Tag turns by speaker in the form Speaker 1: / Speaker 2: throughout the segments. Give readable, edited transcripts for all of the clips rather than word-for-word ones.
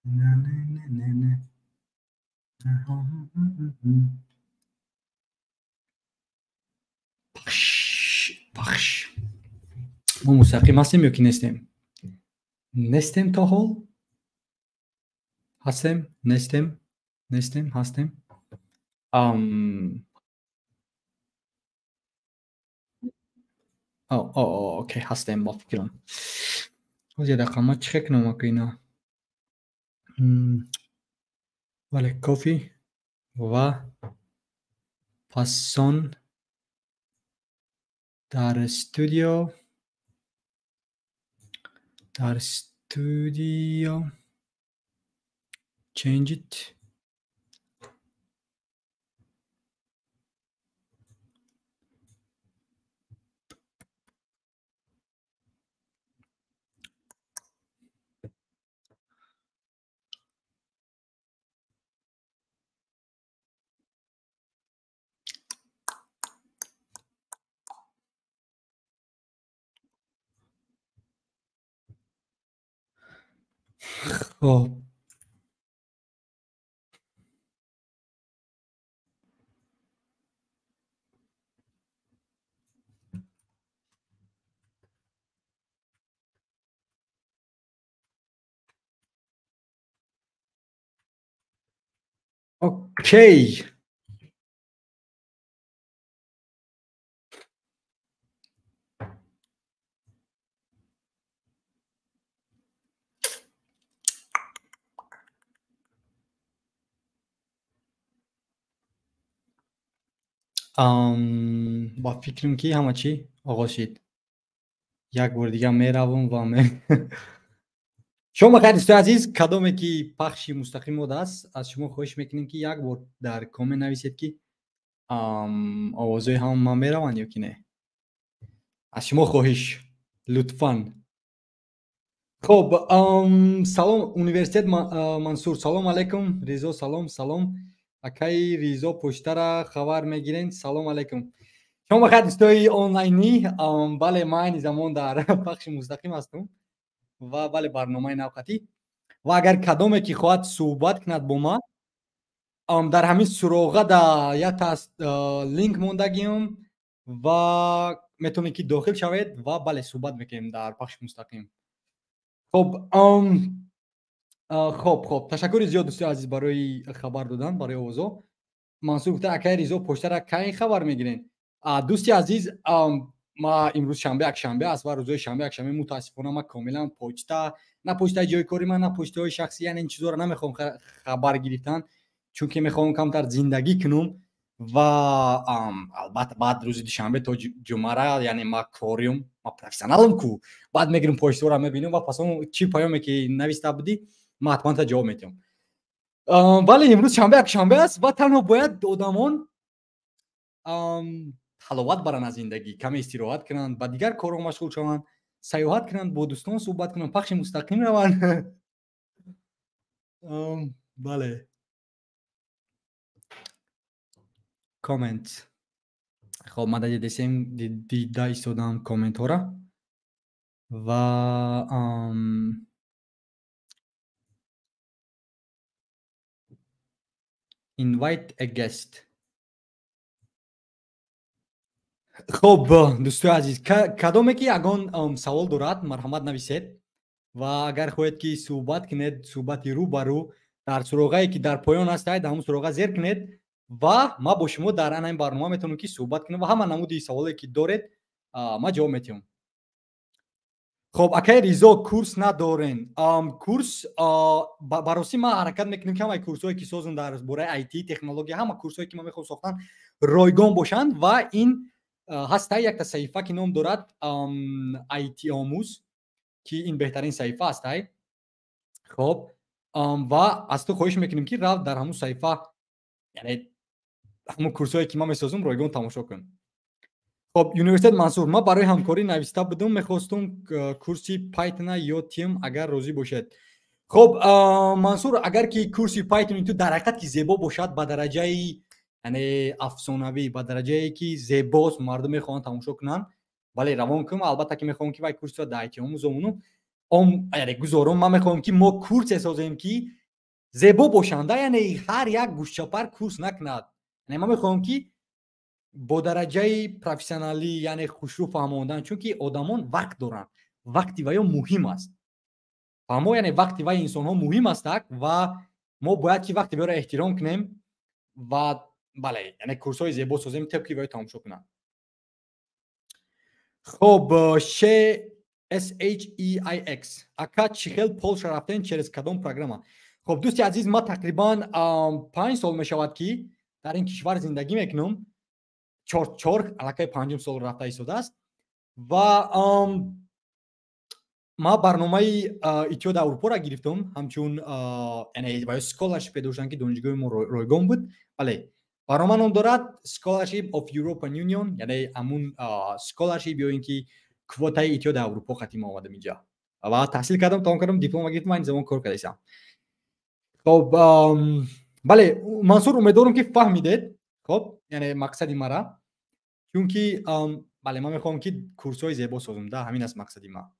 Speaker 1: Не. Пахш, пахш. Мо мустақим ҳастем ё ки нестем? Нестем то ҳол? Ҳастем? Нестем? Нестем? Ҳастем? О, о, окей, ҳастем ба фикрам. Ҳозир як дақиқа ман чӣ кунам ака ина? Бале, кофе ва пасон дар студио change it. خب، окей. Ба фикрам ки ҳама чӣ оғоз шид. Як бори дига меравам ва шумо бахайр, дӯстои азиз, кадоме ки пахши мустақим аст, аз шумо хоҳиш мекунем ки як бор дар коммент нависед ки овозҳои ҳама ман мераванд ё ки не. Аз шумо хоҳиш, лутфан. Хоб, салом университет Мансур, салом алайкум. Ризо, салом, салом. Акаи Ризо, почтара хабар мегирен. Салом алайкум. Шумо бахайр, дӯстои онлайнӣ. Бале, ман айни замон дар пахши мустақим ҳастам ва бале, барномаи навқатӣ. Ва агар кадоме ки хоҳад суҳбат кунад бо ман, дар ҳамин суроға да якта линк мондагиам ва метавонед ки дохил шавед ва бале, суҳбат мекунем дар пахши мустақим. Хоб, хоб, ташаккури зиёд, дӯстои азиз, барои хабар додан, барои овозҳо. Мансур гуфта, акаи Ризо, почтара кай хабар мегирен? Дӯсти азиз, ма имрӯз шанбе, якшанбе аст ва рӯзҳои шанбе, якшанбе мутаассифона ма комилан почта, на почтаи ҷои кори ман, на почтаҳои шахсӣ, яъне ин чизҳоро намехоҳам хабар гирифтан, чунки мехоҳам камтар зиндагӣ кунам ва албатта баъд рӯзи душанбе то ҷумъара, яъне ма кориум, ма профессионалам ку, баъд мегирам почтаҳоро мебинам ва пас он чӣ паёме ки нависта будӣ, ман ҳатман та ҷавоб медиҳам. Вале имрӯз шанбе, якшанбе аст ва танҳо бояд одамон ҳаловат баранд аз зиндагӣ, каме истироҳат кунанд, ба дигар корҳо машғул шаванд, сайёҳат кунанд, бо дӯстон суҳбат кунанд, пахши мустақим раванд. Бале, коммент. Хоб, ман дидесем, дида истодам комментҳоро ва invite a guest. Хоб, дӯстои азиз, кадоме ки ягон савол дорад, марҳамат нависед ва агар хоҳед ки суҳбат кунед, суҳбати рӯ ба рӯ дар суроғае ки дар поён ҳастад, дар ҳамон суроға зер кунед ва ман бо шумо дар ана ин барнома метавонам ки суҳбат кунам ва ҳама намуди саволе ки доред, ман ҷавоб медиҳам. Хоб, акаи Ризо, курс надорен? Курс, ба ростӣ ман ҳаракат мекунем ки ҳамаи курсҳое ки созам дар бораи IT, технология, ҳама курсҳое ки ман мехоҳам сохтан ройгон бошанд ва ин ҳаста якта саҳифа ки ном дорад IT омӯз, ки ин беҳтарин саҳифа ҳастай. Хоб, ва аз ту хоҳиш мекунем ки рав дар ҳамун саҳифа, яъне ҳамун курсҳое ки ман месозам ройгон тамошо кун. Хоб, университет Мансур, ман барои ҳамкорӣ нависта будам, мехостум курси Python ё Team, агар розӣ бошед. Хоб, Мансур, агар ки курси Python ту дар ҳақиқат ки зебо бошад, ба дараҷаи яъне афсонавӣ, ба дараҷае ки зебост, мардум мехоҳанд тамошо кунанд, бале, равон кун. Албатта ки мехоҳам ки вай курсро дар IT омӯзонам. яъне гузорам. Ман мехоҳам, ки мо курсе созем, ки зебо бошанда, яъне ҳар як гӯшчапар курс накунад. Яъне ман мехоҳам, ки бо дараҷаи профессионалӣ, яъне хушрӯ фаҳмондан, чунки одамон вақт доранд, вақти ваё муҳим аст. Фаҳмо, яъне вақти вай инсонҳо муҳим астак ва мо бояд ки вақти вайро эҳтиром кунем ва бале, яъне курсҳои зебо созем, тибқи ваё тамошо кунанд. Хоб, ше SHEIX ака, чӣ хел Полша рафтен, через кадом программа? Хоб, дӯсти азиз, ман тақрибан 5 сол мешавад, ки дар ин кишвар зиндагӣ мекунам. Чор аллакай панҷум сол рафта истодааст ва ман барномаи Иттиҳоди Аврупоро гирифтам, ҳамчун яъне ва scholarship доштам, ки донишгоҳи мо ройгон буд. Бале, барнома ном дорад Scholarship of European Union, яъне ҳамун scholarship ё ин ки квотаи Иттиҳоди Аврупо хати ма омадам инҷа ва таҳсил кардам, тамом кардам, диплома гирифтам, ин замон кор кардасам. Хоб, бале, Мансур, умедворам, ки фаҳмидед. Хоб, яъне мақсади мара, чунки бале, ман мехоҳам, ки курсҳои зебо созам, да, ҳамин аст мақсади ма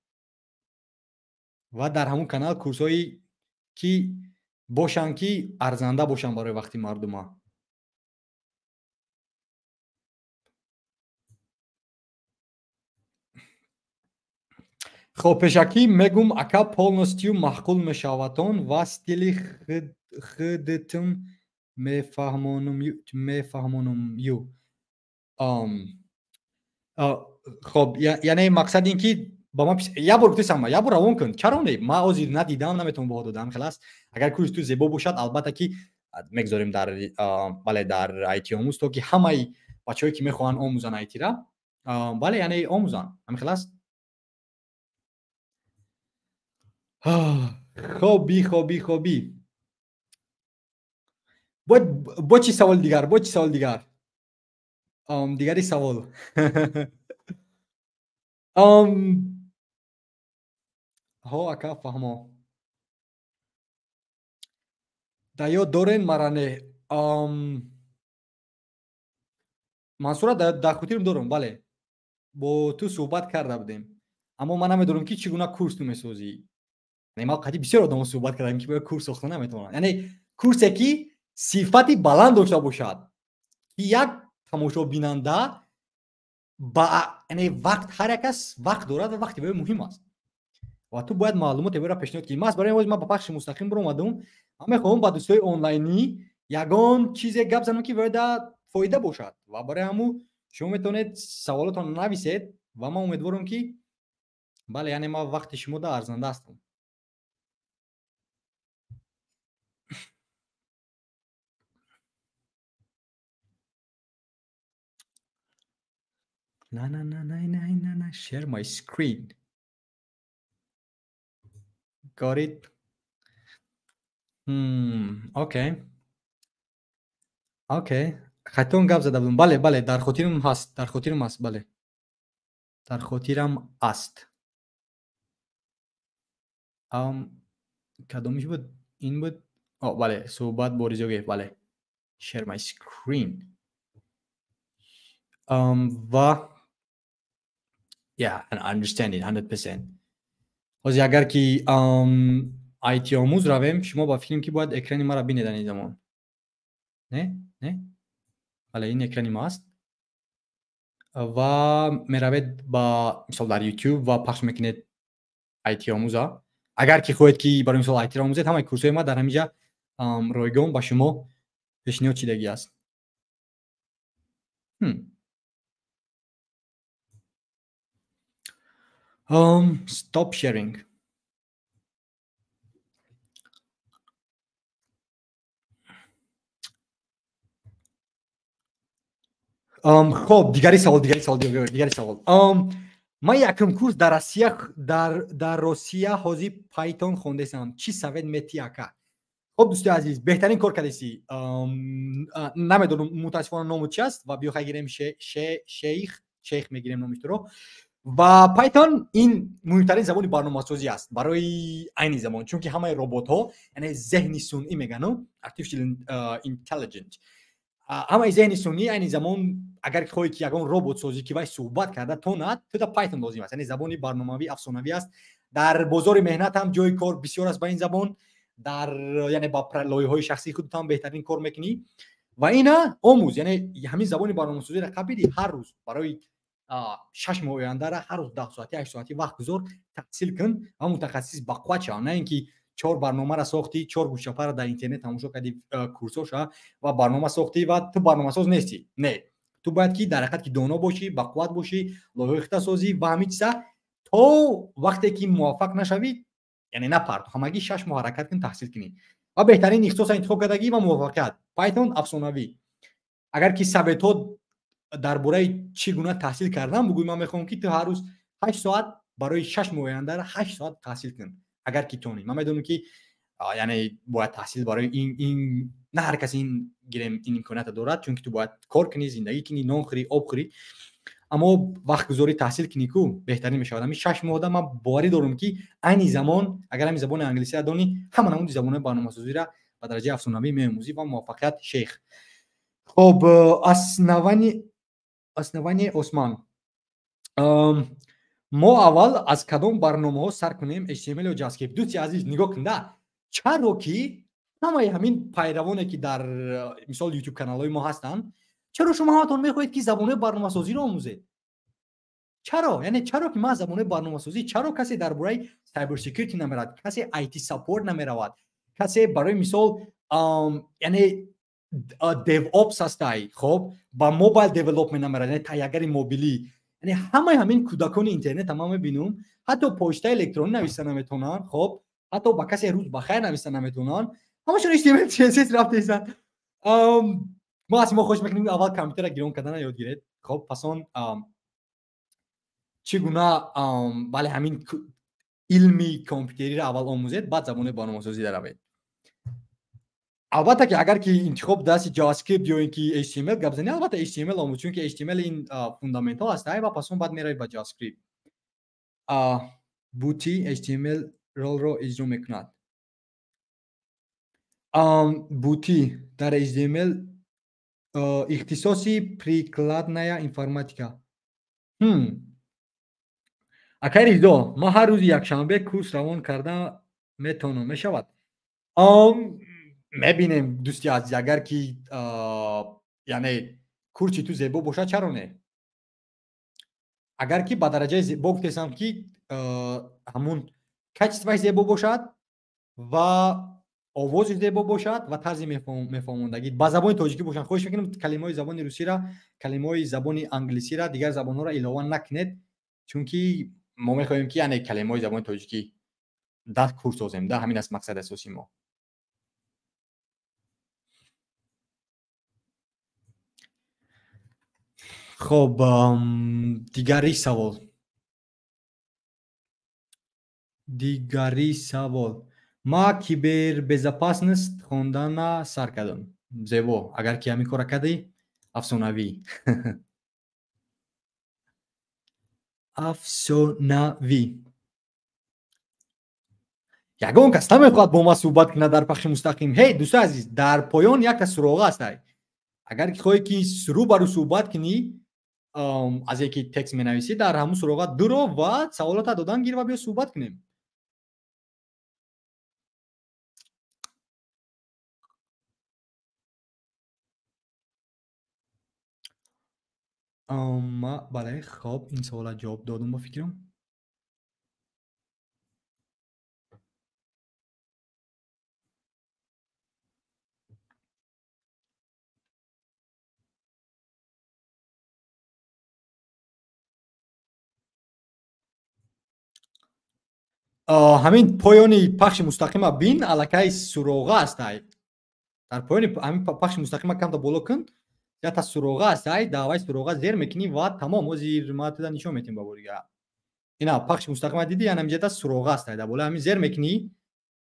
Speaker 1: ва дар ҳамун канал курсҳое ки бошанд, ки арзанда бошанд барои вақти мардума. Хоб, пешакӣ мегум, ака, полностью маъқул мешаватон ва стили худтум мефаҳмонум ю. Хоб, яъне мақсад ин ки ба ман як бор гуфтесам, як бор равон кун, чаро не? Ман ҳозир надидам, наметавонам баҳо додам, хел аст. Агар курси ту зебо бошад, албатта ки мегузорем дар бале, дар IT омӯз, то ки ҳамаи бачаҳое, ки мехоҳанд омӯзанд IT-ра, бале, яъне омӯзанд, ҳамин хел аст. Хоби, хоби, хоби, бо чӣ саволи дигар, бо чӣ саволи дигар, дигари савол? Ҳо, ака, фаҳмо. Да ёд дорен мара? Не, Мансура дар хотирам дорам, бале, бо ту суҳбат карда будем, аммо ман намедонам, ки чӣ гуна курс ту месозӣ. Яъне ман қади бисёр одамо суҳбат кардам, ки бояд курс сохта наметавонанд, яъне курсе, ки сифати баланд дошта бошад, ки як тамошобинанда ба яъне вақт, ҳар як кас вақт дорад ва вақти вай муҳим аст ва ту бояд маълумоте вайро пешниҳод кунӣ. Маҳз барои ин ман ба пахши мустақим баромадам. Ман мехоҳам ба дӯстои онлайнӣ ягон чизе гап занам, ки вайда фоида бошад ва барои ҳамун шумо метавонед саволотонро нависед ва ман умедворам, ки бале, яъне ман вақти шумо да арзанда ҳастам. На, на, на, на, на, на, на, share my screen. Got it. Okay. Okay. Хатон гап зада будам. Бале, бале, дар хотирам ҳаст, дар хотирам аст, бале. Дар хотирам аст. Кадомиш буд? Ин буд? О, бале, суҳбат бо Ризогев, бале. Share my screen. Ва yeah, I understand it 100%. Ҳозир агар ки IT омӯз равем, шумо ба филм ки бояд экрани маро бинед ин замон. Не? Не? Бале, ин экрани ма аст. Ва меравед ба мисол дар YouTube ва пахш мекунед IT омӯза. Агар ки хоҳед, ки барои мисол IT-ро омӯзед, ҳамаи курсҳои ма дар ҳаминҷа ройгон ба шумо пешниҳод шидагӣ аст. Stop sharing. Хоб, дигари савол, дигари савол, дигари савол. Ман якум курс дар Россия, дар Россия ҳозир Python хондесам. Чӣ совет метӣ, ака? Хоб, дӯстои азиз, беҳтарин кор кардеси. Намедонам, мутаассифона, ному чи аст ва биё хай гирем, шейх, шейх мегирем номи туро. Ва Python ин муҳимтарин забони барномасозӣ аст барои айни замон, чунки ҳамаи роботҳо, яъне зеҳни сунъӣ мегану, artificial intelligence, ҳамаи зеҳни сунъӣ айни замон, агар хоҳӣ, ки ягон робот созӣ, ки вай суҳбат карда тонад, ту да Python лозим аст. Яъне забони барномавӣ афсонавӣ аст. Дар бозори меҳнат ҳам ҷои кор бисёр аст ба ин забон. Дар яъне ба лоиҳаҳои шахсии худат ҳам беҳтарин кор мекунӣ. Ва ина омӯз, яъне ҳамин забони барномасозиро қабидӣ, ҳар рӯз барои 6 моҳ ояндара ҳар рӯз 10 соати 8 соати вақт гузор, таҳсил кун ва мутахассис бақувват шав. На ин ки 4 барномаро сохтӣ, 4 гӯшчапаро дар интернет тамошо кардӣ, курсоша ва барнома сохтӣ ва ту барномасоз нестӣ. Не, ту бояд ки дар ҳақиқат ки доно бошӣ, бақувват бошӣ, лоиҳаи худта созӣ ва ҳамин чиза то вақте ки муваффақ нашавӣ, яъне напарт, ҳамагӣ 6 моҳ ҳаракат кун, таҳсил кунӣ ва беҳтарин ихтисоса интихоб кардагӣ ва муваффақият. Python афсонавӣ. Агар ки советҳо дар бораи чӣ гуна таҳсил кардан бугӯй, ман мехоҳам ки ту ҳар рӯз 8 соат барои 6 моҳ ояндара 8 соат таҳсил кун, агар ки тонӣ. Ман медонам ки яъне бояд таҳсил барои ин на ҳар кас ин гирем ин имкониятро дорад, чунки ту бояд кор кунӣ, зиндагӣ кунӣ, нон хӯрӣ, об хӯрӣ, аммо вақтгузорӣ таҳсил кунӣ ку беҳтарин мешавад. Ҳамин 6 моҳда ман боварӣ дорам ки айни замон агар ҳамин забони англисиро донӣ, ҳама намуди забонҳои барномасозиро ба дараҷаи афсонавӣ меомӯзӣ ва муваффақият шейх. Хоб, основание Осман. Мо аввал аз кадом барномаҳо сар кунем, HTML ё JavaScript? Дӯсти азиз, нигоҳ кун да, чаро ки ҳамаи ҳамин пайравоне ки дар мисол YouTube каналҳои мо ҳастанд, чаро шумо ҳаматон мехоҳед ки забонҳои барномасозиро омӯзед? Чаро? Яъне чаро ки ман забонҳои барномасозӣ, чаро касе дар бораи cyber security намеравад, касе IT support намеравад, касе барои мисол яъне DevOps ҳастай, хоб, ба mobile development намеравад, яъне таҳиягари мобилӣ. Яъне ҳамаи ҳамин кӯдакони интернет ман мебинам, ҳатто почтаи электронӣ нависта наметавонанд, хоб, ҳатто ба касе рӯз бахайр нависта наметавонанд, ҳамашон HTML CSS рафтаистанд. Мо аз шумо хоҳиш мекунем аввал компютерро гирон кардана ёд гиред, хоб, пас он чӣ гуна бале ҳамин илми компютериро аввал омӯзед, баъд забони барномасозӣ даравед. Албатта ки агар ки интихоб дасти JavaScript ё ин ки HTML гап занӣ, албатта HTML омӯз, чунки HTML ин фундаментал аст, ва пас он баъд меравед ба JavaScript. Бути HTML ролро иҷро мекунад. Бути дар HTML ихтисоси прикладная информатика. Акай Ризо, ман ҳар рӯзи якшанбе курс равон карда метавонам, мешавад? Мебинем дӯсти азиз, агар ки яъне курси ту зебо бошад, чаро не? Агар ки ба дараҷаи зебо гуфтесам ки ҳамун качествоаш зебо бошад ва овози зебо бошад ва тарзи мефаҳмондагӣ ба забони тоҷикӣ бошанд. Хоҳиш мекунам калимаҳои забони русиро, калимаҳои забони англисиро, дигар забонҳоро илова накунед, чунки мо мехоҳем ки яъне калимаҳои забони тоҷикӣ дар курс созем, да, ҳамин аст мақсади асосии мо. Хоб, дигари савол. Дигари савол. Ма кибербезопасност хондана сар кардам. Зебо, агар ки ҳамин корро кардӣ, афсонавӣ. Афсонавӣ. Ягон кас намехоҳад бо ман суҳбат кунад дар пахши мустақим. Ҳей, дӯстои азиз, дар поён якта суроға аст. Агар ки хоҳӣ ки рӯ ба рӯ суҳбат кунӣ, аз яке текст менависӣ, дар ҳамун суроға дуро ва саволота додан гир ва биё суҳбат кунем. Бале, хоб, ин савола ҷавоб додум ба фикрам. Ҳамин поёни пахши мустақима бин, аллакай суроға аст. Дар поёни ҳамин пахши мустақима камта боло кун, якта суроға аст, даъваи суроға зер мекунӣ ва тамом. Ҳозир ма туда нишон метиҳем ба бори дигар. Ина пахши мустақима дидӣ, яна ҳаминҷода суроға аст, дар болои ҳамин зер мекунӣ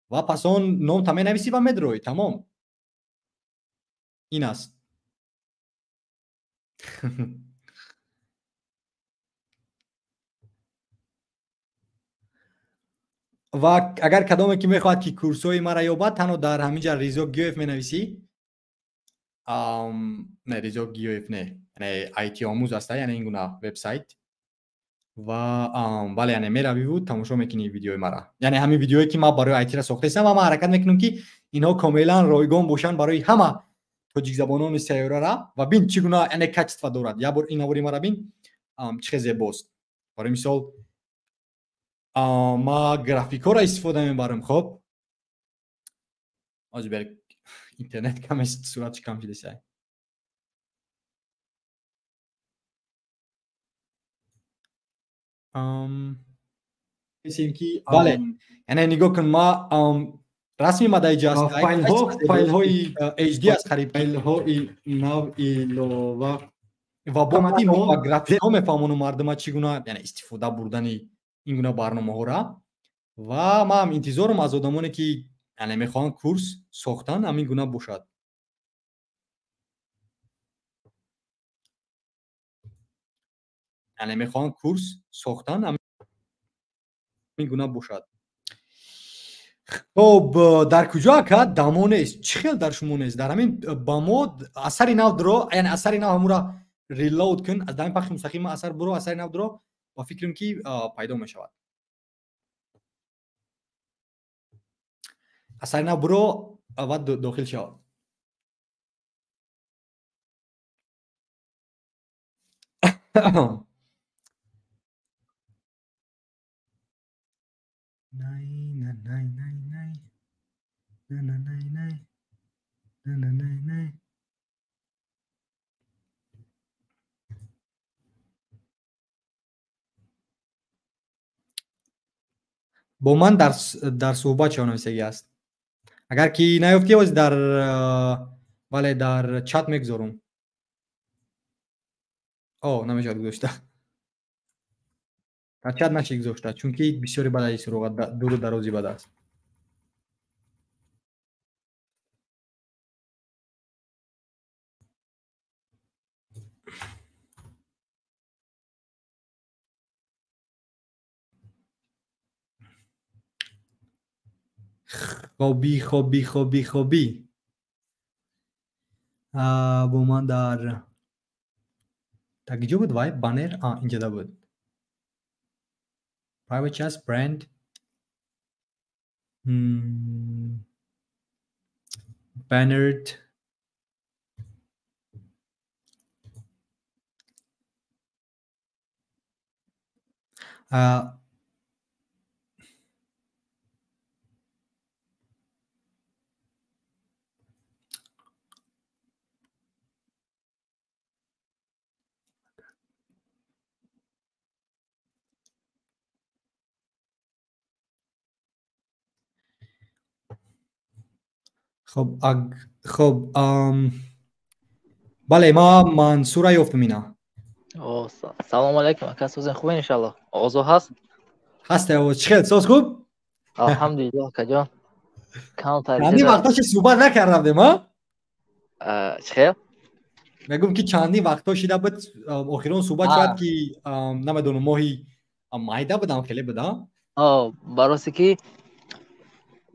Speaker 1: ва пас он номта менависӣ ва медроӣ, тамом. Ин аст. Ва агар кадоме ки мехоҳад ки курсҳои маро ёбад, танҳо дар ҳамин ҷа Ризо Гиёев менависӣ. Не, Ризо Гиёев не, яъне IT омӯз аст, яъне ин гуна вебсайт. Ва бале, яъне меравиву тамошо мекунӣ видеои мара. Яъне ҳамин видеое ки ман барои айтира сохтаистам ва ман ҳаракат мекунам, ки инҳо комилан ройгон бошанд барои ҳама тоҷикзабонони сайёрара. Ва бин, чӣ гуна, яъне, качество дорад. Як бор ин навори мара бин, чӣ хел зебост. Барои мисол, ма графикҳоро истифода мебарам. Хоб, ҳозир интернет каме суратш кам шудеса. Ки бале, яъне нигоҳ кун, ма расми ма дар иҷа аст.
Speaker 2: Файлҳои
Speaker 1: HD аст қариб.
Speaker 2: Файлҳои нав илова.
Speaker 1: Ва бо мо графикҳо мефаҳмонам мардума, чӣ гуна, яъне, истифода бурдани ин гуна барномаҳоро. Ва ман интизорам аз одамоне, ки, яъне, мехоҳанд курс сохтан, ҳамин гуна бошад. Яъне мехоҳанд курс сохтан, ҳамин гуна бошад. Хоб, дар куҷо, ака, дамо нест? Чӣ хел дар шумо нест? Дар ҳамин ба мо асари нав дуро, яъне асари нав ҳамура reload кун. Аз ҳамин пахши мустақим асар буро, асари нав дуро, ба фикрам, ки пайдо мешавад. Асари нав буро ва дохил шавад. Най на най най най на на най най на на най най. Бо ман дар суҳбат шава нависагӣ аст. Агар ки наёфтӣ, оз дар, бале, дар чат мегузорум. О, намешавад гузошта. Дар чат наши гузошта, чунки бисёри бад аи суроға, дуру дарози бад аст. Хоби, хоби, хоби, хоби, бо ман дар киҷо буд вай баннер? Инҷода буд. Private chat, brand, bannered. Хоб, хоб, бале, ма Мансура ёфтам ина.
Speaker 3: Салому алайкум, ака, созен хубен, иншалло. Овозо ҳаст?
Speaker 1: Ҳаст овоз. Чӣ хел, соз хуб?
Speaker 3: Алҳамдулиллоҳ, акаҷон.
Speaker 1: Чандин вақтҳо суҳбат накарда будем, а?
Speaker 3: Чӣ хел?
Speaker 1: Мегӯм, ки чандин вақтҳо шида буд. Охирон суҳбат шояд ки, намедонам, моҳи майда будам, хеле будам.
Speaker 3: Баросе ки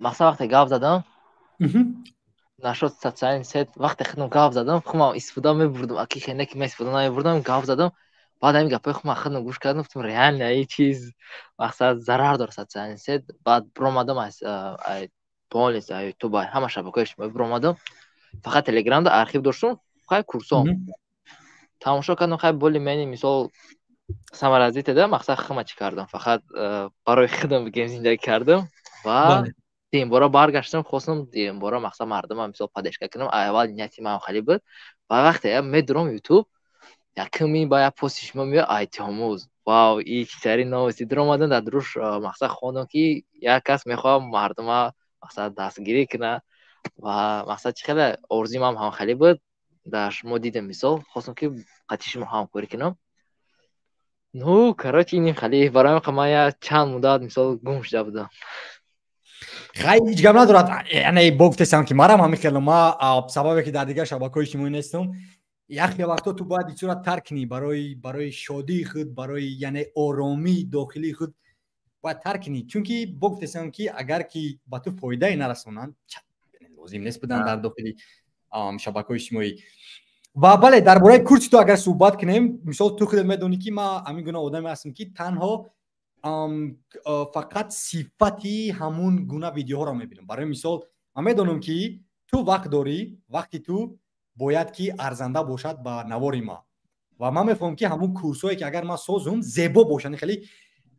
Speaker 3: мақсад вақте гап задам нашуд социальный сеть, вақте худам гап задам, худам истифода мебурдам, аки хеле ки ман истифода намебурдам, гап задам, баъд ҳамин гапҳои худам худам гӯш кардам, гуфтам, реально ин чиз, мақсад, зарар дорад социальный сеть. Баъд биромадам аз полностью аз ютуб, ҳама шабакаҳои иҷтимоӣ биромадам, фақат телеграмда архив доштум, хай, курсом тамошо кардам, хай, более-менее, мисол, саморазвитие да, мақсад, худама чӣ кардам, фақат барои худам бигем зиндагӣ кардам. Ва дуюмбора баргаштам, хостам дуюмбора, мақсад, мардумам, мисол, поддержка кунам. Аввал нияти ман хеле буд. Ва вақте медурам ютуб, якми ба як пости шумо меояд, айтиомӯз, вау, и читари новости дуромадам, дар дуруш, мақсад, хондам, ки як кас мехоҳад мардума, мақсад, дастгирӣ кунад. Ва, мақсад, чӣ хеле орзуи ман ҳам хеле буд, дар шумо дидам, мисол, хостам, ки қатъи шумо ҳамкорӣ кунам. Ну, короче, иним хеле барои ман як чанд муддат, мисол, гум шуда будам.
Speaker 1: Хай, ҳеҷ гап надорад. Яъне бо гуфтесам, ки марам ҳамин хело, ма сабабе ки дар дигар шабакаҳои иҷтимоӣ нестам, яхе вақто ту бояд ичура тарк кунӣ барои шодии худ, барои, яъне, оромии дохилии худ бояд тарк кунӣ, чунки бо гуфтесам, ки агар ки ба ту фоидае нарасонанд, лозим нест будан дар дохили шабакаҳои иҷтимоӣ. Ва бале, дар бораи курси ту агар суҳбат кунем, мисол, ту худат медонӣ, ки ман ҳамин гуна одаме ҳастам, ки танҳо фақат сифати ҳамун гуна видеоҳоро мебинам. Барои мисол, ман медонам, ки ту вақт дорӣ, вақти ту бояд ки арзанда бошад ба навори ман. Ва ман мефаҳмам, ки ҳамун курсҳое, ки агар ман созум, зебо бошанд, хеле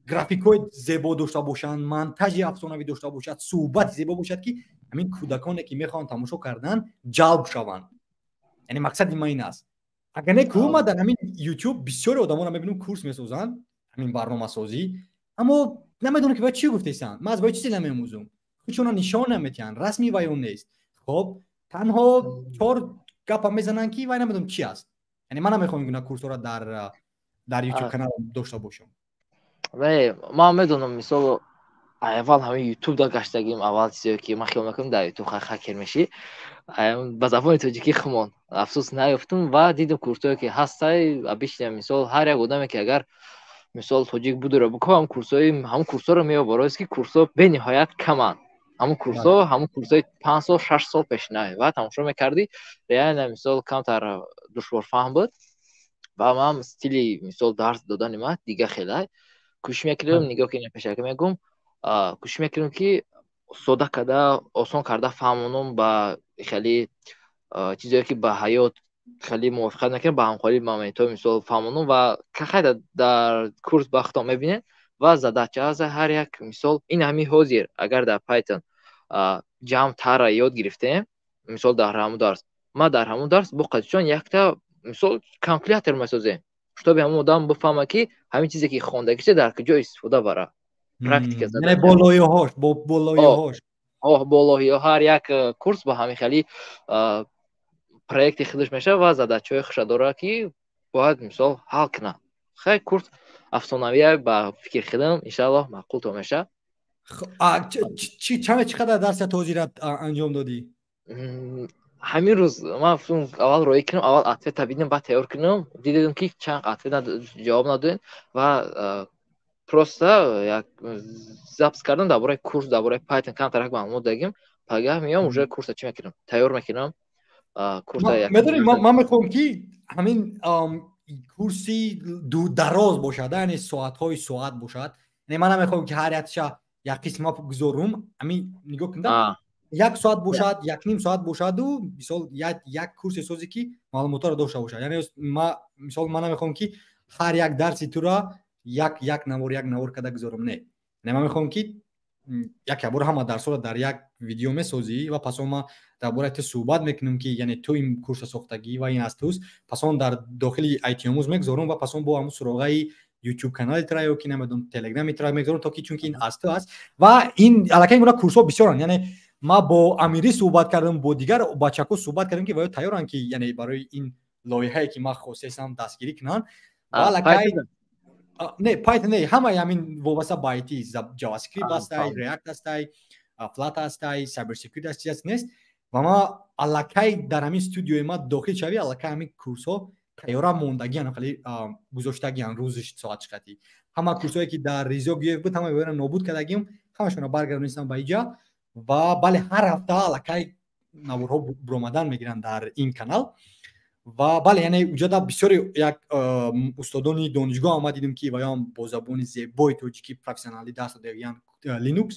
Speaker 1: графикҳои зебо дошта бошанд, монтажи афсонавӣ дошта бошад, суҳбати зебо бошад, ки ҳамин кӯдаконе, ки мехоҳанд тамошо кардан, ҷалб шаванд. Яъне мақсади ман ин аст. Агар не ку, ман дар ҳамин YouTube бисёри одамонро мебинам, курс месозанд, ҳамин барномасозӣ, аммо намедонам, ки бояд чӣ гуфтесанд. Ман аз бояд чизе намеомӯзум, худшона нишон наметиҳанд, расми вайон нест. Хоб, танҳо чор гапа мезананд, ки вай намедонам чи аст. Яъне ман намехоҳам ин гуна курсҳоро дар YouTube канал дошта бошам.
Speaker 3: Не, ман медонам, мисол, аввал ҳамин ютуб да гаштагим, аввал чизе, ки ман хиёл мекунам, дар ютуб хакер мешӣ, ба забони тоҷикӣ хумон, афсӯс, наёфтум. Ва дидам, курсҳое ки ҳастай, обычно, мисол, ҳар як одаме, ки агар, мисол, тоҷик будура бикӯ, ҳам курсҳои ҳамун курсҳоро меёб. Барои ки курсҳо бениҳоят каманд, ҳамун курсҳо, ҳамун курсҳои 5 сол, 6 сол пешина ва тамошо мекардӣ, реально, мисол, камтар душворфаҳм буд. Ва ман стили, мисол, дарс додани ман дига хелай кӯшиш мекардам. Нигоҳ ки пешака мегӯм, кӯшиш мекардам, ки сода карда, осон карда фаҳмонам, ба хеле чизое, ки ба ҳаёт хеле мувофиқат накунам, ба ҳамхолии моментҳо, мисол, фаҳмонам. Ва хай, дар курс ба худтон мебинед ва задача аз ҳар як, мисол, ин ҳамин ҳозир агар дар Python ҷамъ тарра ёд гирифтем, мисол, дар ҳамун дарс, ма дар ҳамун дарс бо қадишон якта, мисол, калкулятор месозем, чтобы ҳамун одам бифаҳма, ки ҳамин чизе, ки хондагиша, дар куҷо истифода бара, практика.
Speaker 1: Яъне бо лоиҳаҳош, бо лоиҳаҳош.
Speaker 3: Оҳ, бо лоиҳа. Ҳар як курс ба ҳамин хели проекти худаш мешавад ва задачаҳои хуша дорад, ки бояд, мисол, ҳал кунад. Хай, курс афсонавия ба фикри худам, иншааллоҳ, маъқултон мешавад.
Speaker 1: Чӣ қадар дарса то ҳозира анҷом додӣ?
Speaker 3: Ҳамин рӯз ман аввал роӣ кунам, аввал ответа бидам, баъд тайёр кунам. Дидам, ки чанд ответ ҷавоб надодем ва просто як запись кардам дар бораи курс, дар бораи Python камтарак маълумот дагим. Пагаҳ меём, уже курса чӣ мекунам, тайёр мекунам.
Speaker 1: Курса. Медонӣ, ман мехоҳам, ки ҳамин курси дароз бошад, яъне соатҳои соат бошад. Яъне ман намехоҳам, ки ҳар якша як қисма гузорум. Ҳамин нигоҳ кунда, як соат бошад, як ним соат бошаду, мисол, як курсе созӣ, ки маълумотҳоро дошта бошад. Яъне мисол, ман намехоҳам, ки ҳар як дарси тура як як навор, як навор карда гузорум. Не, ман мехоҳам, ки як бор ҳама дарсҳоро дар як видео месозӣ ва пас он ман дар бораи ту суҳбат мекунам, ки яъне ту ин курса сохтагӣ ва ин аз туст. Пас он дар дохили айтиомӯз мегузорум ва пас он бо ҳамун суроғаи YouTube канали тура ё ки намедонам, телеграми тура мегузорам, то ки чунки ин аз ту аст. Ва ин аллакай ин гуна курсҳо бисёранд. Яъне ман бо Амирӣ суҳбат кардам, бо дигар бачаҳо суҳбат кардам, ки ваё тайёранд, ки яъне барои ин лоиҳае, ки ман хостаистам, дастгирӣ кунанд. Ва аллакай не Python не, ҳамаи ҳамин вобаста ба IT, JavaScript ҳастай, React ҳастай, Flutter ҳастай, cyber security аст, чиз аст нест. Ва ман аллакай дар ҳамин студиои ман дохил шавӣ, аллакай ҳамин курсҳо тайёра мондагиан, хеле гузоштагиан, рӯзиш, соат чиқати. Ҳама курсҳое, ки дар Ризо Гиёев буд, ҳама ваёра нобуд кардагим, ҳамашонро баргардонистам ба иҷа. Ва бале, ҳар ҳафта аллакай наворҳо буромадан мегиранд дар ин канал. Ва бале, яъне уҷода бисёри як устодони донишгоҳ омад, дидем, ки ваёам бо забони зебои тоҷикӣ профессионалӣ дарс додагиян Linux.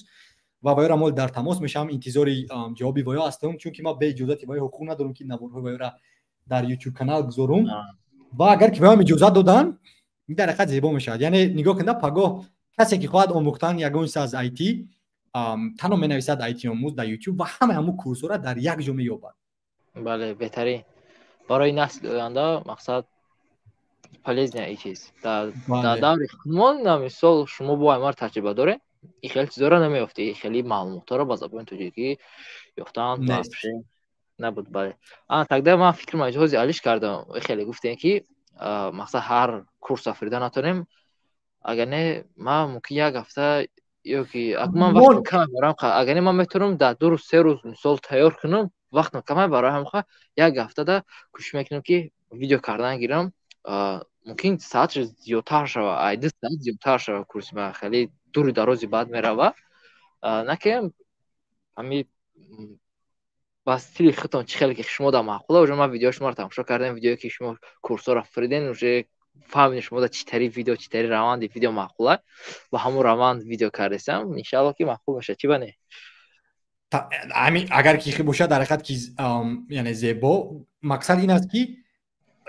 Speaker 1: Ва ваёра мол дар тамос мешавам, интизори ҷавоби ваё ҳастам, чунки ман бе иҷозати ваё ҳуқуқ надорам, ки наворҳои ваёра дар YouTube канал гузорум. Ва агар ки ваёам иҷозат додан, ин дар ҳақиқат зебо мешавад. Яъне нигоҳ кунда, пагоҳ касе, ки хоҳад омӯхтан ягон чиз аз IT, танҳо менависад IT омӯз дар YouTube ва ҳамаи ҳамун курсҳоро дар як ҷо меёбад.
Speaker 3: Бале, беҳтарин барои насли оянда, мақсад, полезная и чиз. Дар даври худмон, мисол, шумо бо аймар таҷриба доред, и хеле чизоро намеёфтӣ, хеле маълумотҳоро ба забони тоҷикӣ ёфтан набуд. Бале, тогда ман фикрам ҳози алиш кардам. Хеле гуфтем, ки мақсад, ҳар курс африда натонем. Агар не, ман мумкин як ҳафта ё ки ман вақт кам дорам, агар не, ман метавонам дар 2 рӯз, 3 рӯз, мисол, тайёр кунам. Вақтам камай, барои ҳамха як ҳафтада кӯшиш мекунам, ки видео кардан гирам. Мумкин саатш зиёдтар шава, ай 2 саат зиёдтар шава. Курси ман хеле дури дарози баъд мерава, на ки ҳами. Ба стили худтон, чӣ хеле ки шумо да маъқула. Уже ман видеои шуморо тамошо кардам, видеое ки шумо курсҳоро фириден, уже фаҳмидем шумо да чӣ тари видео, чӣ тари раванди видео маъқула. Ба ҳамон раванд видео кардесам, иншаалло, ки маъқул мешавад. Чӣ ба не?
Speaker 1: Агар ки бошад, дар ҳақиқат ки, яъне, зебо. Мақсад ин аст, ки,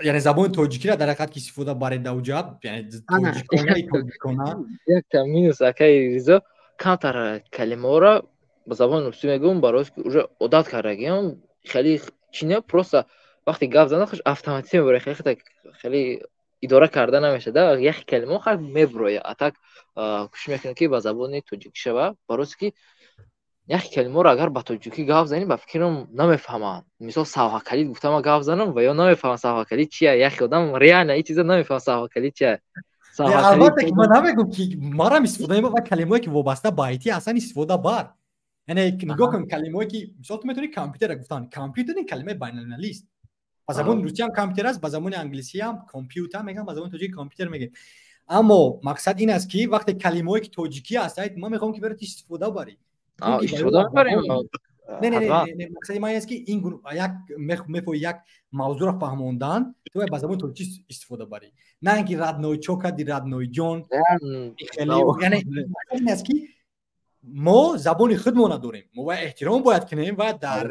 Speaker 1: яъне, забони тоҷикиро дар ҳақиқат ки истифода баред дауҷа, яъне тоҷикона, тоҷикона.
Speaker 3: Якта минус, акаи Ризо, камтар калимаҳоро ба забони русӣ мегӯм, барои ки уже одат кардагиам. Хеле чи не, просто вақте гап задан хуш автоматӣ мебарояд, хеле хеле идора карда намешада. Як калимаҳо хай мебурояд, а так кӯшиш мекунем, ки ба забони тоҷикӣ шава, барои ки як калимаро агар ба тоҷикӣ гап занӣ, ба фикрам, намефаҳманд. Мисол, савҳакалид гуфтам, ман гап занам ва ё намефаҳмам савҳакалид чия. Яхе одам реально ин чиза намефаҳмам, савҳакалид чия.
Speaker 1: Албатта, ки ман намегӯм, ки марам истифода мебарам ва калимаое ки вобаста ба IT ҳастанд, истифода бар. Яъне, нигоҳ кун, калимаое ки, мисол, ту метавонӣ компютера гуфтан. Компютер ин калимаи байналмилалист. Ба забони русиям компютер аст, ба забони англисиам computer мегӯям, ба забони тоҷикӣ компютер мегӯем. Аммо мақсад ин аст, ки вақте калимаое ки тоҷикӣ ҳастанд, ман мехоҳам, ки барои истифода барӣ.
Speaker 3: Истифода мебарем.
Speaker 1: Не, не, не, мақсади ман ин аст, ки ин як мефоҳӣ, як мавзӯъро фаҳмондан, ту бояд ба забони тоҷикӣ истифода барӣ, на ин ки родной, чо кади, родной ҷон. Яъне, ин аст, ки мо забони худмона дорем, мо бояд эҳтиром бояд кунем ва дар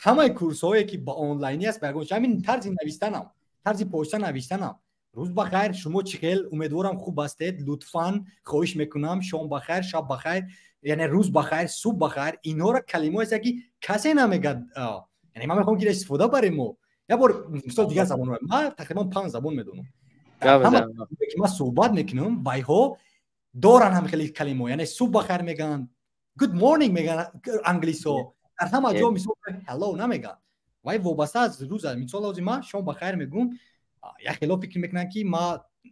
Speaker 1: ҳамаи курсҳое ки ба онлайнӣ аст, ба ягон ҳамин тарзи навистанам, тарзи почта навистанам: рӯз ба хайр, шумо чӣ хел, умедворам, хуб ҳастед, лутфан, хоҳиш мекунам, шом ба хайр, шаб ба хайр, яъне рӯз ба хайр, субҳ ба хайр. Инҳоро калимаҳоест, ки касе намегад. Яъне, ман мехоҳам, ки истифода барем мо. Як бор, мисол, дигар забонҳо, ман тақрибан панҷ забон медонам, ки ман суҳбат мекунам, вайҳо доранд ҳам хеле калимаҳо. Яъне, субҳ ба хайр мегӯянд, good morning мегӯянд англисҳо дар ҳама ҷо. Мисол, hello намегӯянд. Вай вобаста аз рӯз. Мисол, ҳозир ман шом ба хайр мегӯм, як хело фикр мекунанд, ки ма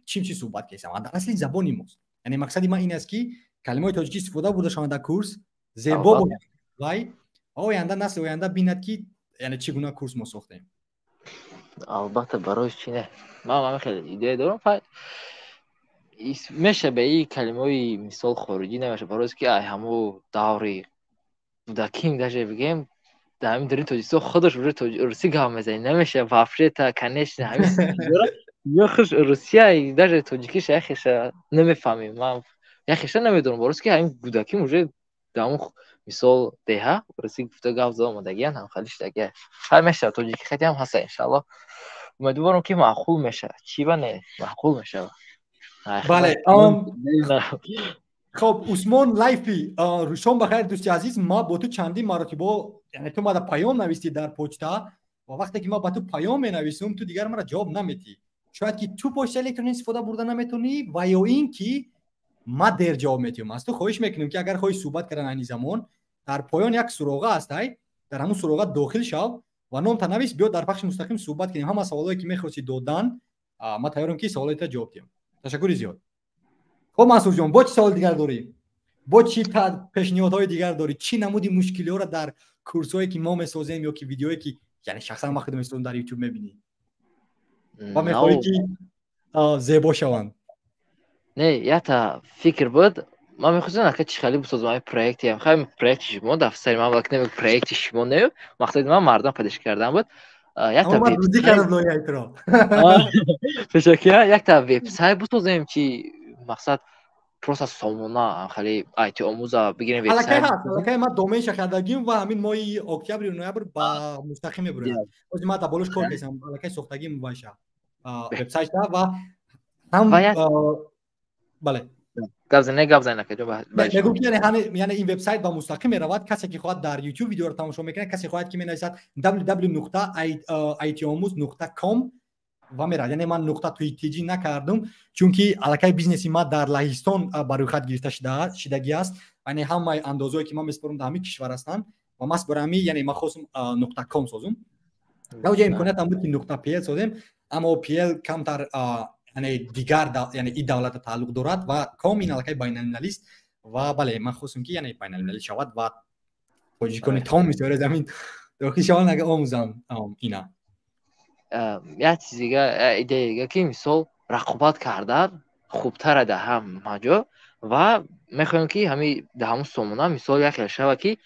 Speaker 1: чим чи суҳбат кесам. Дар асли забони мост. Яъне, мақсади ман ин аст, ки калимаҳои тоҷикӣ истифода бурда шаванд дар курс, зебо бошад вай оянда, насли оянда бинад, ки, яъне, чӣ гуна курс мо сохтем.
Speaker 3: Албатта, барои чӣ не? Ман ҳама хеле идея дорам. Меша ба и калимаҳои, мисол, хориҷӣ намеша, барои ки ай ҳамо даври кӯдаким, даже бигем, дар ҳамин дари Тоҷикистон худаш уже русӣ гап мезанӣ, намеша вообще-то, конечно, ҳамин ё хуш Русия, даже тоҷикиша яхеша намефаҳмем. Ман яхеша намедонам, барои ки ҳамин кӯдаким уже дар ҳамон, мисол, деҳа русӣ гуфта гап зада омадагиян, ҳамхали шудагия. Ҳай, мешавад, тоҷикӣ хати ҳам ҳаста, иншаалло. Умедворам, ки маъқул мешавад. Чӣ ба не, маъқул мешавад.
Speaker 1: Бале. Хоб, Усмон Лайфи, шом бахайр, дӯсти азиз. Ма бо ту чандин маротибо, яъне, ту мада паём навистӣ дар почта ва вақте ки ман ба ту паём менависум, ту дигар мара ҷавоб наметӣ. Шояд ки ту почтаи электронӣ истифода бурда наметонӣ ва ё ин ки ма дер ҷавоб метиҳам. Аз ту хоҳиш мекунем, ки агар хоҳӣ суҳбат кардан, айни замон дар поён як суроға ҳастай, дар ҳамун суроға дохил шав ва номта навис, биё, дар пахши мустақим суҳбат кунем. Ҳама саволое ки мехостӣ додан, ман тайёрам, ки саволоята ҷавоб диҳам. Ташаккури зиёд. Хоб, Мансурҷон, бо чӣ саволи дигар дорӣ? Бо чӣ пешниҳодҳои дигар дорӣ? Чӣ намуди мушкилиҳоро дар курсҳое, ки мо месозем, ё ки видеое, ки, яъне, шахсан ман худам месозам, дар Ютуб мебинӣ ва мехоҳӣ, ки зебо шаванд?
Speaker 3: Не, якта фикр буд. Ман мехостам, ака, чӣ хеле бисозам ҳамин проекти, хай, проекти шумо дар сари ман вақт наме, проекти шумо не, мақсади ман мардам падиш кардан буд.
Speaker 1: Якта кардам лоиҳаитро.
Speaker 3: Пешакия якта вебсайт бисозем, чи мақсад, просто сомона хеле айти омӯза бигирем.
Speaker 1: Вебсайт аллакай ман доменша кардагим ва ҳамин моҳи октябрю ноябр ба мустақим мебурем. Ҳозир ман дар болош кор кардам, аллакай сохтагим вайша, вебсайтша ва ҳам, бале.
Speaker 3: Гап зан, не, гап зан, ака.
Speaker 1: Мегӯм, ки яъне ин вебсайт ба мустақим меравад. Касе ки хоҳад, дар YouTube видеоро тамошо мекунад, касе хоҳад, ки менависад www.itомуз.com ва меравад. Яъне, ман нуқта tj накардум, чунки аллакай бизнеси ман дар Лаҳистон ба рӯйхат гирифта шидагӣ аст. Яъне, ҳамаи андозое, ки ман месупорам, дар ҳамин кишвар ҳастанд ва ман барои ҳамин, яъне, ман хостум нуқта ком созум. Даоҷа имкониятам буд, ки нуқта pl созем, аммо pl камтар, яъне, дигар, яъне, ин давлата тааллуқ дорад ва ком ин аллакай байналмилалист. Ва бале, ман хостум, ки, яъне, байналмилалӣ шавад ва тоҷикони тамоми сайёраи замин дохил шаванд, агар омӯзанд ина.
Speaker 3: Як чиз дига, идея дига, ки, мисол, рақобат кардан хубтара дар ҳама ҷо ва мехоҳем, ки ҳами дар ҳамун сомона, мисол, як хел шава, ки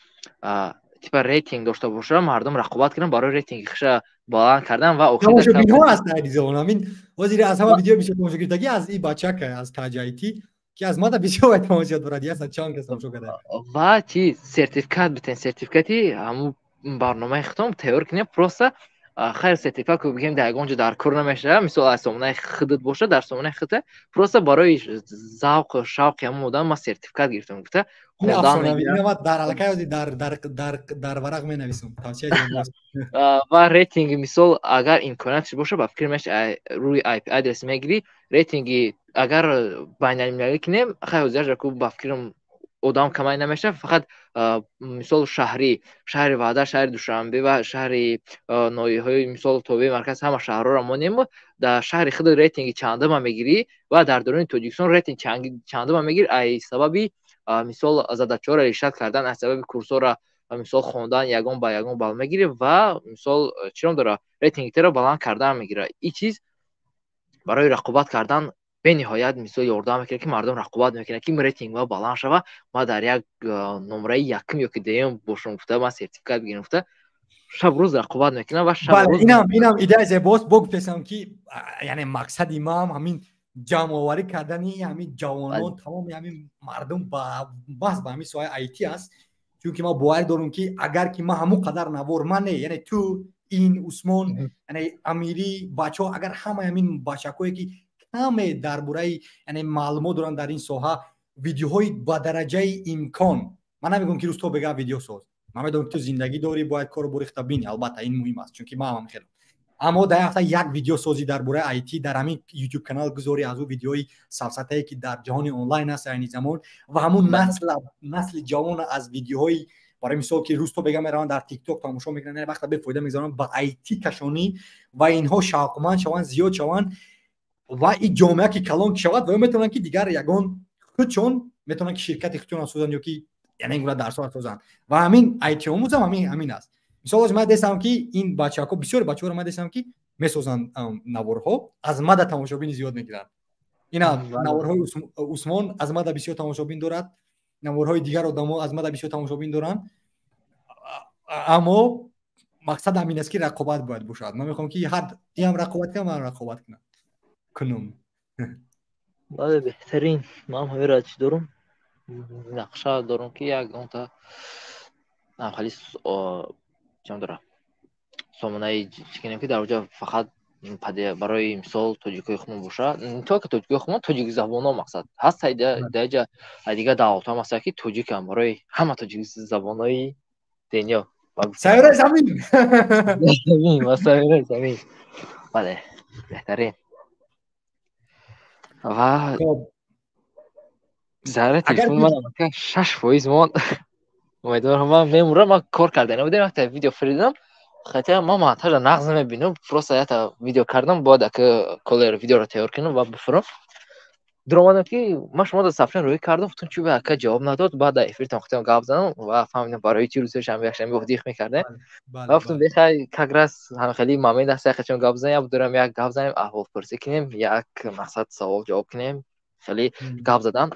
Speaker 3: типа рейтинг дошта боша, мардум рақобат кунанд барои рейтинги хиша баланд кардан ва
Speaker 1: тамошобинҳо аст айнизон ҳамин ҳозир аз ҳама видео бисёр тамошо гирифтагӣ аз и бачака аз Таҷ IT, ки аз мада бисёр тамошо дорад, ясан чанд кас тамошо карда.
Speaker 3: Ва чи сертификат битен, сертификати ҳамун барномаи худтон тайёр кунем. Просто хайр, сертификат ку бигем, дар ягон ҷо дар кор намешава. Мисол, аз сомонаи худат боша, дар сомонаи худта просто барои завқу шавқи ҳамон одам ман сертификат гирифтам гуфта.
Speaker 1: Дар аллакай дар варақ менависам.
Speaker 3: Ва рейтинги, мисол, агар имкониятш боша, ба фикр меш рӯи IP адрес мегирӣ, рейтинги агар байналмилалӣ кунем, хай, ҳозир ку ба фикрам одам камай намешавад, фақат мисол шаҳрӣ, шаҳри Ваҳдат, шаҳри Душанбе ва шаҳри ноҳияҳои, мисол, тобеи марказ, ҳама шаҳрҳоро монем, дар шаҳри худ рейтинги чандума мегирӣ ва дар даруни Тоҷикистон рейтинг чандума мегирӣ, ай сабаби, мисол, задачаҳоро решать кардан, аз сабаби курсҳоро, мисол, хондан, ягон ба ягон балл мегирӣ ва, мисол, чӣ ном дора, рейтинги теро баланд кардан мегирад. Ин чиз барои рақобат кардан бениҳоят, мисол, ёрдам мекунад, ки мардум рақобат мекунад, ки рейтинг ма баланд шава, ма дар як номраи якум ё ки дуюм бошам гуфта, ман сертификат бигирам гуфта, шаб рӯз рақобат мекунам ва шаб.
Speaker 1: Инам идеяи зебост. Бо гуфтесам, ки яъне мақсади маам ҳамин ҷамъоварӣ кардани ҳамин ҷавонон, тамоми ҳамин мардум ба баҳс ба ҳамин соҳаи IT аст, чунки ман боварӣ дорам, ки агар ки ман ҳамон қадар навор, ман не, яъне ту, ин Усмон, яъне Амирӣ, бачаҳо, агар ҳамаи ҳамин бачакое, ки каме дар бораи, яъне, маълумот доранд дар ин соҳа, видеоҳои ба дараҷаи имкон, ман намегӯям, ки рӯз то бега видеосоз, ман медонам, ки ту зиндагӣ дорӣ, бояд кору бори худта бинӣ, албатта, ин муҳим аст, чунки ман ҳам хеле, аммо дар як ҳафта як видео созӣ дар бораи IT, дар ҳамин YouTube канал гузорӣ, аз ӯ видеои сафсатае, ки дар ҷаҳони онлайн аст айни замон, ва ҳамун насли ҷавона аз видеоҳои, барои мисол, ки рӯз то бега мераванд, дар ТикТок тамошо мекунанд, вақта бефоида мегузаронанд, ба IT кашонӣ ва инҳо шавқманд шаванд, зиёд шаванд ва ин ҷомеа ки калон шавад, ва метавонанд, ки дигар ягон худшон метавонанд, ки ширкати худшон созанд ё ки, яъне, ин гуна дарсҳоро созанд. Ва ҳамин IT омӯзам ҳамин аст. Мисол, ман дестам, ки ин бачаҳо, бисёри бачаҳоро ман дестам, ки месозанд наворҳо, аз мада тамошобини зиёд мегиранд. Ина наворҳои Усмон аз мада бисёр тамошобин дорад, наворҳои дигар одамо аз мада бисёр тамошобин доранд, аммо мақсад ҳамин аст, ки рақобат бояд бошад. Ман мехоҳам, ки ҳар иам рақобат кунам, ман рақобат кунам.
Speaker 3: Бале, беҳтарин. Ман ҳамира чӣ дорам, нақша дорам, ки як онта хали чӣ дора, сомонаи чӣ кунем, ки дар оҷа фақат барои мисол тоҷикои худмон боша, не только тоҷикои худмон, тоҷикзабонҳо. Мақсад ҳаст даҷа дигар давлатҳо ҳам ҳаста, ки тоҷикам, барои ҳама тоҷикзабонҳои дунё.
Speaker 1: Сайёраи замин.
Speaker 3: Ва сайёраи замин, бале, беҳтарин. Ва зарра телефон ман 6% монд. Умедворам, ман мемурам. Ман кор карда набудем, вақте видео фиридам, хотя ман монтажа нағз намебинам, просто ята видео кардам, бояд ака колер видеоро тайёр кунам ва бифурам. Дуромадам, ки ман шумо дар сафрин рӯй кардам, гуфтам, чӯ ака ҷавоб надод. Баъд дар эфиртон худтон гап задам ва фаҳмидам, барои чӣ рӯзҳои шанбе, якшанбе отдых мекардем. Ва гуфтам, бехай, как раз хеле момент аст, яхачон гап занем, дурам як гап занем, аҳволпурсӣ кунем, як мақсад савол ҷавоб кунем. Хеле гап задан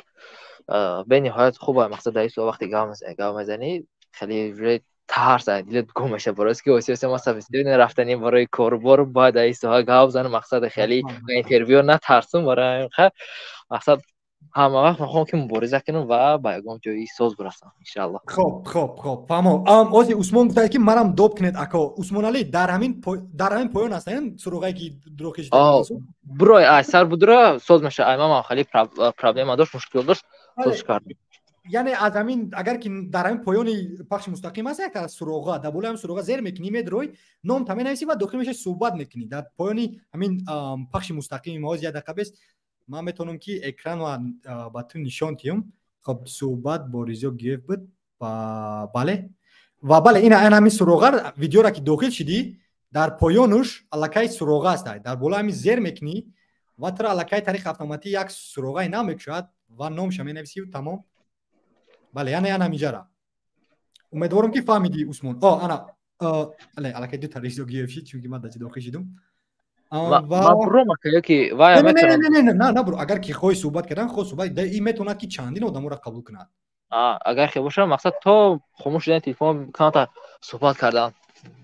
Speaker 3: бениҳоят хуб. Мақсад, дар ин суҳбат вақте гап мезанӣ, хеле тарс дилат гум мешавад, барои ки оси ма сафисти рафтанем барои корбор, бояд дар ин соҳа гап занам. Мақсад, хеле интервю натарсум, барои мақсад ҳама вақт мехоҳам, ки мубориза кунам ва ба ягон ҷои соз бирасам, иншаалло.
Speaker 1: Хоб, фаҳмо. Ози Усмон гуфтад, ки манам доб кунед, ако Усмоналӣ. Дар ҳамин поён аст суроғае, ки дурохиш.
Speaker 3: Бурой, ай сар будура соз меша. Ай ман хеле проблема дошт, мушкил дошт, соз кардам.
Speaker 1: Яъне аз ҳамин, агар ки дар ҳамин поёни пахши мустақим аст як суроға, дар болои ҳамин суроға зер мекунӣ, медрой, ном та менависӣ ва дохил мешавӣ, суҳбат мекунӣ дар поёни ҳамин пахши мустақими мо. Як дақиқа бест, ман метавонам, ки экранро ба ту нишон диҳам. Хоб, суҳбат бо Ризо Гиев буд. Бале ва бале, ин ҳамин суроға, видеора ки дохил шидӣ, дар поёнуш аллакай суроға аст. Дар болои ҳамин зер мекунӣ ва туро аллакай тариқи автоматӣ як суроғаи нав мекушояд ва номша менависӣ, тамом. Бале, яъне ана ҳаминҷара. Умедворам, ки фаҳмидӣ, Усмон. О, ана, але аллакай дута Ризо Гиев шид, чунки ман даҷи дохил шидум. На, буро, агар ки хоҳӣ суҳбат кардан, хоҳ суҳбат. Ин метавонад, ки чандин одаморо қабул кунад.
Speaker 3: Агар хел бошад, мақсад то хомӯш шудани телефон камтар суҳбат кардан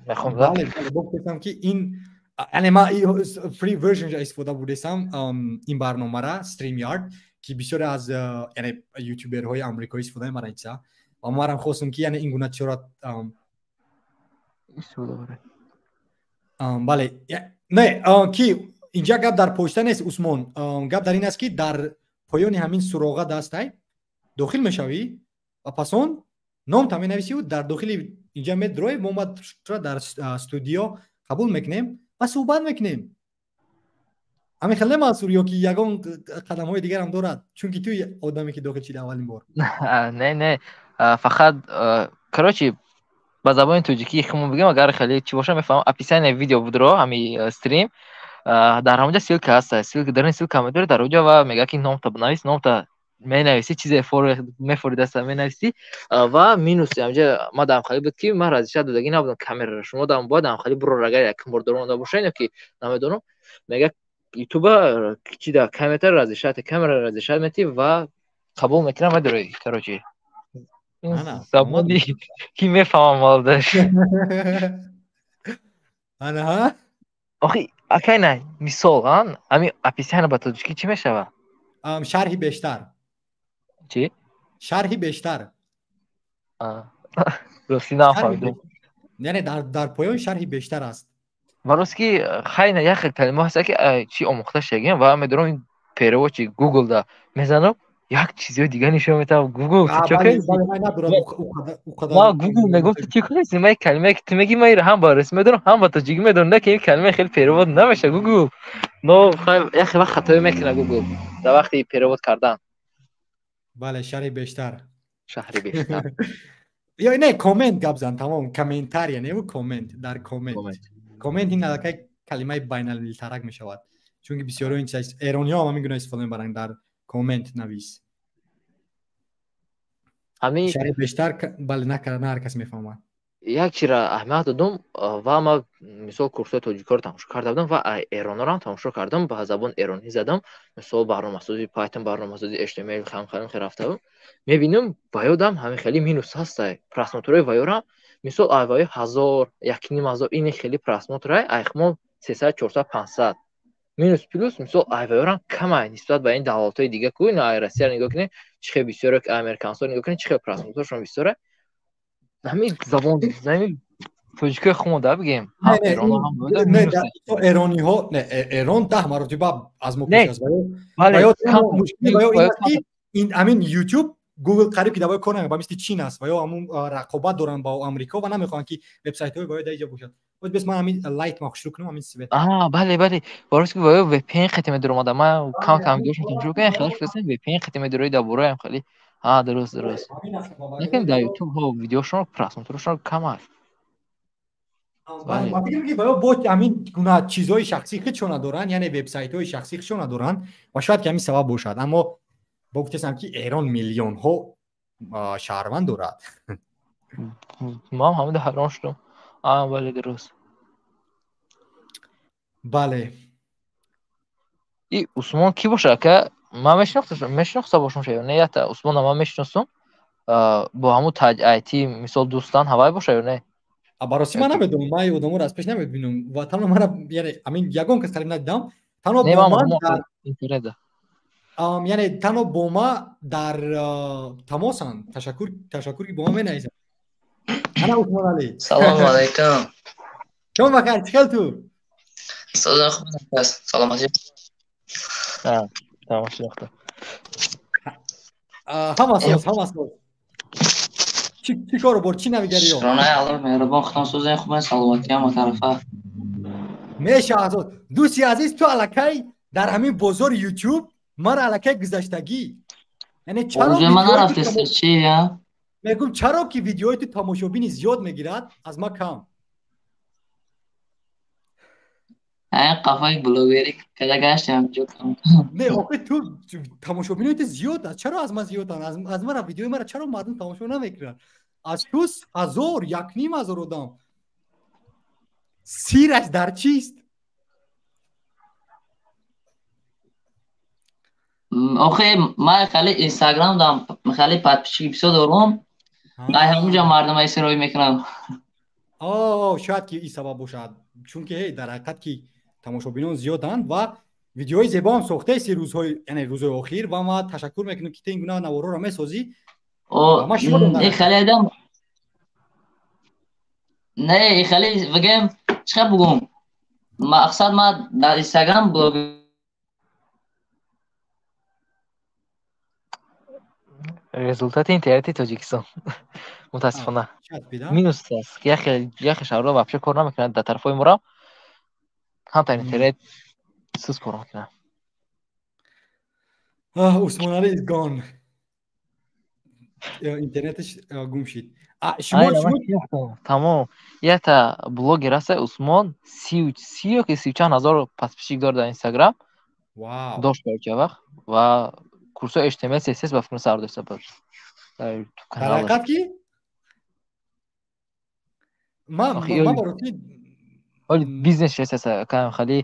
Speaker 3: мехоҳам.
Speaker 1: Бале, бале, гуфтам ки ин яъне ман free version истифода бурдесам ин барномара StreamYard, ки бисёре аз яъне ютуберҳои амрикоӣ истифода мебаранд ин чиза, ва манам хостам ки яъне ин гуна чизҳоро
Speaker 3: истифода баред.
Speaker 1: Бале, не, ки инҷа гап дар почта нест, Усмон, гап дар ин аст, ки дар поёни ҳамин суроға дастай дохил мешавӣ ва пас он номта менависиву дар дохили инҷа медрои, мо тура дар студио қабул мекунем ва суҳбат мекунем. Ҳамин хеле, Мансур, ё ки ягон қадамҳои дигарам дорад, чунки ту одаме ки дохил шиди аввалин бор?
Speaker 3: Не, не, фақат, короче, ба забони тоҷикӣ химо бигем, агар хеле чӣ боша, мефаҳмам. Описание видео будро ҳами стрим, дар ҳамонҷа ссылка ҳаст, ссылка, дар ин ссылка медори дар оҷа ва мега ки номта бинавис, номта менависӣ, чизе мефори даста менависӣ. Ва минус ҳамҷа ма дамхалӣ буд, ки ман разрешать додагӣ набудам камераро. Шумо дам бояд дамхалӣ бурор, агар якум бор доронда бошед ё ки намедонам, мега ютуба чи да камера разрешать, камера разрешать метӣ ва қабул мекунам, медорӣ. Короче, забони ки мефаҳмам молдаш.
Speaker 1: Ана.
Speaker 3: Охи, акай, на мисол, ҳами описание ба тоҷикӣ чӣ мешавад?
Speaker 1: Шарҳи бештар.
Speaker 3: Чӣ?
Speaker 1: Шарҳи бештар.
Speaker 3: Ростӣ нафаҳмидам.
Speaker 1: Яъне дар поён шарҳи бештар аст.
Speaker 3: Ва рост ки хайна як хел калима ҳаста, ки чӣ омӯхта шагем, ва медорам переводчик Гугл да мезанам, як чизҳои дига нишон метавам. Гугл, ту чӣ кардӣ? Ма Гугл мегӯм, ту чӣ кардӣ? Ма калимае ки ту мегӣ, ма ира ҳам ба русӣ медонам, ҳам ба тоҷикӣ медонам, не ки ин калима хеле перевод намеша, Гугл. Но як вақт хатоӣ мекунад Гугл дар вақти перевод кардан.
Speaker 1: Бале, шарҳи бештар.
Speaker 3: Шарҳи бештар.
Speaker 1: Ё не, коммент гап зан, тамом, комментария неву коммент, дар коммент. Коммент ин аллакай калимаи байналмилалтарак мешавад, чунки бисёриҳо ин чиз, эрониҳо ҳам ҳамин гуна истифода мебаранд: дар коммент навис.
Speaker 3: Ҳами
Speaker 1: шарҳи бештар, бале, на ҳар кас мефаҳмад.
Speaker 3: Як чира аҳамият додум, ва ма мисол курсҳои тоҷикоро тамошо карда будам ва эронорам тамошо кардам, ба забони эронӣ задам, мисол барномасози Python, барномасози HTML, хам хел рафта будам, мебинам, ба ёдам ҳамин хеле минус ҳастай просмотрҳои ваёрам, мисол ай ваё 1000, 1500, ини хеле просмотрай, айхмо 300, 400, 500. Минус плюс, мисол, ай ваёрам камай нисбат ба ин давлатҳои дига ку, ин ай Россияро нигоҳ кунед, чӣ хел бисёре, американсоро нигоҳ кунед, чӣ хел просмотршон бисёре. Ҳамин забон, ҳамин тоҷикои хумо да бигем.
Speaker 1: Эрониҳо, не, Эрон 10 маротиба аз мо пеш аст. Мушкили ваё ин аст, ки ин ҳамин Ютуб, Гугл қариб ки давои кор намекунад, ба мисли Чин аст, ва ё ҳамун рақобат доранд бо Амрико ва намехоҳанд, ки вебсайтҳои ваё дар иҷо бошад. Боз бес ман ҳамин light ма шурӯъ кунам, ҳамин свет.
Speaker 3: Аа, бале, бале, барои ки ваё VPN хати медаромада, ман кам кам видеошон тамошо кардам, хеле шудастам, VPN хати медарои дар бораям хеле. А, дуруст, дуруст. Лекин дар Ютуб ҳо видеошон просмотршон кам аст.
Speaker 1: Ман фикр мекунам, ки ваё бо ҳамин гуна чизҳои шахсии худшона доранд, яъне вебсайтҳои шахсии худшона доранд, ва шояд ки ҳамин сабаб бошад. Аммо бо гуфтесам, ки Эрон миллионҳо шаҳрванд дорад.
Speaker 3: Ман ҳамида ҳайрон шудам. А, бале, дуруст.
Speaker 1: Бале.
Speaker 3: И Усмон кӣ бошад, ака? Ман мешинохта бошам ё не? Ята Усмона ман мешиносам, бо ҳамун таҷ айти, мисол, дӯстан ҳавай боша ё не?
Speaker 1: Барости ман намедонам, ман одаморо аз пеш намебинам ва танҳо мара, яъне ҳамин ягон кас қариб надидам, танҳо бо ман, яъне танҳо бо ма дар тамосанд. Ташаккур, ташаккур, ки бо ма менависанд. Ана Усмоналӣ.
Speaker 4: Салому алайкум.
Speaker 1: Чон бахайр, чӣ хел ту?
Speaker 4: Созон хуб аст, саломатӣ.
Speaker 3: Тамом, шинохтам.
Speaker 1: Ҳама соз, ҳама соз. Чӣ кору бор, чӣ навигариё?
Speaker 4: Шукронаи Аллоҳ меҳрубон, худам созем, хубен, саломатӣ ҳама тарафа.
Speaker 1: Мешавад. Дӯсти азиз, ту аллакай дар ҳамин бозори Ютуб мара аллакай гузаштагӣ. Яъне чаро
Speaker 4: Уже ман нарафтест чи я?
Speaker 1: Мегӯм, чаро ки видеои ту тамошобини зиёд мегирад, аз ма кам?
Speaker 4: Ай, қафои блогерӣ када гаштем ҷо.
Speaker 1: Не, охи, ту тамошобинои ту зиёд аст, чаро аз ман зиёданд? Аз мара, видеои мара чаро мардум тамошо намекунанд? Аз ту 1000, 1500 одам. Сираш дар чист?
Speaker 4: Охе, ман хеле Инстаграм дам, хеле подписчик бисёр дорам. Ай ҳамунҷа мардум ай сироӣ мекунам.
Speaker 1: О, шояд ки ин сабаб бошад, чунки ҳей дар ҳақиқат ки тамошобинон зиёданд ва видеои зебоам сохтаи рӯзҳои, яъне рӯзҳои охир, ва ман ташаккур мекунам ки ту ин гуна наворҳоро месозӣ.
Speaker 4: Ин хеле адам не, ин хеле бигем, чӣ хел бугум, мақсад ман дар Инстаграм блог
Speaker 3: Результати интернети Тоҷикистон мутаассифона минус аст. Яхе шаҳрҳо вообще кор намекунад, дар тарафҳои мора камтар интернет суст кор мекунад.
Speaker 1: Усмоналӣ is gone. Интернеташ гум шид. Шумо
Speaker 3: тамом, якта блогер аст Усмон, 30 ё ки 30 чанд ҳазор подписчик дорад дар Инстаграм. Дошт короче вақт ва курсҳои HTML, CSS ба фикр сар дошта буд.
Speaker 1: Дар ҳақиқат ки ман барои
Speaker 3: ҳоли бизнес шеста кам хеле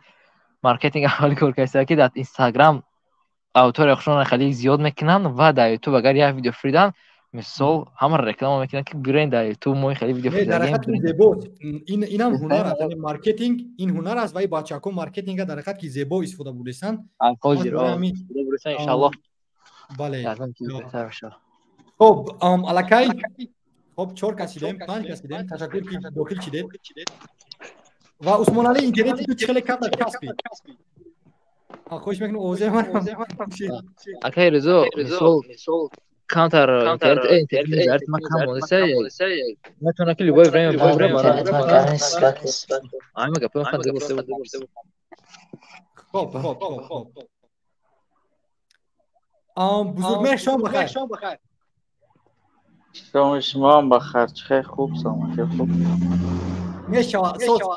Speaker 3: маркетинг ҳоли кор кардааст, ки дар Инстаграм аудитория худшонро хеле зиёд мекунанд ва дар Ютуб агар як видео фиридан, мисол, ҳамаро реклама мекунанд, ки бирен дар Ютуб мо хеле видео
Speaker 1: Дар ҳақиқат зебо, инам ҳунар аст, яъне маркетинг ин ҳунар аст ва ин бачаҳо маркетинга дар ҳақиқат ки зебо истифода бурдесанд.
Speaker 3: Иншаллоҳ.
Speaker 1: Бале. Хоб, аллакай хоб чор кас шидем, панҷ кас шидем. Ташаккур ки дохил шидед. Ва Усмоналӣ, интернети ту чӣ хеле камтар касбид. Хоҳиш мекунам, овозаи ман.
Speaker 3: Акай Ризо, мисол, камтар интернет ман кам мондеса, метавонад ки любое время. Ама гапои ман.
Speaker 1: Хоб, хоб, хоб, хоб. Бузургмеҳр, шом бахайр.
Speaker 5: Шоми шумоам бахайр. Чӣ хел, хуб, саломатӣ хуб?
Speaker 1: Мешавад.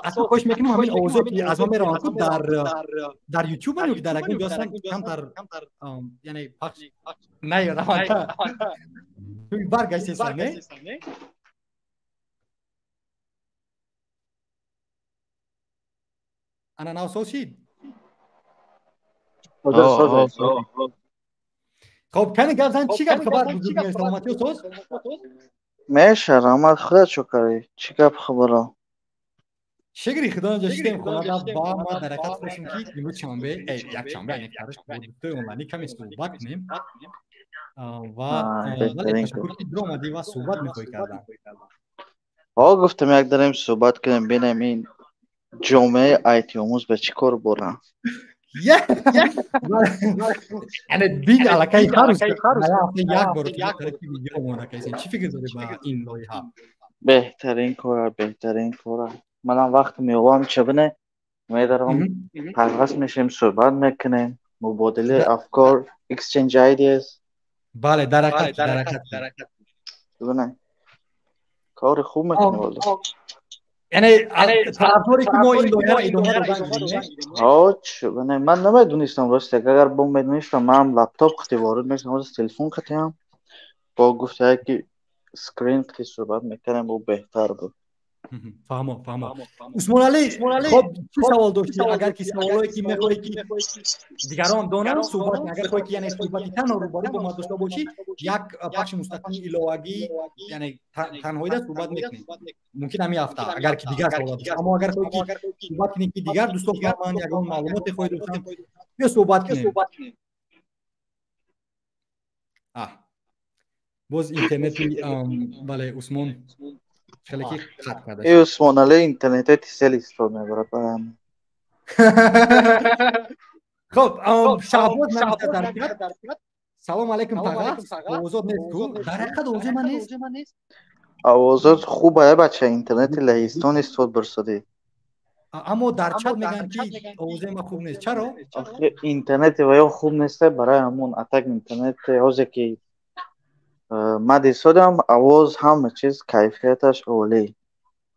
Speaker 1: Асло хоҳиш мекунам, ҳамин овозое ки аз мо мераванд ку дар ютуб ё ки дар ягон ҷо ҳастанд, камтар яъне пахш наёраванд. Баргаштесан, не? Ана нав соз шид. Хоб, кани гап зан, чӣ гап хабар, бузургмеҳр, саломатиё соз?
Speaker 5: Меша, раҳмат, худат чӯ кардӣ? Чӣ гап хабаро?
Speaker 1: Шукри худо, инҷо шидем хонада ва ма дар ҳақиқат хостем ки имрӯз шанбе, якшанбе, яъне фарш бо дӯстои онлайнӣ каме суҳбат кунем ва ташаккур ки биромадӣ ва суҳбат мехоҳӣ кардан.
Speaker 5: Ҳо, гуфтам, як дарем суҳбат кунем, бинем ин ҷомеаи айтиомӯз ба чӣ кор бора.
Speaker 1: Яъне бин, аллакай ҳар рӯз як бор видео омода кардем. Чӣ фикр дорӣ ба ин лоиҳа?
Speaker 5: Беҳтарин кора, беҳтарин кора. Манам вақт меёбам, чабине медарам, пайваст мешем, суҳбат мекунем, мубодилаи афкор, exchange ideas.
Speaker 1: Бале, дар ҳақиқат, дар ҳақиқат.
Speaker 5: Бибине, кори хуб мекунем валло.
Speaker 1: Яъне тарафдоре ки мо ин лоиҳаро идома додан?
Speaker 5: Ҳо, чибине, ман намедонистам, рости, агар бо медонистам, манам лаптоп қати ворид мешудам, ҳозир телефон қатиам. Бо гуфтае ки скрин қати суҳбат мекардем, бо беҳтар буд.
Speaker 1: Фаҳмо, фаҳмо. Усмоналӣ, хоб, чӣ савол доштӣ? Агар ки саволое ки мехоҳӣ ки дигарон донанд, суҳбат, агар хоҳӣ ки яъне суҳбати танҳо рӯбарӯ бо ман дошта бошӣ, як пахши мустақими иловагӣ, яъне танҳоида суҳбат мекунем, мумкин ҳамин ҳафта, агар ки дигар савол дошт. Аммо агар хоҳӣ ки суҳбат кунем, ки дигар дӯстон фаҳманд, ягон маълумоте хоҳӣ доштан, биё суҳбат кунем. Боз интернети, бале, Усмон хеле ки қатъ карда.
Speaker 5: Э, Усмоналӣ интернети тисел истифода мебарад барам.
Speaker 1: Хоб, Шаҳбоз нависта дар чат: «Салом алейкум, таға, овозот нест ку». Дар ҳақиқат овози ман нест?
Speaker 5: Овозот хуб ая, бача, интернети Лаҳистон истифода бурсадӣ.
Speaker 1: Аммо дар чат мегӯянд ки овозаи ман хуб нест. Чаро?
Speaker 5: Интернети ваё хуб неста, барои ҳамон. Атак интернет ҳозе ки ман дисодам, овоз, ҳама чиз кайфияташ олӣ.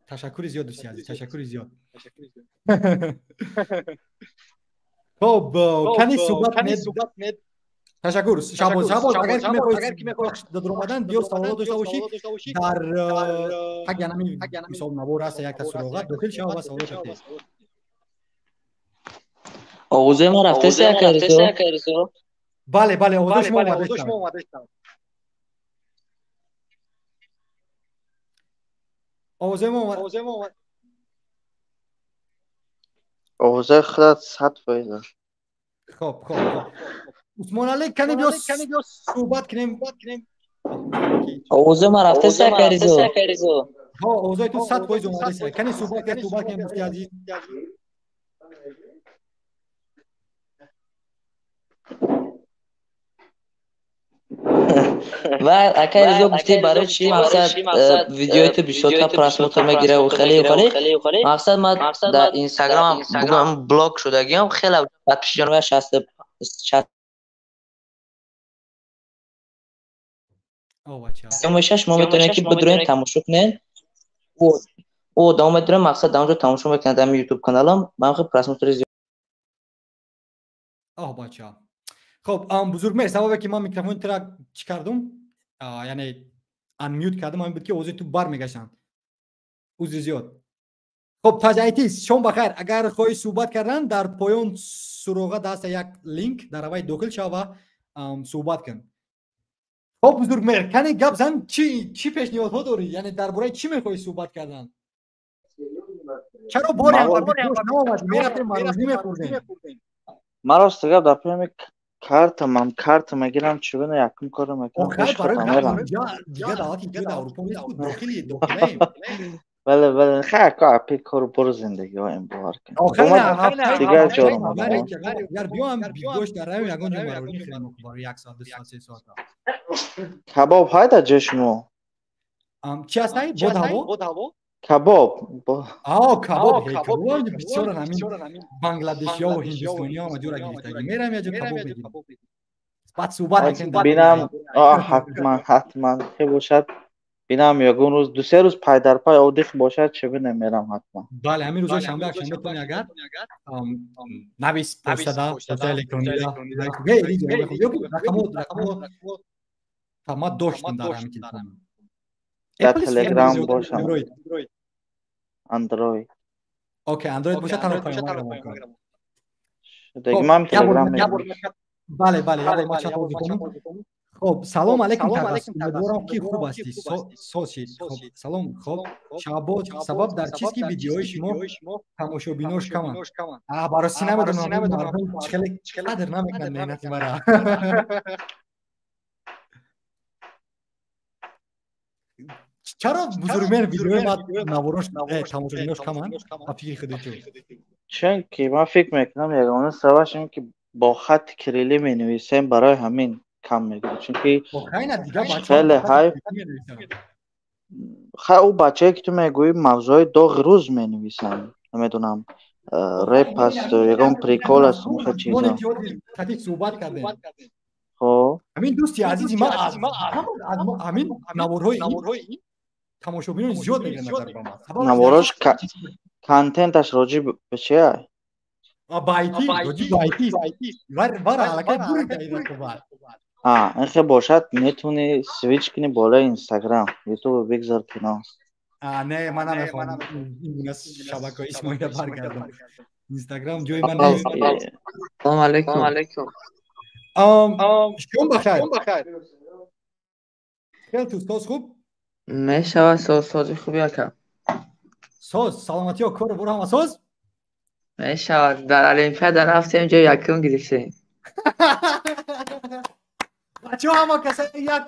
Speaker 1: Ташаккури зиёд, дӯсти азиз, ташаккури зиёд. Хоб, кани суҳбат. Ташаккур, Шаҳбоз. Шаҳбоз, агар ки мехоҳӣ даромадан, биё, саволо дошта бошӣ, дар таги ҳамин мисол навор аст якта суроға, дохил шав ва саволо кардед.
Speaker 4: Овози ма рафтест, акарисо?
Speaker 1: Бале, бале, овозои шумо омада. Овозои мо омада.
Speaker 5: Овозои худат 100%.
Speaker 1: Хоб, хоб, хоб. Усмоналӣ, кани биё суҳбат кунем.
Speaker 4: Овозои ман рафтест, акай Ризо?
Speaker 1: Ҳо, овозои ту 100% омадест. Кани суҳбат кунем, суҳбат кунем, дӯсти азиз.
Speaker 4: Ва акай Ризо, гуфтӣ, барои чӣ мақсад видеои ту бисёртар просмотр мегирад ва хеле хеле мақсад. Ман дар инстаграмам бугам блок шудагиам, хеле подписчикон 60 меша. Шумо метавонед, ки бидурен, тамошо кунед. Ӯ одам медурем, мақсад, дар онҷо тамошо мекунад, дар ютуб каналам ман хеле просмотри зиёд.
Speaker 1: Оҳ, бача. Хоб, бузургмеҳр, сабабе ки ман микрофони тура чӣ кардум, яъне unmute кардум, ҳамин буд, ки овози ту бармегаштанд. Узри зиёд. Хоб, Таҷайтис, шом бахайр. Агар хоҳӣ суҳбат кардан, дар поён суроға даста як линк, дар аввай дохил шав ва суҳбат кун. Хоб, бузургмеҳр, кани гап зан, чӣ пешниҳодҳо дорӣ, яъне дар бораи чӣ мехоҳӣ суҳбат кардан? Чаро бори наомадӣ? Мерафтем, марозӣ мехӯрдем.
Speaker 5: Ман, рости гап, дар паёми картамам, карта мегирам, чӣ бина, якум корро мекунам.
Speaker 1: Дига даъвати ҷои Аврупо нест, дохили дохилаем.
Speaker 5: Бале, бале, хай, ко апи кору бору зиндагиҳо ин бовар кун. Дигар ҷо
Speaker 1: агар биёам, гӯшт дар раён ягон ҷо марозӣ мехӯрем барои як соат, 2 соат, 3 соат.
Speaker 5: Кабоб ҳай дар ҷои шумо?
Speaker 1: Чӣ ҳастай? Бод ҳаво?
Speaker 5: Кабоб.
Speaker 1: Ао, кабоб, кабоб бисёр. Ҳамин бангладешиё ва ҳиндустониё ҳама ҷора гирифтагӣ, мерам як ҷо, кабоб мегирем, баъд суҳбат мекунем.
Speaker 5: Бинам, ҳатман, ҳатман ке бошад, бинам, ягон рӯз, 2-се рӯз пай дар пай отдых бошад, чӣ бинам, мерам ҳатман.
Speaker 1: Бале, ҳамин рӯзои шанбе, якшанбе тони агар навис, почтада, почтаи электронида рақамо ма доштам дар ҳамин телефон.
Speaker 5: Дар Телеграм бошам. Андроид.
Speaker 1: Окей, Андроид бошад, танҳо паёмак равон кун.
Speaker 5: Ман Телеграм.
Speaker 1: Бале, бале, як бор ма чат бозӣ кунем. Хоб, салом алейкум, Тағас, умедворам, ки хуб ҳастӣ, соши. Хоб, салом. Хоб, Шаҳбоз, сабаб дар чист, ки видеои шумо тамошобинош каманд? Барости намедонам, мардум хеле қадр намекунанд меҳнати мара. Чаро, бузургмеҳр, видеои ма наворош тамошобинош каманд, ба фикри худи ту?
Speaker 5: Чунки ман фикр мекунам, ягона сабабаш ин ки бо хатти кириллӣ менависем, барои ҳамин кам мегирад, чунки хеле ҳайф. Хай, ӯ бачае, ки ту мегӯӣ, мавзӯи доғи рӯз менависанд, намедонам, реп аст, ягон прикол аст, хел чизо.
Speaker 1: Суҳбат кардем.
Speaker 5: Хоб.
Speaker 1: Ҳамин дӯсти азизи ман аз ҳамин наворҳои тамошобинони зиёд мегирад назар ба ман.
Speaker 5: Наворош, контенташ роҷиб ба чия?
Speaker 1: Ба айти, роҷиб ба айти. Вара аллакай бурида ин рақобат.
Speaker 5: Ин хел бошад, метавонӣ свич кунӣ болои Инстаграм, Ютубо бигзор кино.
Speaker 1: Не, ман намехоҳам ин гуна шабакаҳои иҷтимоиро баргардам. Инстаграм ҷои ман нест.
Speaker 6: Салому алейкум.
Speaker 1: Шом бахайр. Хел ту, соз, хуб?
Speaker 6: Мешавад, соз, сози хуби, ака.
Speaker 1: Соз, саломатиё, кору бор ҳама соз?
Speaker 6: Мешавад, дар олимпиада рафтем, ҷои якум гирифтем.
Speaker 1: Бачаҳо, ҳама каса як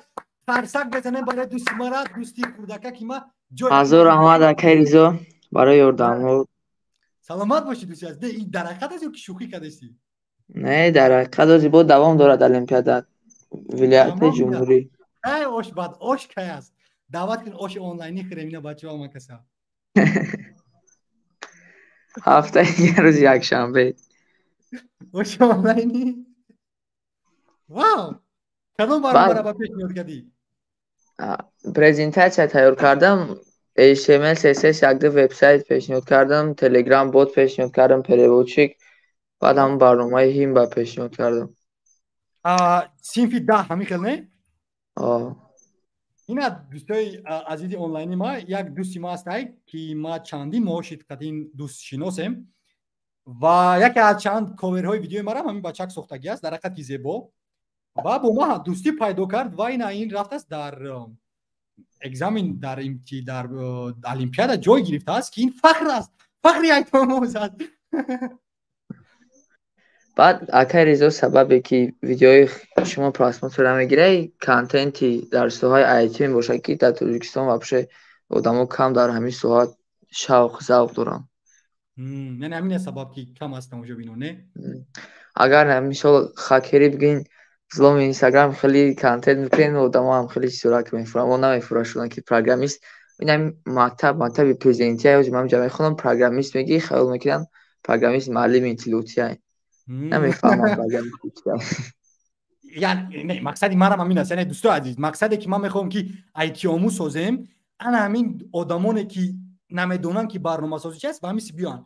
Speaker 1: қарсак бизанем барои дӯсти мара, дӯсти хурдака, ки ма ҷои
Speaker 6: Ҳазор раҳмат, акай Ризо, барои ёрдамҳо.
Speaker 1: Саломат бошӣ, дӯсти азиз. Не, ин дар ҳақиқат аст ё ки шӯхӣ кардасӣ?
Speaker 6: Не, дар ҳақиқат, ози бо давом дорад олимпиада вилояти, ҷумҳурӣ.
Speaker 1: Кай ош, баъд ош кай аст? Даъват кун, оши онлайнӣ хӯрем ина, бачаҳо, ҳама каса.
Speaker 6: Ҳафтаи дигар, рӯзи якшанбе.
Speaker 1: Оши онлайнӣ, вау! Кадом барномаро ба пешниҳод кардӣ?
Speaker 6: Презентатсия тайёр кардам, HTML, CSS, якду вебсайт пешниҳод кардам, Telegram бот пешниҳод кардам, переводчик, баъд ҳамон барномаи ҳимба пешниҳод кардам.
Speaker 1: Синфи 10, ҳамин хел, не? Ина, дӯстои азизи онлайни ма, як дӯсти ма ҳастай, ки ма чандин моҳ шид қадин дӯст шиносем, ва яке аз чанд коверҳои видеои марам ҳамин бачак сохтагӣ аст. Дар ҳақиқат ки зебо. Ва бо ма дӯстӣ пайдо кард ва ина ин рафтааст дар экзамен, дар дар олимпиада ҷой гирифтааст, ки ин фахр аст, фахри айтомоз аст.
Speaker 6: Баъд, акай Ризо, сабабе ки видеои шумо просмотр намегирад, контенти дар соҳаи IT мебошад, ки дар Тоҷикистон вообще одамо кам дар ҳамин соҳа шавқ завқ доранд.
Speaker 1: Яъне ҳамин аст сабаб, ки кам аст тамошобино, не?
Speaker 6: Агар мисол хакерӣ бигӯин, взломи Инстаграм, хеле контент мекунем, одамо ҳам хеле чизҳоро ки мефуранд, мо намефурашонанд, ки программист. Ин ҳамин мактаб, мактаби президентия, ҳозир ман ҷа мехонам, программист мегӣ, хаёл мекунам программист муаллими иттилоотия. Намефаҳмам программист чия.
Speaker 1: Яъне мақсади манам ҳамин аст. Яъне, дӯстои азиз, мақсаде ки ман мехоҳам, ки айтиомӯз созем, ана ҳамин одамоне ки намедонанд, ки барномасозӣ чи аст, ба ҳамин биёянд.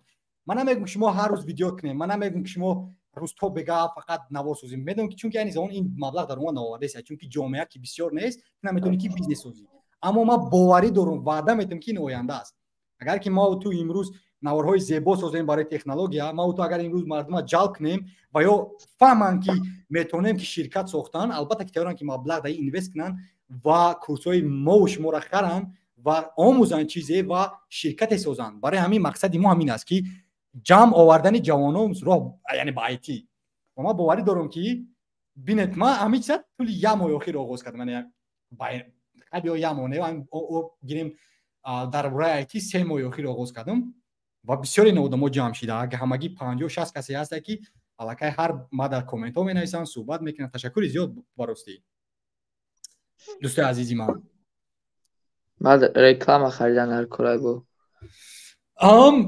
Speaker 1: Ман намегӯм, ки шумо ҳар рӯз видео кунем, ман намегӯм, ки шумо рӯз то бега фақат навор созем. Медонам, ки чунки айни замон ин маблағ даромад наовардааст, чунки ҷомеа ки бисёр нест, наметавонӣ ки бизнес созӣ. Аммо ман боварӣ дорам, ваъда метавам, ки ин оянда аст. Агар ки мо ту имрӯз наворҳои зебо созем барои технология, мо ту агар имрӯз мардума ҷалб кунем ва ё фаҳманд, ки метавонем ки ширкат сохтан, албатта ки тавонанд, ки маблағ дар ин инвест кунанд ва курсҳои мову шуморо харанд ва омӯзанд чизе ва ширкате созанд. Барои ҳамин мақсади мо ҳамин аст, ки ҷамъ овардани ҷавонон роҳ, яъне ба IT. Ва ман боварӣ дорам, ки бинед, ман ҳамин чиза тӯли як моҳи охир оғоз кардам, яъне ё як моҳ не, гирем, дар бораи IT 3 моҳи охир оғоз кардам ва бисёре одамо ҷамъ шида, ҳамагӣ 50-60 касе ҳаста, ки аллакай ҳар ма дар комментҳо менависанд, суҳбат мекунанд. Ташаккури зиёд баростӣ, дӯстои азизи ман.
Speaker 6: Баъд реклама харидан дар кора бо.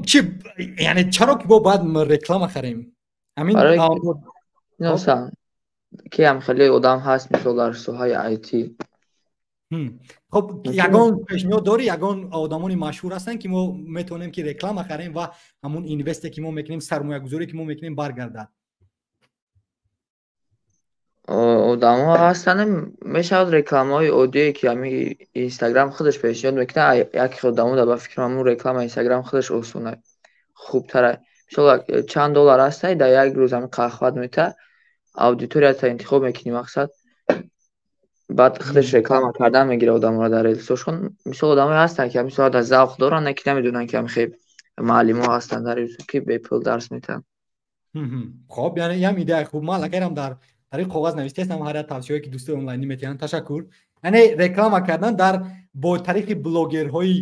Speaker 1: Чи, яъне чаро ки мо бояд реклама харем? Ҳамин
Speaker 6: ки ҳам хеле одам ҳаст, мисол, дар соҳаи IT.
Speaker 1: Хоб, ягон пешниҳод дорӣ? Ягон одамони машҳур ҳастанд, ки мо метавонем ки реклама харем ва ҳамун инвесте ки мо мекунем, сармоягузоре ки мо мекунем, баргардад?
Speaker 6: Одамо ҳастанд, мешавад рекламаҳои оддие, ки ҳамин Инстаграм худаш пешниҳод мекунад. Яке одамо дар ба фикрам, ҳамун реклама Инстаграм худаш осона, хубтара. Мисол, чанд доллар ҳастай, дар як рӯз ҳамин қахват мета, аудиторията интихоб мекунӣ, мақсад, баъд худаш реклама кардан мегирад одаморо дар релсошон. Мисол, одамое ҳастанд, ки ҳамин соҳа завқ доранд, не ки намедонанд, ки ҳамин хел муаллимо ҳастанд дар Ютуб, ки бепул дарс метаҳанд.
Speaker 1: Хоб, яъне ям идеяи хуб. Ман аллакайрам дар тариқи коғаз навиштаастам ҳар як тавсияҳое, ки дӯстои онлайнӣ метиҳанд. Ташаккур. Яъне реклама кардан дар бо тариқи блогерҳои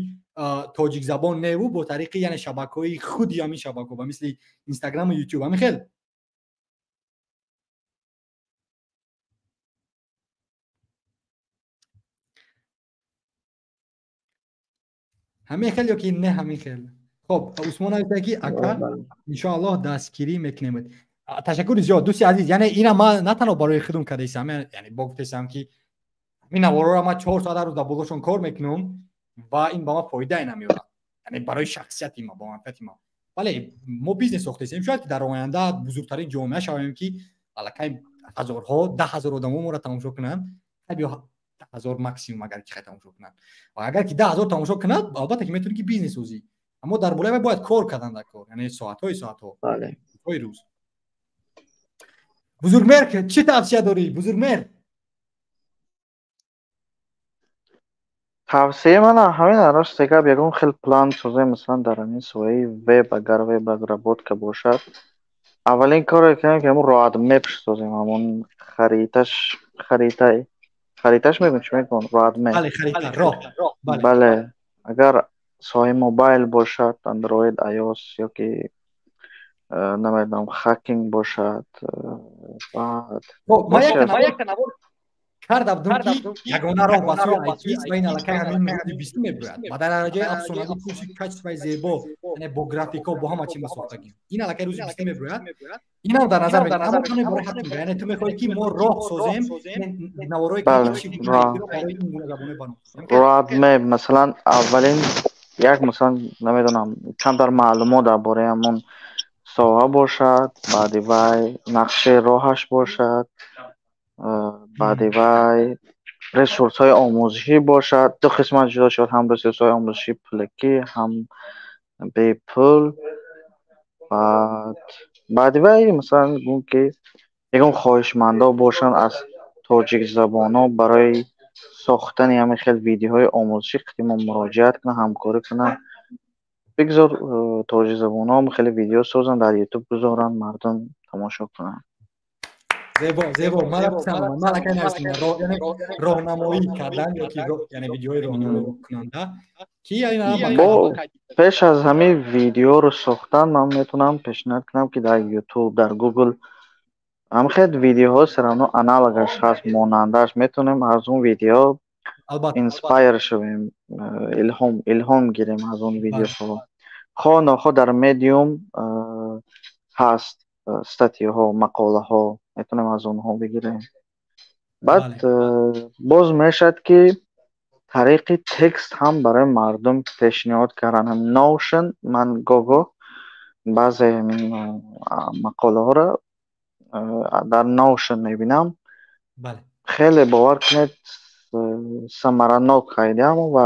Speaker 1: тоҷикзабон неву бо тариқи, яъне, шабакаҳои худи ҳамин шабакаҳо, ба мисли Инстаграму Ютуб, ҳамин хел? Ҳамин хел ё ки не ҳамин хел? Хоб, Усмон нависта, ки ака, иншоаллоҳ дастгирӣ мекунем. Ташаккури зиёд, дӯсти азиз. Яъне ина ман на танҳо барои худум кардаистам, яъне бо гуфтаистам, ки ин наворҳоро ман 4 соат ҳар рӯз дар болошон кор мекунам ва ин ба ман фоидае намеорад, яъне барои шахсияти ма, ба манфиати ма. Бале, мо бизнес сохтаистем, шояд ки дар оянда бузургтарин ҷомеа шавем, ки аллакай ҳазорҳо, 10 000 одамо моро тамошо кунанд, ё 10 000 максимум, агар ки хай тамошо кунанд. Ва агар ки 10 000 тамошо кунад, албатта ки метавонӣ ки бизнес созӣ, аммо дар болои бояд кор кардан дар кор, яъне соатҳои соатҳо ҳои рӯз. Бузургмер, чӣ тавсия дорӣ, Бузургмер?
Speaker 5: Тавсияи ман ҳамин, росте гап, ягон хел план созем, масалан, дар ҳамин соҳаи веб. Агар веб разработка бошад, аввалин коре кунем, ки ҳамун roadmap созем, ҳамун хариташ, харитаи хариташ мегӯем, чӣ мегӯем, roadmap.
Speaker 1: Бале, харита, роҳ.
Speaker 5: Бале, агар соҳаи мобайл бошад, Android, iOS ёки намедонам, хакинг бошад, баъд
Speaker 1: ман як навор карда будам, ки ягона роҳ ба сӯи IT ва ин аллакай ҳамин рӯзи 20 мебирояд, ба дараҷаи афсонавӣ, курси качествои зебо, яъне бо графикҳо, бо ҳама чи ма сохтагим. Ин аллакай рӯзи 20 мебирояд. Инам дар назар мегирам, аммо каме барои хакинг, яъне ту мехоҳӣ, ки мо роҳ созем, наворҳое ки барои ин гуна забонҳои барнома.
Speaker 5: Roadmap, масалан, аввалин як, масалан, намедонам, камтар маълумот дар бораи ҳамон соҳа бошад, баъди вай нақшаи роҳаш бошад, баъди вай ресурсҳои омӯзишӣ бошад, ду қисмат ҷудо шуд: ҳам ресурсҳои омӯзишӣ пулакӣ, ҳам бепул. Баъд баъди вай, масалан, гӯм, ки ягон хоҳишмандо бошанд аз Тоҷикзабонҳо барои сохтани ҳамин хел видеоҳои омӯзишӣ қити мо муроҷиат кунанд, ҳамкорӣ кунанд. Бигзор тоҷикзабонҳо хеле видео созанд, дар Ютуб гузоранд, мардум тамошо кунанд.
Speaker 1: Зебо, зебо. Ман писандам. Ман аллакай навиштам, яъне роҳнамоӣ кардан ёки яъне видеои роҳнамоикунанда, ки
Speaker 5: бо пеш аз ҳамин видеоро сохтан ман метавонам пешниҳод кунам, ки дар Ютуб, дар Гугл ҳамхел видеоҳо всё равно аналогаш ҳаст, монандааш, метавонем аз он видео inspire шавем, илҳом гирем аз он видеоҳо. Хоҳ нохоҳ дар Медиум ҳаст статьяҳо, мақолаҳо, метавонем аз онҳо бигирем. Баъд боз мешавад, ки тариқи текст ҳам барои мардум пешниҳод кардан. Notion, ман гоҳ-гоҳ баъзе ҳамин мақолаҳоро дар Notion мебинам. Хеле, бовар кунед, самаранок хайдиам ва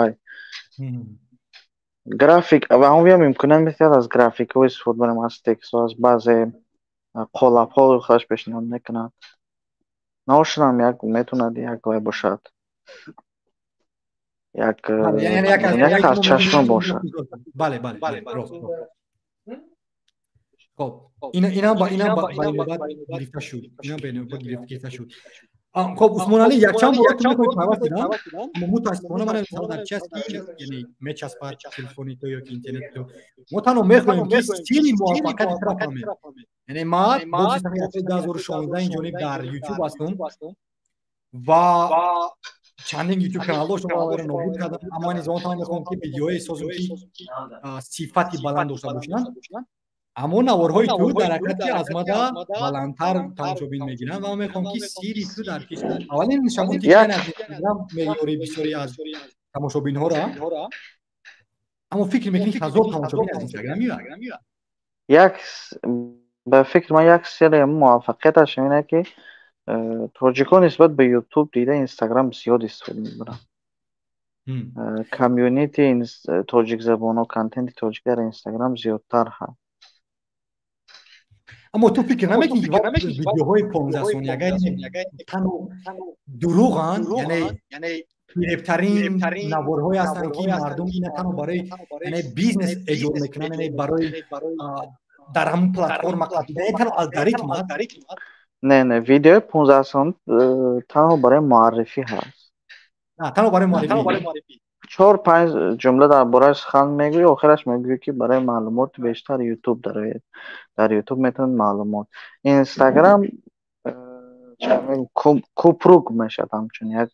Speaker 5: график ва ҳам имконият метиҳад аз графикҳо истифода барем, аз текстҳо, аз баъзе қолабҳо худаш пешниҳод мекунад. Notion ҳам як метавонад як вай бошад, як сарчашма бошад.
Speaker 1: Бале, бале, рост. Хоб, инам ба инобат гирифта шуд, инам ба инобат гирифта шуд. Хоб, Усмоналӣ, якчанд бора ту мехоҳӣ пайваст шидан, аммо мутаассифона ман намедонам дар чи аст, ки яъне мечаспад телефони ту ё ки интернети ту. Мо танҳо мехоҳем, ки сирри муваффақияти туро фаҳмем. Яъне ман бо соли 2016 ин ҷониб дар Ютуб ҳастам ва чандин Ютуб каналҳо шуморо нобуд кардам, аммо низ он танҳо мехоҳам, ки видеои созем, ки сифати баланд дошта бошанд. Аммо наворҳои ту дар ҳақиқат ки аз мада баландтар тамошобин мегиранд ва ман мехоҳам, ки сирри ту дар ки аввалин нишон ки аз Инстаграм меёри бисёре аз тамошобинҳоро, аммо фикр мекунӣ, ҳазор тамошобин аз Инстаграм меояд?
Speaker 5: Як ба фикри ман, як сирри муваффақияташ ин ки тоҷикон нисбат ба Ютуб дида Инстаграм зиёд истифода мебаранд. Комьюнити тоҷикзабонҳо, контенти тоҷик дар Инстаграм зиёдтар ҳаст.
Speaker 1: Аммо ту фикр намекунӣ, ки видеоҳои 15 сонияга танҳо дурӯғанд, яъне фиребтарин наворҳое ҳастанд, ки мардум ина танҳо барои яъне бизнес эҷод мекунанд, яъне барои дар ҳамон платформа, яъне танҳо алгоритм аст?
Speaker 5: Не, не, видеои 15 сон танҳо барои муаррифӣ ҳаст.
Speaker 1: Танҳо барои муаррифӣ.
Speaker 5: Чор панҷ ҷумла дар бораи сухан мегӯӣ, охираш мегӯӣ, ки барои маълумоти бештар Ютуб дароед, дар Ютуб метавонед маълумот. Инстаграм купрук мешавад, ҳамчун як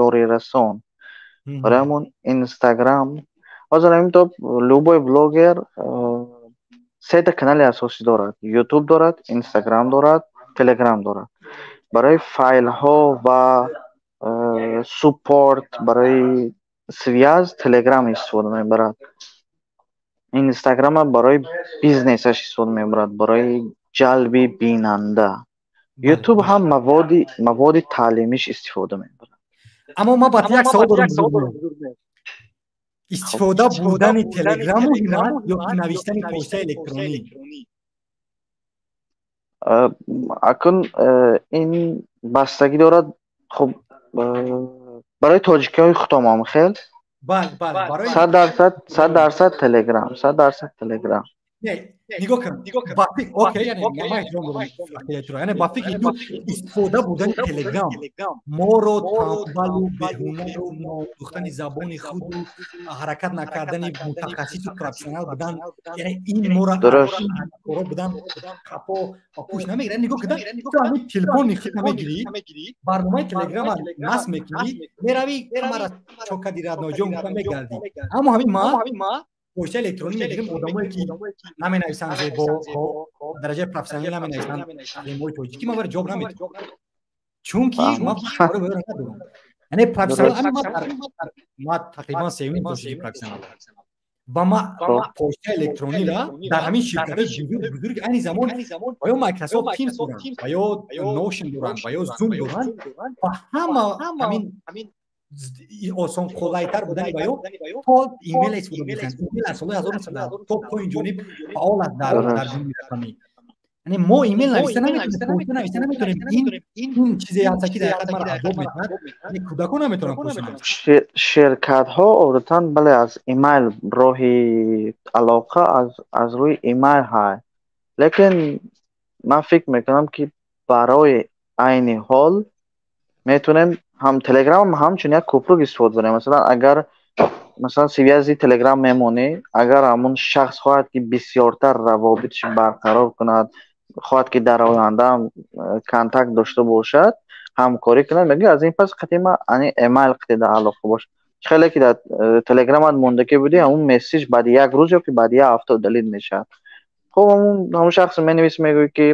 Speaker 5: ёрирасон барои ҳамон Инстаграм. Ҳозир ҳамин то любой блогер сета канали асосӣ дорад: Ютуб дорад, Инстаграм дорад, Телеграм дорад. Барои файлҳо ва support, барои связь Телеграм истифода мебарад. Инстаграма барои бизнесаш истифода мебарад, барои ҷалби бинанда. Ютуб ҳам маводи таълимиш истифода мебарад.
Speaker 1: Аммо ман ба як савол дорам: истифода бурдани Телеграм муҳим аст ё ки навиштани почтаи электронӣ?
Speaker 5: Акун ин бастагӣ дорад. Хуб, барои тоҷикиҳои худомам хел 100%, 100% Телеграм, 100% Телеграм.
Speaker 1: Нигоҳ кун, окей, яъне ман эҳтиром дорам ақидаи, яъне ба фикри ту истифода бурдани Телеграм моро танбалу беҳунару ноомӯхтани забони худу ҳаракат накардани мутахассису профессионал будан, яъне ин моро коро будан қафо ва пӯш намегирад? Нигоҳ кун, ту ҳамин телефони худ намегирӣ, барномаи Телеграма насб мекунӣ, меравӣ, ҳамара чокади радноҷон гуфта мегардӣ. Аммо ҳамин ман почтаи электронӣ мегирем, одамое ки наменависанд зебо, дараҷаи профессионалӣ наменависанд калимаҳои тоҷикӣ, ман барои ҷавоб наметавонам, чунки ман надорам, яъне профессионал. Ман тақрибан сеюмин тоҷики профессионал ва ман почтаи электронира дар ҳамин ширкатҳои бузург бузург айни замон ва ё Microsoft Teams доранд, ва ё Notion доранд, ва ё Zoom доранд ва ҳама ҳамин осон қулайтар будани ва ё то имейл истифода мекунанд. Имейл аз соли 1900 то ин ҷониб фаъол аст дар ҷумҳурии рақамӣ. Яъне мо имейл нависта наметавонем, почта нависта наметавонем. Ин чизе ҳаст, ки дар ҳақиқат маро азоб медиҳад. Яъне кӯдакон наметавонанд почта нависанд.
Speaker 5: Ширкатҳо одатан, бале, аз имейл роҳи алоқа аз рӯи имейл ҳай. Лекин ман фикр мекунам, ки барои айни ҳол метавонем ҳам Телеграм ҳамчун як кӯпрук истифода барем. Масалан, агар масалан связи Телеграм мемонӣ, агар ҳамун шахс хоҳад, ки бисёртар равобиташ барқарор кунад, хоҳад, ки дар ояндаам контакт дошта бошад, ҳамкорӣ кунад, мегӯяд, аз ин пас қати ма ани эмайл қати дар алоқа бош. Хеле ки дар Телеграмат мондагӣ будӣ, ҳамун месседж баъди як рӯз ё ки баъди як ҳафта удалить мешавад. Хуб, ҳамун шахс менавис, мегӯяд, ки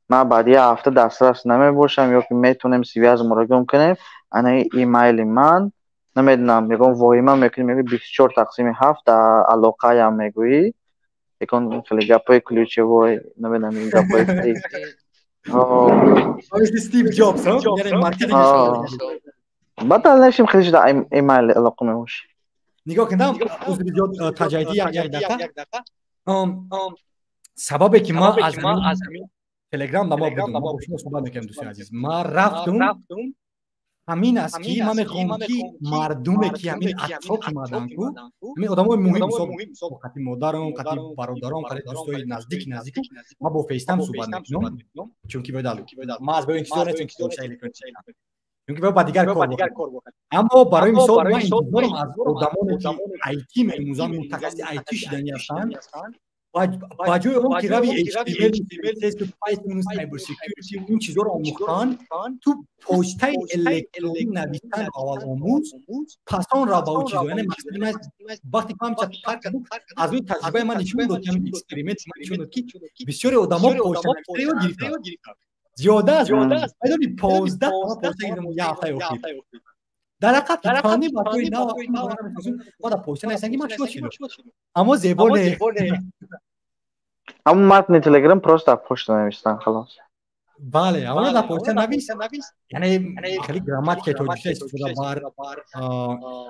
Speaker 5: ман баъди як ҳафта дастрас намебошам ё ки метавонем связь муроҷиат кунем, ана имейли ман, намедонам, ягон воҳима мекунӣ, мегӯӣ 24 тақсими 7 дар алоқаям, мегӯӣ ягон хеле гапҳои ключевой, намедонам, гапҳои.
Speaker 1: Стив Ҷобс, яъне маркетинг.
Speaker 5: Баъд нашим хеле дар имейл алоқа мебошӣ.
Speaker 1: Нигоҳ кунам, узри зиёд, таҷайдӣ, як дақиқа. Сабабе ки ман аз Телеграм ба мо будум, бо шумо суҳбат мекунам, дӯстони азиз, ман рафтум, ҳамин аст, ки ман мехоҳам, ки мардуме, ки ҳамин атрофи маданку, ҳамин одамои муҳим, мисол, қати модарам, қати бародарам, қати дӯстои наздики наздику ман бо FaceTime суҳбат мекунам, чунки бояд ман аз баёи интизор нестам, ки чунки бояд ба дигар кор бошад. Аммо барои мисол, ман интизорам аз одамоне, ки айти меомӯзанд, мутахассиси айти шидани ҳастанд, ба ҷои он ки рави HTML, CSS, Python, cyber security, ин чизҳоро омӯхтан, ту почтаи электронӣ навиштан аввал омӯз, пас он ра ба ӯ чизо. Яъне мақсади ман, вақте ки ман тарк кардам, аз рӯи таҷрибаи ман нишон дод, ҳамин эксперимент ман нишон дод, ки бисёри одамо почта навиштан ёд гирифтанд. Зиёда аз, медони, 15 почта гирифтам як ҳафтаи охир. Дар ҳақиқат ки фани бачаҳои нав ма дар почта нависанд, ки ман чико шидам, аммо зебо не.
Speaker 5: Ҳамун матни Телеграм просто дар почта навистан, халос.
Speaker 1: Бале, ҳамона дар почта навис, яъне хеле грамматикаи тоҷикиша истифода бар,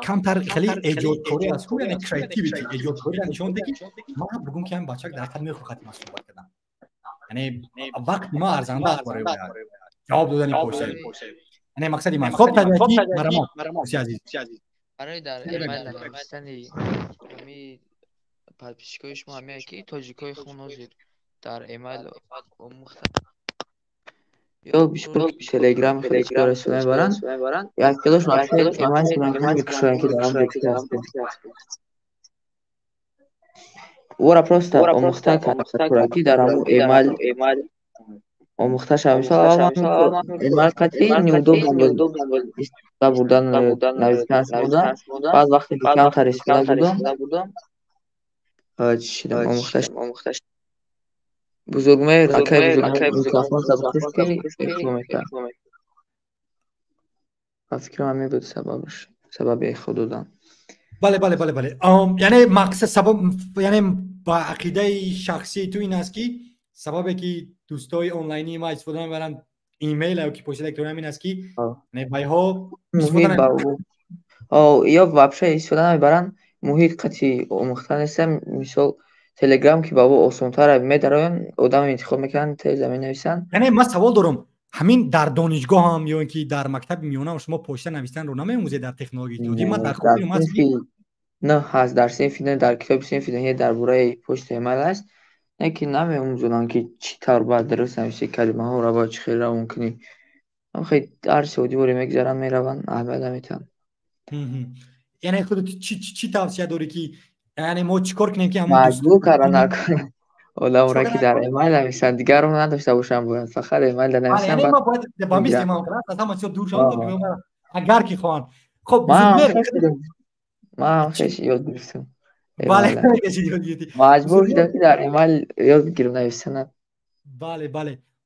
Speaker 1: камтар хеле эҷодкорӣ аст ку, яъне creativity, эҷодкориро нишон де, ки ман бугум, ки ҳамин бачак дар ҳақиқат мехоҳад қати ман суҳбат кардан. Яъне вақти ма арзанда аст барои ҷавоб додани почта, яъне мақсади ман. Хоб, табиати марамат, азиз.
Speaker 6: Барои дар эмайл навиштани ҳами подписчикои шумо ҳамяе, ки тоҷикои хун ҳозир дар эмайл омӯхта ё бисёр Телеграм хеле чизҳоро истифода мебаранд, якхелош мақсад эмайлшон мекушоянд, ки дар он ҳастед. Ӯра просто омӯхта кардакура, ки дар ҳамун эмайл омӯхта шавад. Мисол, аввал ман эмайл қатъи неудобно буд истифода бурдан, навиштан шуда. Баъд вақте ки камтар истифода бурдам, чӣ шидам, омӯхта. Бузургмеҳр, акай Бузургмеҳр, микрофон забухтест, ки эхо мекард. Ба фикрам, ҳамин буд сабабаш, сабаби эхо додан.
Speaker 1: Бале, яъне мақсад, сабаб, яъне ба ақидаи шахсии ту ин аст, ки сабабе ки дӯстои онлайнии ма истифода мебаранд имейл ё ки почта электронӣ, ҳамин аст, ки вайҳо
Speaker 6: ё вообще истифода намебаранд, муҳит қатъи омӯхта нестам. Мисол, Телеграм, ки ба ӯ осонтар медароянд, одам интихоб мекунанд, теза менависанд.
Speaker 1: Яъне ман савол дорам: ҳамин дар донишгоҳам ё ин ки дар мактаби миёнаам шумо почта навистанро намеомӯзед дар технологияи иттилоотӣ? Ман дар хотирам аст.
Speaker 6: Не, ҳаст дар синфи, не, дар китоби синфи не дар бораи почта эмайл аст, не ки намеомӯзонанд, ки чӣ тавр бояд дуруст нависӣ, калимаҳоро бояд чӣ хел равон кунӣ. Хеле дарси оддиворе мегузаранд, мераванд, аҳамият наметиҳанд.
Speaker 1: Яъне худат чӣ тавсия дорӣ, ки яъне мо чӣ кор кунем, ки
Speaker 6: маҷбур кардан одамро, ки дар эмайл нависанд, дигарро надошта бошанд, бояд фақат эмайл нависанд.
Speaker 1: Ма бояд ба мисли ман аз ҳама чиз дур шаванд, агар ки хоҳанд. Хоб.
Speaker 6: Ман хеш ёд гирифтам.
Speaker 1: Бале.
Speaker 6: Маҷбур шудам, ки дар эмайл ёд бигирам нависанам.
Speaker 1: Бале,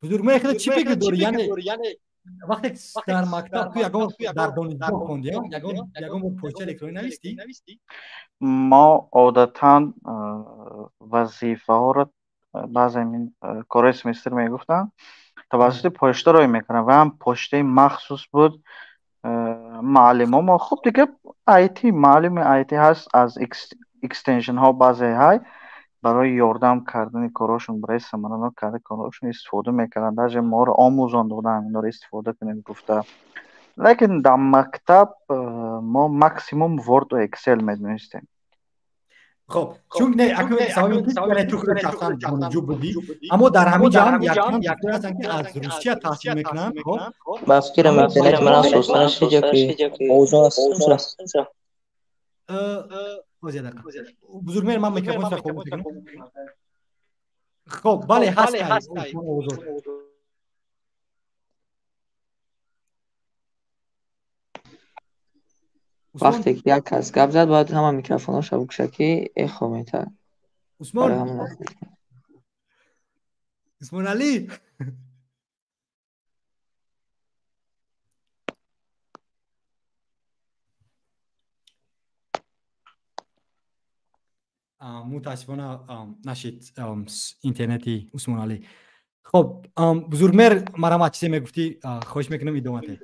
Speaker 1: Бузургмеҳр, хеле чӣ фикр дорӣ? Яъне вақте дар мактаб ту ягон, дар донишгоҳ хондӣ, ягон бор почта электронӣ навистӣ?
Speaker 5: Мо одатан вазифаҳоро, баъзе корҳои семестр мегуфтанд, тавассути почта рой мекардам ва ҳам почтаи махсус буд. Муаллимо мо, хуб, дига айти, муаллими айти ҳаст, аз extension ҳо баъзе ҳай. Барои ёрдам кардани корҳошон, барои самаранок кардани корҳошон истифода мекарданд. Даже моро омӯзон доданд, инҳоро истифода кунед гуфта. Лекин дар мактаб мо максимум Word ва Excel медонистем.
Speaker 1: Хоб, чун не, акнун саволи ин ки яъне ту худат шахсан ҷонҷӯ будӣ, аммо дар ҳамин ҷо ҳам якчанд духтур ҳастанд, ки аз Русия таҳсил мекунанд. Хоб,
Speaker 4: ба фикрам интернети ман асосан шид ё ки овозон аст?
Speaker 1: Боз як дақиқа, Бузургмеҳр, ман микрофонро хомӯш мекунам. Хоб, бале, ҳаст овозот.
Speaker 6: Вақте ки як кас гап зад, бояд ҳама микрофонҳоша бикушад, ки эхо метавад.
Speaker 1: Усмон, Усмоналӣ. Мутаассифона, нашид интернети Усмоналӣ. Хоб, Бузургмеҳр, марҳамат, чизе мегуфтӣ, хоҳиш мекунам, идома диҳед.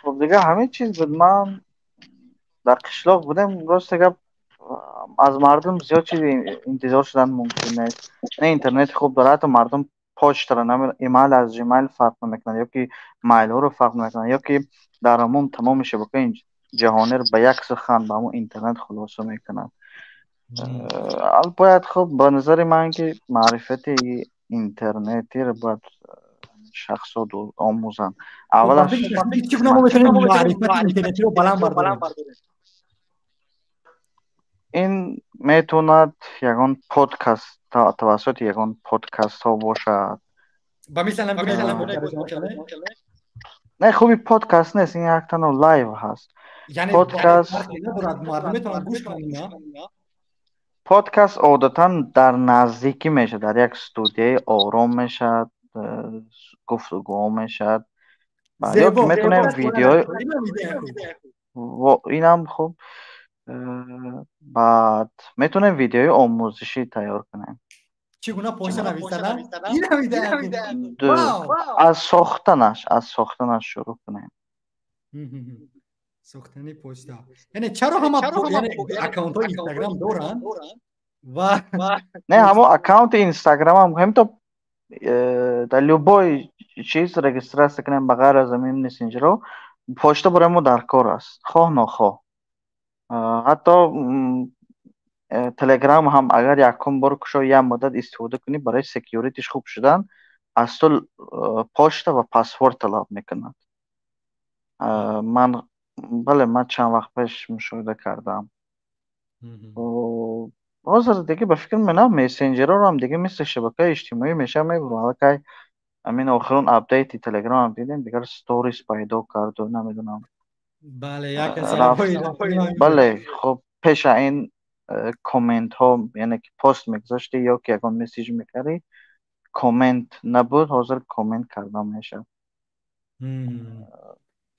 Speaker 5: Хоб, дигар ҳамин чиз буд. Ман дар қишлоқ будем, росте гап, аз мардум зиёд чизи интизор шудан мумкин нест. Не интернети хуб дорад, ҳатто мардум почтаро, имайл аз Gmail фарқ намекунад, ё ки майлҳоро фарқ намекунад, ё ки дар умум тамоми шабакаи ҷаҳониро ба як сухан, ба ҳамон интернет хулоса мекунад. Бояд, хуб, ба назари ман, ки маърифати интернетиро бояд шахсҳо омӯзанд. Аввалаш
Speaker 1: чӣ гуна мо метавонем маърифати интернетиро баланд бардорем?
Speaker 5: Ин метавонад ягон подкаст, тавассути ягон подкастҳо бошад.
Speaker 1: Ба мисли
Speaker 5: Не, хуби подкаст нест, ин як танҳо live ҳаст.
Speaker 1: Подкаст мардум метавонанд гӯш кунанд, на?
Speaker 5: Подкаст одатан дар наздикӣ мешавад, дар як студияи ором мешавад, гуфтугӯ мешавад. Ё ки метавонем видео, инам хуб. Баъд метавонем видеои омӯзишӣ тайёр кунем.
Speaker 1: Чӣ гуна почта нависана? Инам идея.
Speaker 5: Аз сохтанаш шурӯъ кунем.
Speaker 1: Сохтани почта. Яъне чаро ҳама аккаунтҳои Инстаграм доранд ва
Speaker 5: Не, ҳамо аккаунти Инстаграмам ҳамто дар любой чиз регистрация кунем, ба ғайр аз ҳамин мессенҷерҳо, почта барои мо дар кор аст, хоҳ нохоҳ. Ҳатто Телеграм ҳам агар якум бор кушои, як муддат истифода кунӣ, барои security ш хуб шудан аз ту почта ва password талаб мекунад. Ман, бале, ман чанд вақт пеш мушоҳида кардам. Ҳозир дига ба фикр менам, мессенҷерҳоро ҳам дига мисли шабакаи иҷтимоӣ меша мебурам. Аллакай ҳамин охирон апдейти Телеграмам дидем, дигар сторис пайдо карду, намедонам.
Speaker 1: Бале,
Speaker 5: бале, хуб, пеша ин комментҳо, яъне ки пост мегузоштӣ ё ки ягон месседж мекардӣ, коммент набуд, ҳозир коммент кардан мешавад.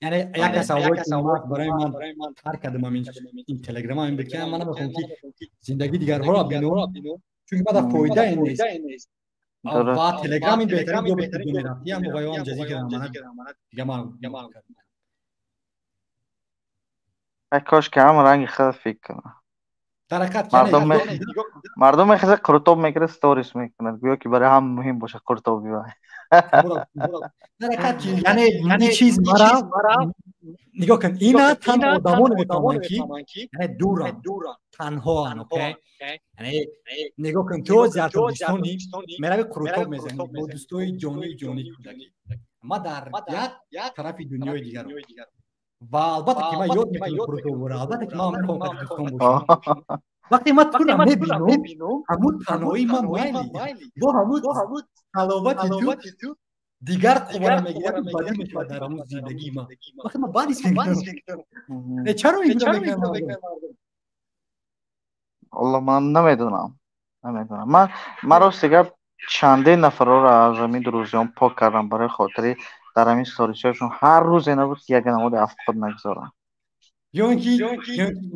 Speaker 1: Яъне як аз саволҳое ки барои ман тарк кардам ин Телеграма ин буд, ки ман намехоҳам, ки зиндагии дигарҳоро бинам, чунки баъд фоида ин нест. Ва Телеграм ин беҳтарин ҷо буд, ки мерафтӣ, аммо ваёам ҷазӣ кардам, дига ман
Speaker 5: Кош ки ҳама ранги худ фикр кунад.
Speaker 1: Дар ҳақиқат.
Speaker 5: Мардум мехезад, қуртоб мекунад, сторис мекунад, гӯё ки барои ҳам муҳим бошад қуртоби вай.
Speaker 1: Дар ҳақиқат, яъне ин чиз мара нигоҳ кун, ина танҳо одамоне мефаҳманд, ки яъне дуранд, танҳоанд. Окей, яъне нигоҳ кун, ту дар Тоҷикистони мерави, қурутоб мезанӣ бо дӯстои ҷонии ҷонии кӯдакӣ, ма дар як тарафи дунёи дигарам. Ва албатта ки ман ёд мекунам қурутобора, албатта ки ман мехоҳам қадри дӯстон бошам. Вақте ман тура мебинам, ҳамун танҳоии ман майли бо ҳамун ҳаловати ту дигар қуввара мегирад, бадӣ мешавад дар ҳамун зиндагии ман. Вақте ман баъд ҳис мекунам, чаро ин мекунам?
Speaker 5: Алло, ман намедонам. Ман рости гап, чандин нафарро аз ҳамин рӯзиён пок кардам, барои хотири дар ҳамин сторисҳояшон ҳар рӯзе набуд, ки як намуди афқод нагузорам.
Speaker 1: Ё ин ки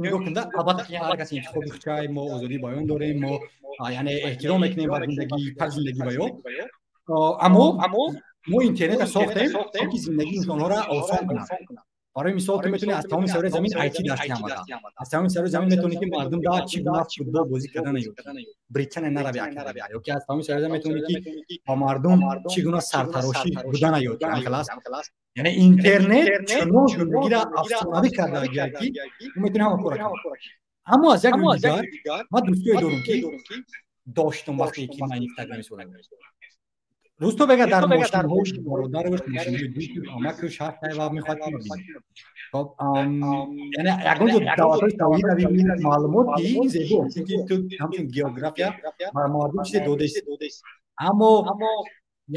Speaker 1: нигоҳ кунда, албатта ки ҳар кас интихоби худшай, мо озодии баён дорем, мо яъне эҳтиром мекунем ба зиндагии, тарзи зиндагӣ ва ё, аммо мо интернетро сохтем, то ки зиндагии инсонҳоро осон кунад. Барои мисол, ту метавонӣ аз тамоми сари замин IT дарс омада, аз тамоми сари замин метавонӣ ки мардум да чӣ гуна футбол бозӣ кардан ёд, Британия нарави академия, ё ки аз тамоми сари замин метавонӣ ки ба мардум чӣ гуна сартарошӣ будана ёд. Халас, яъне интернет чунон зиндагиро афсонавӣ карда, ки ту метавонӣ ҳама кора кунӣ. Аммо аз як рӯи дигар, ман дӯстое дорум, ки доштум, вақте ки ман Инстаграм истифода мекардам. Рӯзто бега дар мошинҳои бародараш, мошинҳои дӯсту амакаш ҳаст ва мехоҳад ки бибинад. Хоб, яъне ягон ҷо давлатҳои савӣ рави, маълумот ин зебо, чунки ту ҳамчун география ба мардум чизе додест. Аммо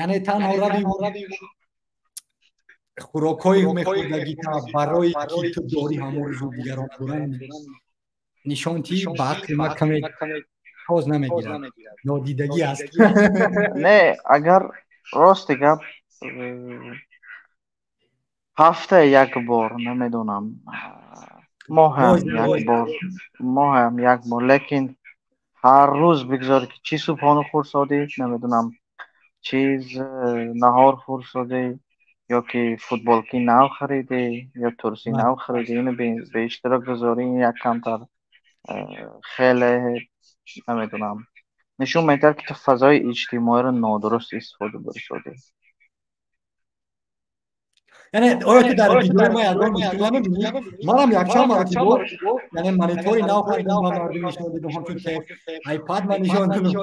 Speaker 1: яъне танҳо рави хӯрокҳои мехӯрдагита, барои ки ту дорӣ, ҳамон рӯзу дигарон доранд, нишон ти ба ақли ман каме тоз намегирад, нодидагӣ аст.
Speaker 5: Не, агар рости гап, ҳафта як бор, намедонам, моҳам як бор, моҳам як бор, лекин ҳар рӯз бигзор ки чӣ субҳону хӯрсодӣ, намедонам, чиз наҳор хӯрсодӣ, ё ки футболки нав харидӣ, ё турси нав харидӣ, ино ба иштирок гузорӣ, як камтар хеле, намедонам, нишон медиҳад, ки ту фазои иҷтимоиро нодуруст истифода бурсодӣ.
Speaker 1: Яъне оё ту дар видеои ма ягон мушкила мебинӣ? Манам якчанд маротиба, яъне монитори нав харидам, ба мардум нишон дидам, ҳамчун айпад ман нишон додам,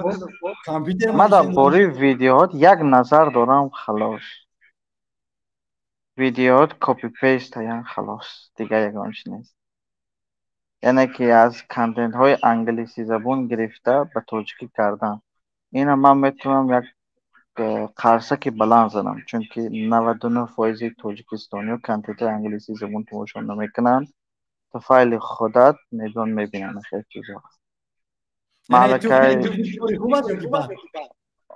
Speaker 1: компютер.
Speaker 5: Ман дар бораи видеоҳот як назар дорам, халос. Видеоҳот copy paste аян, халос, дигар ягон чи нест. Яъне ки аз контентҳои англисизабон гирифта ба тоҷикӣ кардан. Ина ман метавонам як қарсаки баланд занам, чунки 99 фоизи тоҷикистониҳо контентҳои англисизабон тамошо намекунанд. То файли худат мебиён, мебинанд хел чизо.
Speaker 1: Маълакай,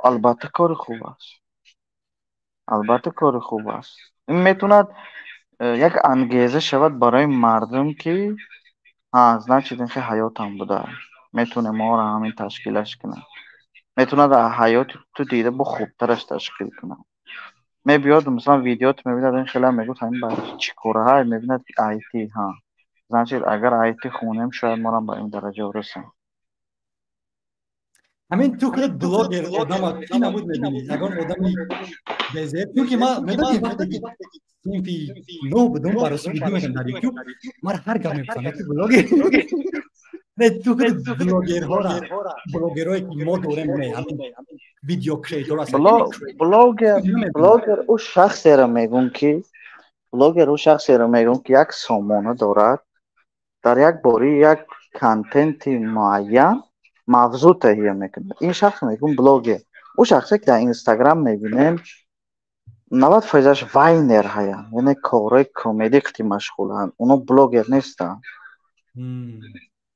Speaker 5: албатта, кори хуб аст, албатта, кори хуб аст. Ин метавонад як ангеза шавад барои мардум, ки ҳа, значит, ин хел ҳаётам буда, метавонем моро ҳамин ташкилаш кунем. Метавонад ҳаёти ту дида бо хубтараш ташкил кунад. Мебиёд, масалан, видеото мебинад, ин хела мегӯфт, ҳамин ба чӣ кораҳай, мебинад, ки IT, ҳа, значит, агар IT хонем, шояд морам ба ин дараҷа расем.
Speaker 1: Ҳамин ту худат блогер одама чӣ намуд мебинӣ? Ягон одами безеб? Чунки ман медонӣ, вақте ки синфи нӯ будум, бароси видео мекардам дар Ютуб, мара ҳар гап мепурсанд: ту блогер? Не, ту худ блогерҳора, блогерое ки мо дорем, не, ҳамин видео creator.
Speaker 5: Блогер ӯ шахсеро мегӯм ки, блогер ӯ шахсеро мегӯм, ки як сомона дорад, дар як бори як контенти муайян мавзӯъ таҳия мекунад. Ин шахс мегӯм блогер. Ӯ шахсе ки дар Инстаграм мебинем, 90 фоизаш вайнер ҳаянд, яъне корҳои комедӣ қити машғуланд, оно блогер нестанд.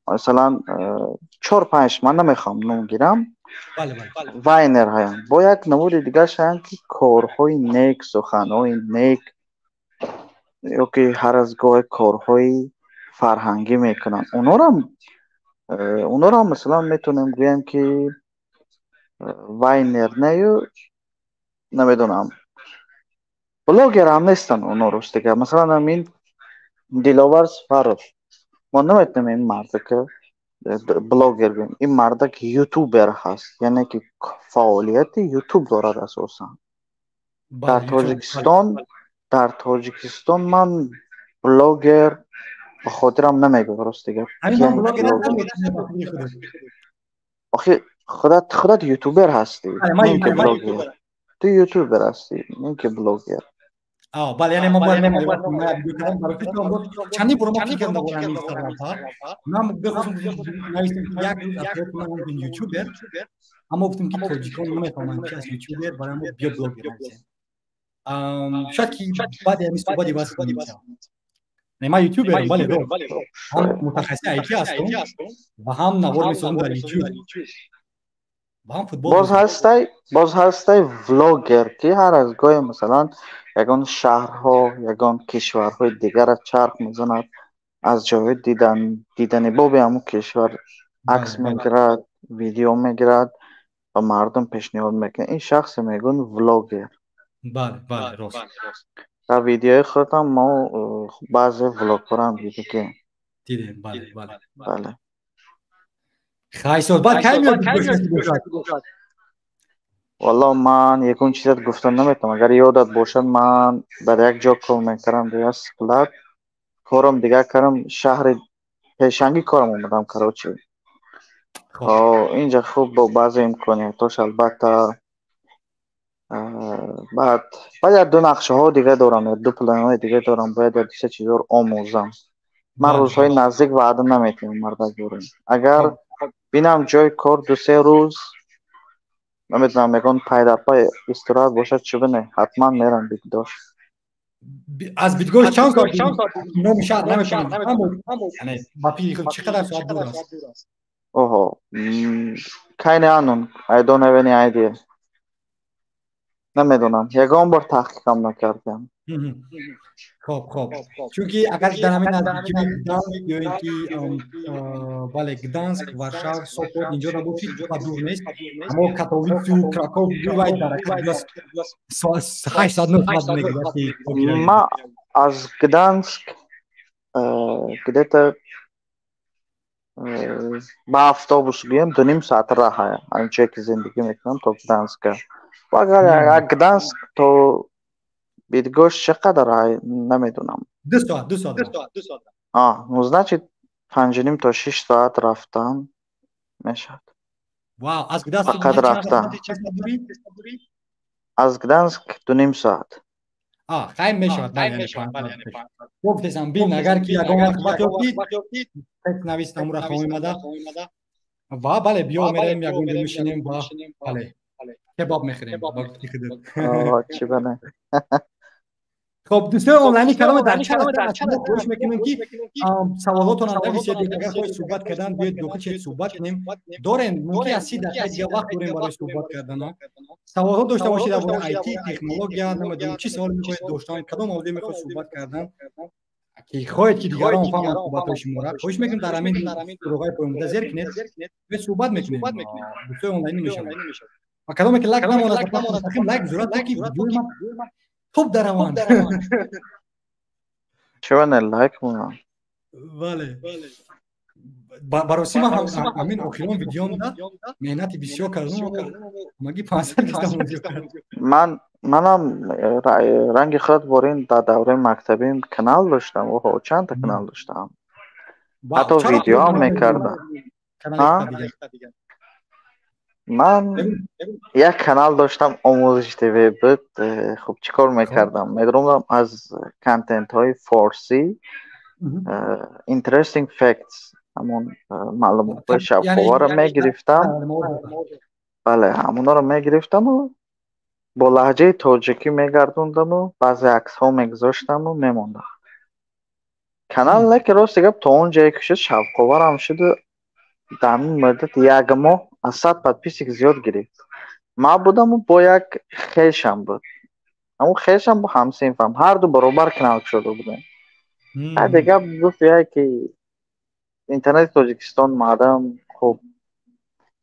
Speaker 5: Масалан, чор панҷ, ман намехоҳам ном гирам, вайнер ҳаянд. Бо як намуди дигараш ҳаянд, ки корҳои нек, суханҳои нек, ё ки ҳар аз гоҳе корҳои фарҳангӣ мекунанд. Онорам масалан метавонем гӯем, ки вайнер нею, намедонам, блогер ҳам нестанд оно, ростига. Масалан, ҳамин Диловар Сафаров, мо наметавонем ин мардака блогер гӯем. Ин мардак ютубер ҳаст, яъне ки фаъолияти Ютуб дорад асосан. Дар Тоҷикистон ман блогер ба хотирам намегӯям, ростига. Охи худат ютубер ҳастӣ, ту ютубер ҳастӣ, не ки блогер.
Speaker 1: Бале, яъне мо бояд чандин бор мо фикр кардам дар бораи ҳамин саволҳо. Ман бихостам нависем, ки як рӯз аз ҳаёти ман ҳамчун ютубер, аммо гуфтем, ки тоҷикон намефаҳманд, чи аст ютубер, барои мо биё блогер нависем. Шояд ки баъди ҳамин суҳбат иваз кунем. Не, ман ютуберам, бале, ҳам мутахассиси IT ҳастам ва ҳам навор месозам дар Ютуб ва ҳам футбол.
Speaker 5: Боз ҳастай влогер, ки ҳар аз гоҳе, масалан, ягон шаҳрҳо, ягон кишварҳои дигарро чарх мезанад, аз ҷойҳои дидани боби ҳамон кишвар акс мегирад, видео мегирад, ба мардум пешниҳод мекунад. Ин шахсе мегӯянд влогер.
Speaker 1: Бале, бале, рост.
Speaker 5: Дар видеои худам мо баъзе влогҳоро дидем.
Speaker 1: Дидем, бале, бале.
Speaker 5: Бале.
Speaker 1: Хай, баъд кай меояд?
Speaker 5: Валло, ман ягон чизат гуфта наметавонам. Агар ёдат бошад, ман дар як ҷо кор мекардам, дар як склад. Корам дигар кардам, шаҳри пешангӣ корам омадам, короче. Инҷа хуб, бо баъзе имкониятош, албатта. Баъд як ду нақшаҳо дига дорам, як ду планҳои дига дорам, бояд як дусе чизҳоро омӯзам. Ман рӯзҳои наздик ваъда наметиҳам, мардак дорем. Агар бинам ҷои кор 2-3 рӯз, намедонам, ягон пайдарпай истироҳат бошад, чӣ бине, ҳатман мерам Бидгош.
Speaker 1: Аз Бидгош чанд соат? Номи шаҳр наметавонам, яъне ба фикри худ чӣ қадар соат дур аст?
Speaker 5: Оҳо, keine Ahnung, I don't have any idea. Намедонам, ягон бор таҳқиқам накардам.
Speaker 1: Хоб, чунки агар дар ҳамин наздикӣ Гданск ё ин ки, бале, Гданск, Варшав, Сопот инҷо набошид ва дур нест, аммо Катовицу, Краков вай дар 8 соат, 9 соат мегирад.
Speaker 5: Ма аз Гданск где-то ба автобус гӯем, 2,5 соат раҳа, анҷое ки зиндагӣ мекунам, то Гданска. Ва агар Гданск то Бидгош чӣ қадар, намедонам.
Speaker 1: 2 соат, 2 соат.
Speaker 5: А, ну, значит, 5,5 то 6 соат рафтан мешавад.
Speaker 1: Вау, аз Гданск?
Speaker 5: Фақат рафтан аз Гданск 2,5 соат.
Speaker 1: Хай, мешавад. Гуфтесам, бин, агар ки ягон вақт вақт ёфтӣ, текст навис, амура хоҳем омада ва, бале, биё, мерем, ягон ҷо мешинем ва, бале, кебоб мехӯрем ба гуфти худат.
Speaker 5: Чӣ бане.
Speaker 1: Хоб, дӯстои онлайни, каломе дар чат хоҳиш мекунем, ки саволотонро нависед. Агар хоҳед суҳбат кардан, биёед, дохил шед, суҳбат кунем. Дорем, мумкин аст, 30 дақиқа дига вақт дорем барои суҳбат кардан. Саволҳо дошта бошед дар бораи IT, технология, намедонам, чӣ саволе мехоҳед доштан, кадом мавзӯе мехоҳед суҳбат кардан, ки хоҳед, ки дигарон фаҳманд суҳбатҳои шуморо, хоҳиш мекунем, дар ҳамин суроғаи поёнбуда зер кунед, биёед, суҳбат мекунем, дӯстои онлайнӣ мешаванд. Ва кадоме ки лайк намонад, лайк зурат, ки видеои ман топ дараванд.
Speaker 5: Чаро не лайк монам?
Speaker 1: Бале, бароси ман ҳамин охирон видеомда меҳнати бисёр кардам, ҳамагӣ 500.
Speaker 5: Ман манам ранги худ борин дар давраи мактабим канал доштам. Оҳо, чандта канал доштам, ҳатто видеоам мекардам. Ман як канал доштам, Омӯзиш ТВ буд. Хуб, чӣ кор мекардам? Медромдам, аз контентҳои форсӣ, interesting facts, ҳамон маълумотҳои шавқоварро мегирифтам. Бале, ҳамонҳоро мегирифтаму бо лаҳҷаи тоҷикӣ мегардондаму баъзе аксҳо мегузоштаму мемондам канал. Лекин рости гап, то он ҷое ки шуд, шавқоварам шуду дар ҳамин муддат як моҳ аз 100 подписчик зиёд гирифт. Ман будаму бо як хешам буд, ҳамун хешам бо ҳамсинфам, ҳарду баробар канал кушода будем. Дига гуфт ки интернети Тоҷикистон маъдам хуб.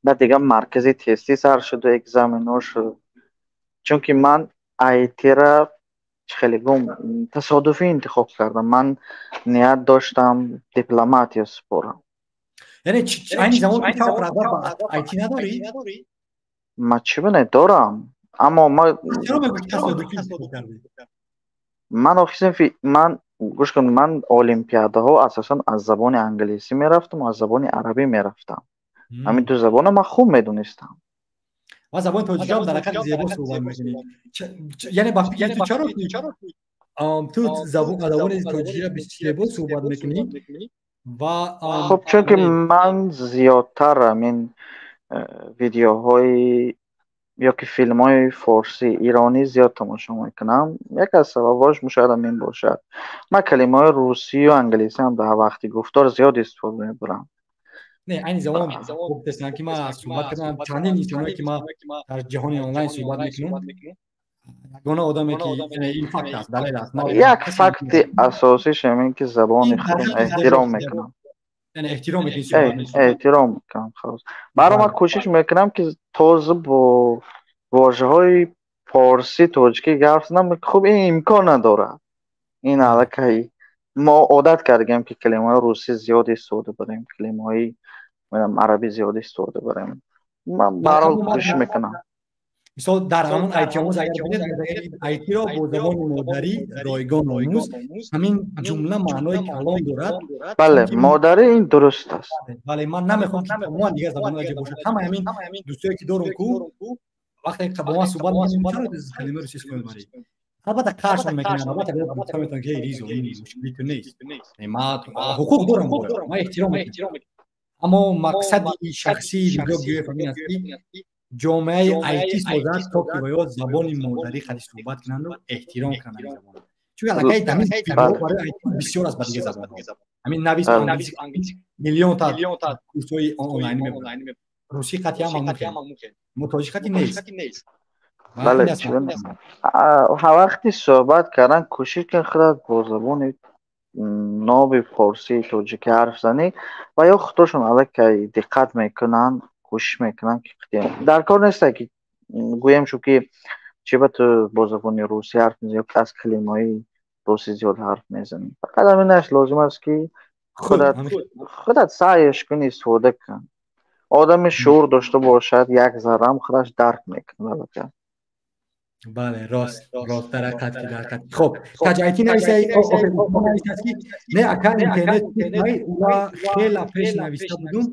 Speaker 5: Баъд дига маркази тестӣ сар шуду экзаменҳо шуд, чунки ман айтира, чӣ хеле гум, тасодуфӣ интихоб кардам. Ман ният доштам дипломатия супорам.
Speaker 1: Яъне айни замон шавқ, рағбат ба IT надорӣ?
Speaker 5: Ма чӣ бине, дорам, аммо ма
Speaker 1: Чаро мегӯӣ, тасодуфӣ интихоб кардӣ?
Speaker 5: Ман охи синфи, ман, гӯш кун, ман олимпиадаҳо асосан аз забони англисӣ мерафтам, аз забони арабӣ мерафтам. Ҳамин ду забонро ман хуб медонистам.
Speaker 1: Ва забони тоҷикӣ ҳам дар ҳақиқат зебо суҳбат мекунӣ. Яъне ба фикри ту, чаро ту забони тоҷикиро зебо суҳбат мекунӣ ва
Speaker 5: Хуб, чунки ман зиёдтар ҳамин видеоҳои ё ки филмҳои форсӣ, иронӣ зиёд тамошо мекунам. Яке аз сабабҳош шояд ҳамин бошад. Ман калимаҳои русию англисиам дар вақти гуфтор зиёд истифода мебарам.
Speaker 1: Не, айни замон гуфтестам, ки ман суҳбат кардам чандин инсоное, ки ман дар ҷаҳони онлайн суҳбат мекунам, ягона одаме, ки ин факт аст, далел аст.
Speaker 5: Як факти асосиш ҳамин, ки забони худам эҳтиром мекунам.
Speaker 1: Яъне эҳтиром мекунӣ?
Speaker 5: Эҳтиром мекунам, халос. Баро ман кӯшиш мекунам, ки тоза бо вожаҳои Форсӣ тоҷикӣ гап занам, хуб ин имкон надорад. Ин аллакай мо одат кардем, ки калимаҳои русӣ зиёд истифода барем, калимаҳои арабӣ зиёд истифода барем. Ман ба ҳар ҳол кӯшиш мекунам.
Speaker 1: Мисол, дар ҳамон IT-омӯз агар бинед, IT-ро бо забони модарӣ ройгон омӯз, ҳамин ҷумла маънои калон дорад.
Speaker 5: Бале, модарӣ ин дуруст аст.
Speaker 1: Бале, ман намехоҳам, ки тамоман дигар забонҳо ҷо бошад. Ҳама ҳамин дӯстое ки дорум, ку вақте бо ман суҳбат мекунем, чаро калимаи русӣ истифода мебарӣ? Албатта қаршон мекунанд, албатта гуфта метавонанд, ки ризо, ин мушкили ту нест, ман ҳуқуқ дорам, ман эҳтиром мекунам. Аммо мақсади шахсии Ризо Гиёев ҳамин аст, ки ҷомеаи IT созад, то ки ва ё забони модарӣ хади суҳбат кунанду эҳтиром кунанд ҳамин забонро. Чунки аллакай ҳамин барои IT бисёр аст ба дигар забонҳо. Ҳамин навис англисӣ миллионта курсҳои онлайн мебарад. Русӣ қатъи ҳам мумкин, мо тоҷик қатъи нест.
Speaker 5: Бале, ҳар вақти суҳбат кардан кӯшиш кун худат бо забони ноби форсии тоҷикӣ ҳарф занӣ, ва ё худошон аллакай диққат мекунанд, кӯшиш мекунанд, ки дар кор нест, ки гӯем шу, ки чи ба ту бо забони русӣ ҳарф мезанӣ ё аз калимаҳои русӣ зиёд ҳарф мезанӣ. Фақат ҳаминаш лозим аст, ки худат саъяш кунӣ, истифода кун. Одами шуур дошта бошад, як заррам худаш дарк мекунад аллакай.
Speaker 1: Бале, рост, рост, дар ҳақиқат ки, дар ҳақиқат. Хоб, Таҷ IT нависааст, ки не, ака, интернет ура хела пеш нависта будум,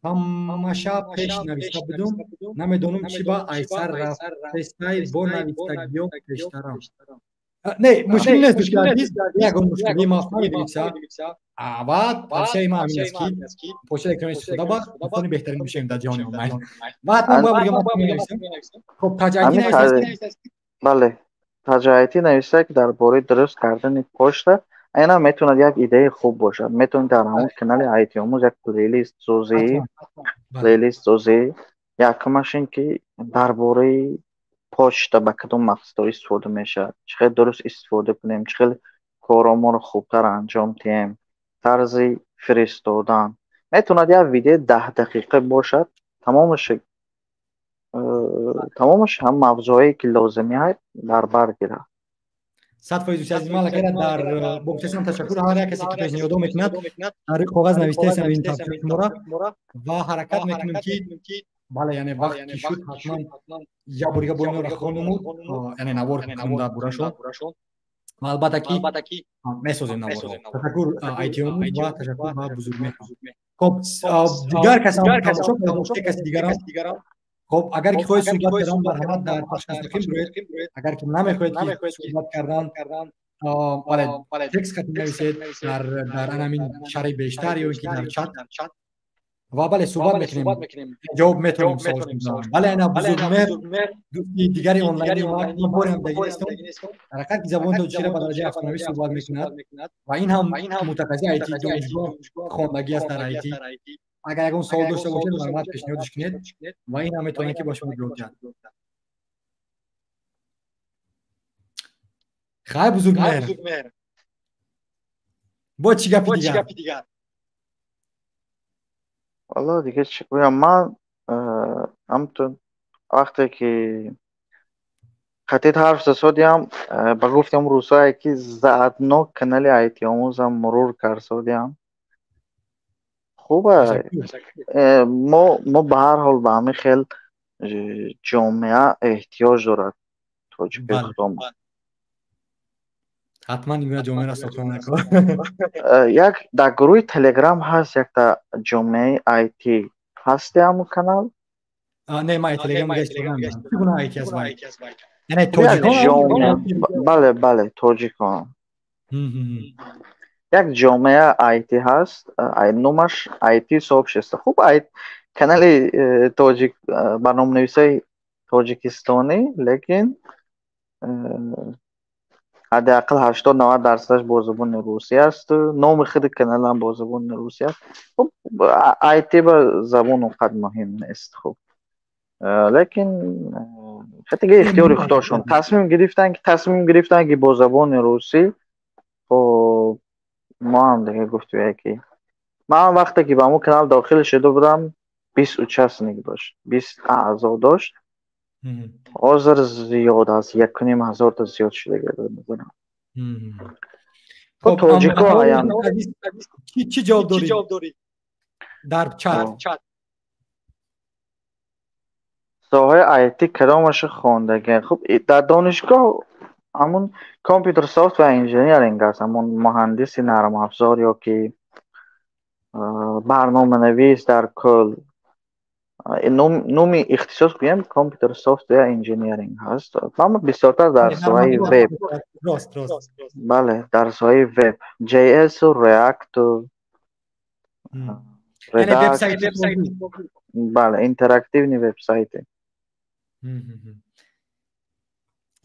Speaker 1: ҳамаша пеш нависта будум, намедонам чи ба айсар рафтестай бо навистагиё пештарам. Не, мушкил нест, дӯсти азиз, ягон мушкилӣ ма фаҳмидимса. Ва тавсияи ман ҳамин аст, ки почтаи электронӣ истифода бар, дӯстони беҳтарин мешавем дар ҷаҳони онлайн. Ва ҳатман бояд бигам, менависам. Хоб, Таҷ IT нависааст.
Speaker 5: Бале, Таҷ IT нависта, ки дар бораи дуруст кардани почта. Айнан метавонад як идеяи хуб бошад. Метавонед дар ҳамон канали IT-омӯз як плейлист созӣ, плейлист созӣ. Якумаш ин ки дар бораи почта ба кадом мақсадҳо истифода мешавад, чӣ хел дуруст истифода кунем, чӣ хел короморо хубтар анҷом диҳем, тарзи фиристодан. Метавонад як видеои 10 дақиқа бошад, тамомаш ҳам мавзӯое ки лозимӣ ҳаст дар бар гирад.
Speaker 1: 100%, дӯсти азиз, ман аллакай дар бо гуфтасам ташаккур ҳар як касе, ки пешниҳодҳо мекунад. Дар рӯи коғаз навиштаестам ин тавсияи шуморо ва ҳаракат мекунем, ки бале, яъне вақт ки шуд, ҳатман як бор дига бо инро хонуму, яъне навор кунем дар борашон ва албатта ки месозем наворро. Ташаккур IT-омӯз ва ташаккур ба Бузургмеҳр. Хоб, дигар касам тамошо карда, каси дигарам. Хоб, агар ки хоҳед суҳбат кардан, марҳамат, дар пахш мустақим бироед. Агар ки намехоҳед ки суҳбат кардан, бале, текст хати нависед дар анамин шарҳи бештар ё ин ки дар чат ва бале, суҳбат мекунем, ҷавоб метавонем савол. Бале, ана Бузургмеҳр, дӯсти дигари онлайни ма, боре ҳам даги нестам. Дар ҳақиқат ки забони тоҷикиро ба дараҷаи афсонавӣ суҳбат мекунад ва ин ҳам мутахассиси IT, донишгоҳ хондагӣ аст дар IT. Агар ягон савол дошта бошед, марҳамат, пешниҳодш кунед ва ин ҳам метавонад, ки ба шумо ҷавоб диҳад. Хай, Бузургмеҳр, бо чӣ гапи дигар?
Speaker 5: Валло, дигар чӣ гӯям? Ман ҳамтун вақте ки қатид ҳарф засодиам, ба гуфтам рӯзҳое ки заодно канали IT-омӯзам мурур карсодиам. Хуба, мо ба ҳар ҳол ба ҳамин хел ҷомеа эҳтиёҷ дорад тоҷикои худомон.
Speaker 1: Ҳатман ин гуна ҷомеаро сохта накор.
Speaker 5: Як дар гурӯҳи Телеграм ҳаст якта ҷомеаи IT, ҳасти ҳамун канал?
Speaker 1: Не, ман Телеграм дига истифода намекунам. Чӣ гуна IT аст вай? Яъне тоҷикон?
Speaker 5: Бале, бале, тоҷикон. Як ҷомеа IT ҳаст, номаш IT сообщество. Хуб, канали тоҷик, барноманависои тоҷикистонӣ, лекин ҳадди ақал 80-90 дарсадаш бо забони русӣ аст. Номи худи каналам бо забони русӣ аст. Хуб, IT ба забон он қадр муҳим нест. Хуб, лекин дига ихтиёри худошон, тасмим гирифтанд, ки бо забони русӣ. Хуб, мо ҳам дига гуфтем, ки ман вақте ки ба ҳамон канал дохил шуда будам, 20 участник дошт, 20 аъзо дошт. Ҳозир зиёд аст, 1500 та зиёд шудага назарам.
Speaker 1: Хоб,
Speaker 5: тоҷико ҳаянд.
Speaker 1: Чӣ ҷавоб дорӣ дар чат?
Speaker 5: Соҳаи IT кадомаша хондагӣ? Хуб, дар донишгоҳ ҳамун computer software engineering аст, ҳамун муҳандиси нармафзор ё ки барноманавис дар кул. Номи ихтисос гӯям computer software engineering ҳаст. Аммо бисёртар дар соҳаи веб. Бале, дар соҳаи веб. JS у React у Redux. Бале, интерактивный вебсайты.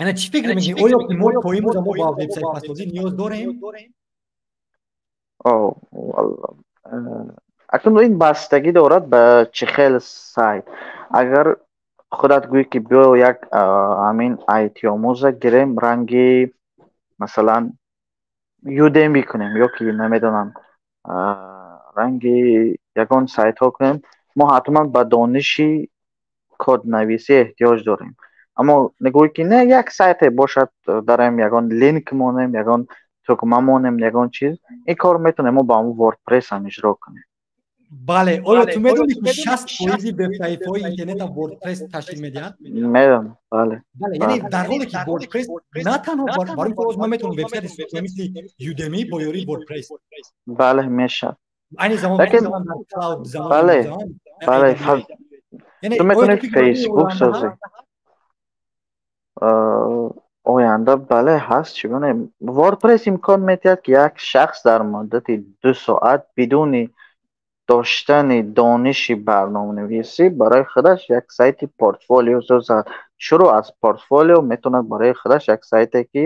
Speaker 1: Яъне чӣ фикр мекунӣ, оё ки мо то имрӯз мо ба вебсайтпасозӣ ниёз дорем?
Speaker 5: Акнун ин бастагӣ дорад ба чӣ хел сайт. Агар худат гӯӣ ки биё як ҳамин IT-омӯза гирем, ранги масалан Udemy кунем ё ки намедонам ранги ягон сайтҳо кунем, мо ҳатман ба дониши коднависӣ эҳтиёҷ дорем. Аммо нигоҳӣ ки не, як сайте бошад, дарем ягон линк монем, ягон тугма монем, ягон чиз, ин кор метавонем мо ба ҳамон WordPress ҳам иҷро кунем.
Speaker 1: Бале, оё ту медонӣ ки 60% вебсайтҳои интернета WordPress ташкил медиҳад?
Speaker 5: Медонам, бале.
Speaker 1: Бале, яъне дар ҳоле ки WordPress на танҳо барои ин ки ман метавонам вебсайти сохтам мисли Udemy бо ёрии WordPress.
Speaker 5: Бале, мешавад.
Speaker 1: Айни замон
Speaker 5: дар
Speaker 1: cloud замон.
Speaker 5: Бале, бале, ту метавонӣ Facebook созӣ. Оянда бале ҳаст, чӣ гуна WordPress имкон медиҳад ки як шахс дар муддати 2 соат бидуни доштани дониши барноманависӣ барои худаш як сайти портфолио созад. Шурӯъ аз портфолио метавонад барои худаш як сайте ки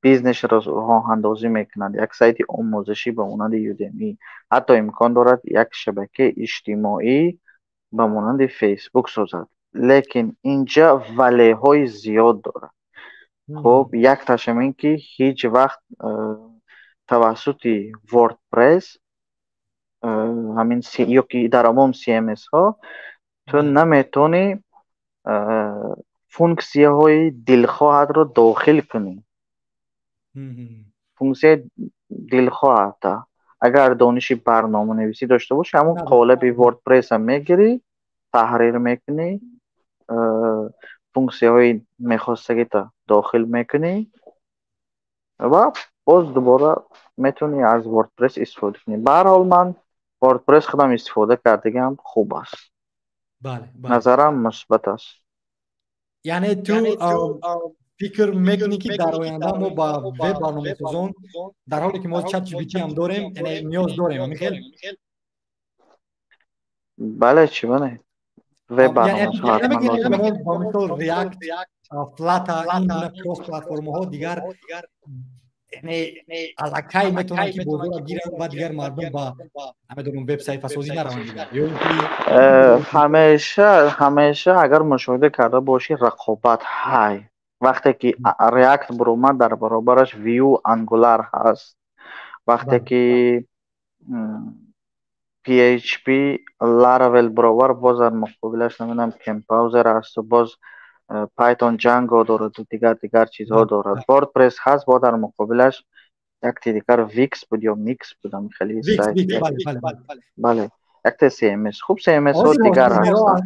Speaker 5: бизнесро роҳандозӣ мекунад, як сайти омӯзишӣ ба монанди Udemy, ҳатто имкон дорад як шабакаи иҷтимоӣ ба монанди Facebook созад. Лекин инҷа валеҳои зиёд дорад. Хуб, якташам ин ки ҳеҷ вақт тавассути WordPress ҳамин ё ки дар умум CMS-ҳо ту наметавонӣ функсияҳои дилхоҳатро дохил кунӣ. Функсияи дилхоҳата. Агар дониши барноманависӣ дошта бошӣ, ҳамон қолаби WordPress-а мегирӣ, таҳрир мекунӣ, функсияҳои мехостагита дохил мекунӣ ва боз дубора метавонӣ аз WordPress истифода кунӣ. Ба ҳар ҳол ман WordPress худам истифода кардагиам хуб аст. Назарам мусбат аст.
Speaker 1: Яъне ту фикр мекунӣ ки дар оянда мо ба веб барномасозон, дар ҳоле ки мо ChatGPT ҳам дорем, яъне ниёз дорем, ҳамин хел?
Speaker 5: Бале, чӣ гуна? Веб барномасоз ҳатман лозим.
Speaker 1: Ба мисол React, Flutter, ин гуна кросс платформаҳо дигар яъне аллакай метавонанд ки бозорро гиранд ва дигар мардум ба намедонам вебсайтпасозӣ нараванд дигар. Ё ин ки
Speaker 5: ҳамеша агар мушоҳида карда бошӣ, рақобат ҳай. Вақте ки React баромад, дар баробараш Vue, Angular ҳаст. Вақте ки PHP, Laravel баровар, боз дар муқобилаш намедонам Composer ҳасту боз Python Django дорад, дигар чизҳо дорад. WordPress ҳаст, бо дар муқобилаш якти дигар Wix буд ё Mix буд, ҳамин хеле сайт. Бале, якта CMS. Хуб, CMS-ҳо дигар ҳастанд.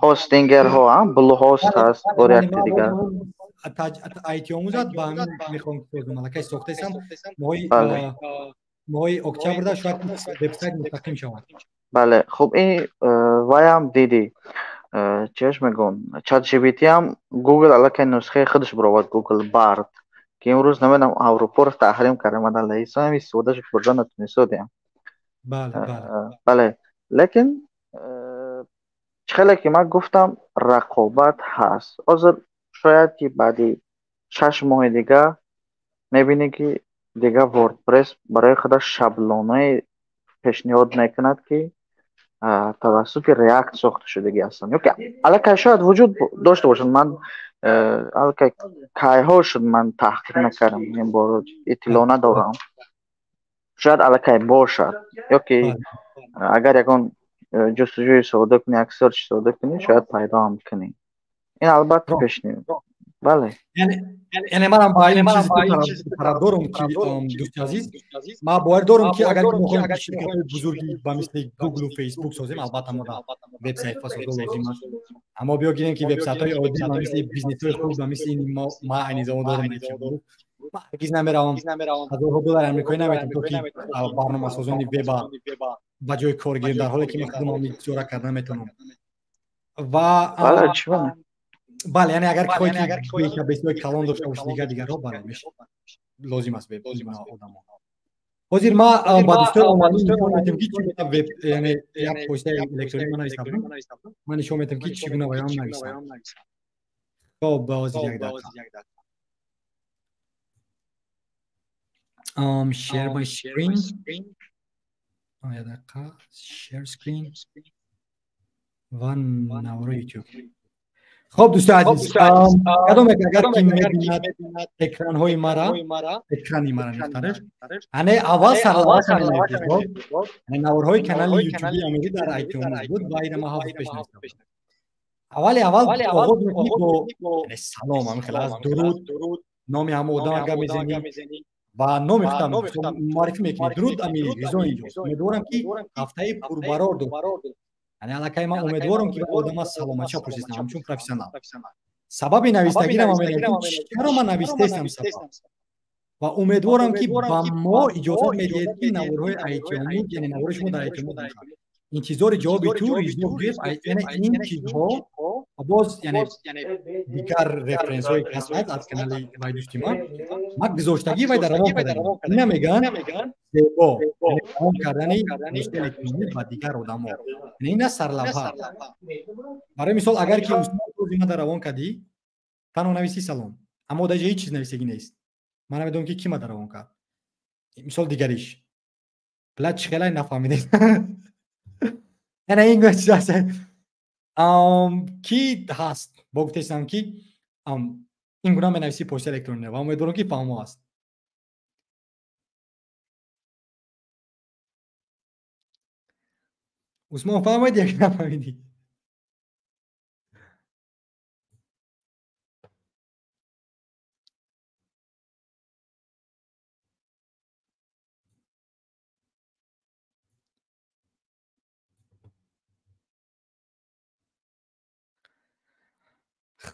Speaker 5: Хостингерҳо, Bluehost ҳаст, бор якти дигар.
Speaker 1: IT омӯзад, ба ҳамин мехоҳам ки созам. Аллакай сохтаистам. Моҳи октябрда шояд вебсайт мустақим шавад.
Speaker 5: Бале, хуб, ин ваям дидӣ. Чиаш мегӯям, ChatGPT ҳам Google аллакай нусхаи худаш баровард, Google Bard, ки имрӯз намедонам Аврупоро таҳрим карда, ман алайҳиссалом истифодааш бурда натунистодем. Бале, лекин чӣ хеле ки ман гуфтам, рақобат ҳаст. Ҳозир шояд ки баъди 6 моҳи дигар мебинӣ ки дигар WordPress барои худаш шаблонҳое пешниҳод мекунад ки тавассути React сохта шудагӣ ҳастанд. Ё ки аллакай шояд вуҷуд дошта бошанд. Ман аллакай кайҳо шуд ман таҳқиқ накардам, ин бора иттилоъ надорам. Шояд аллакай бошад. Ё ки агар ягон ҷустуҷӯи сода кунӣ, як search сода кунӣ, шояд пайдо ҳам кунӣ. Ин албатта пешниҳод. Бале.
Speaker 1: Яъне манам ба ин чиз тарафдорам, ки дӯсти азиз, ман бовар дорам, ки агар мо хоҳем ки ширкатҳои бузурги ба мисли Google Facebook созем, албатта мо дар вебсайтҳо созо лозим аст. Аммо биё гирем, ки вебсайтҳои оддӣ ба мисли бизнесҳои хурд, ба мисли ин ма айни замон дорам, ман ҳаргиз намеравам, ҳазорҳо доллари амрикоӣ наметам, то ки барномасозони веба ба ҷои кор гирем, дар ҳоле ки ман худам ҳам карда наметавонам. Ва бале, яъне агар хоҳӣ ки database-ҳои калон дошта бошӣ, дигар дигарҳо, бале, мешавад, лозим аст веб одамо. Ҳозир ма ба дӯстои омадӣ нишон медиҳам, ки чӣ гуна веб, яъне як почтаи электронӣ ман навистам, ман нишон медиҳам, ки чӣ гуна ваён нависам. Хоб, ҳозир як дақиқа. Share my screen. Як дақиқа, share screen ва навори YouTube. Хоб, дӯстои азиз, кадоме агар ки мебинад экранҳои мара, экрани мара нихтареш, ане аввал сарлавҳа менависед. Наворҳои канали ютуби Амирӣ дар iTunes буд ва ина ман ҳафт пеш навистам. Аввали аввал оғоз мекунӣ бо салом, ҳамин хел аст, дуруд, номи ҳама одам агар мезанӣ ва номи худам муаррифӣ мекунӣ. Дуруд, Амирӣ, Ризо инҷост. Умедворам, ки ҳафтаи пурбарор дошт. Яъне аллакай ман умедворам, ки одама саломатша пурсистам, ҳамчун профессионал. Сабаби навистагирам ҳам, чаро ман навистестам сабаб. Ва умедворам, ки ба мо иҷозат медиҳед, ки наворҳои iTunes, яъне навори шумо дар iTunes бошад. Интизори ҷавоби ту, Ризо Веб. Яъне ин чизҳо ва боз яъне дигар референсҳое ки ҳастанд аз канали вай дӯсти ман, ман гузоштагӣ вай дар равон кардагӣ. Ина мегӯянд зебо, яъне равон кардани почтаи электронӣ ба дигар одамо. Яъне ина сарлавҳа. Барои мисол, агар ки Усмон рӯзи ман дар равон кардӣ, танҳо нависӣ салом, аммо дар ҷо ҳеҷ чиз нависагӣ нест. Ман намедонам, ки кӣ ма дар равон кард. Мисол дигариш. Била чӣ хелай нафаҳмидед. Яъне ин гуна чиз аст. Ки ҳаст, бо гуфтестам, ки ин гуна менависӣ почтаи электронӣ ва умедворам, ки фаҳмо аст. Усмон, фаҳмидӣ ё нафаҳмидӣ?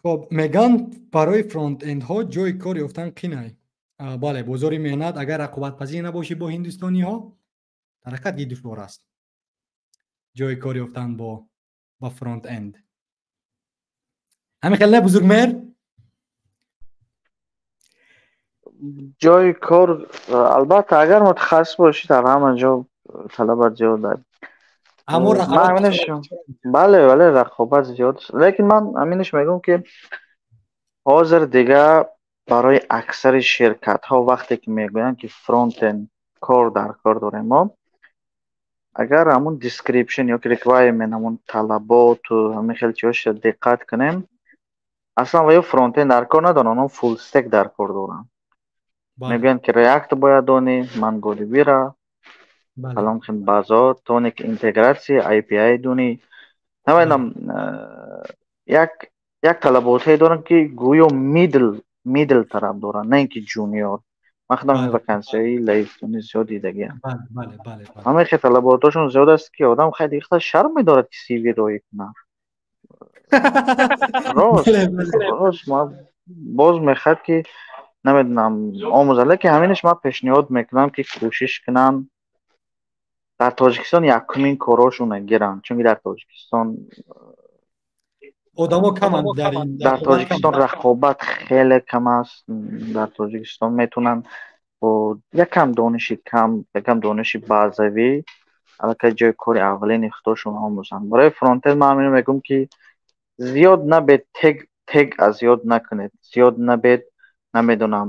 Speaker 1: Хоб, мегӯянд, барои фронтендҳо ҷои кор ёфтан қинай. Бале, бозори меҳнат агар рақобатпазир набошӣ бо ҳиндустониҳо, дар ҳақиқат ки душвор аст ҷои кор ёфтан ба фронтенд. Ҳамин хел не, Бузургмеҳр?
Speaker 5: Ҷои кор албатта, агар мутахассис бошӣ, дар ҳама ҷо талабат зиёд аст.
Speaker 1: Аммо рақобат
Speaker 5: Бале, бале, рақобат зиёд аст, лекин ман ҳаминаш мегӯям, ки ҳозир дигар барои аксари ширкатҳо вақте ки мегӯянд, ки фронтенд кор дар кор дорем мо, агар ҳамун description ё ки requirement, ҳамун талаботу ҳамин хел чизҳоша диққат кунем, аслан ва ё фронтенд дар кор надоранд, онҳо full stack дар кор доранд. Мегӯянд, ки React бояд донӣ, MongoDB-ра, фалон хел базо тоне, ки интегратсия API донӣ, намедонам, як талаботҳое доранд, ки гӯё middle тараф доранд, на ин ки junior. Ман худам ин вакансияи лаифтони зиёд дидагиам. Ҳамаи хел талаботҳошон зиёд аст, ки одам хеле дигар шарм медорад, ки CV роӣ кунад. Рост рост, ман боз мехоҳад, ки намедонам, омӯзад, лекин ҳаминаш ман пешниҳод мекунам, ки кӯшиш кунанд дар Тоҷикистон якумин корҳошонро гиранд, чунки дар Тоҷикистон
Speaker 1: одамо каманд дар ин
Speaker 5: дар Тоҷикистон рақобат хеле кам аст. Дар Тоҷикистон метавонанд бо якам дониши кам, якам дониши баъзавӣ аллакай ҷои кори аввалини худошон омӯзанд. Барои фронтенд ман ҳамино мегӯям, ки зиёд набед тег аз ёд накунед, зиёд набед, намедонам,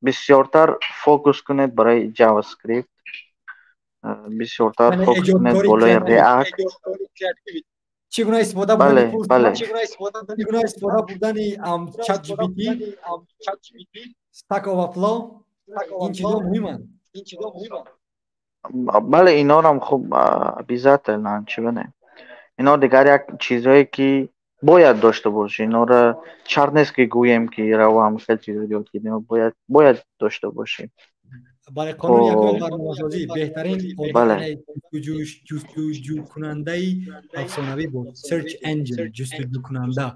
Speaker 5: бисёртар фокус кунед барои JavaScript, бисёртар фокус кунед болои React.
Speaker 1: Чӣ гуна истифода
Speaker 5: Бале,
Speaker 1: бурдани
Speaker 5: бале.
Speaker 1: Чӣ гуна истифода бурдани ChatGPT, Stack Overflow, ин чизҳо муҳиманд.
Speaker 5: Бале, инорам хуб, обязательно, чӣ бинем, ино дигар як чизҳое, ки Бояд дошта бошӣ. Инора шарт нест ки гӯем ки равам хел чизо ёд гирем, бояд дошта бошӣ.
Speaker 1: Бале, қонуни якуми барномасозӣ беҳтарин ҷустуҷӯкунандаи афсонавӣ буд. Search engine, ҷустуҷӯкунанда.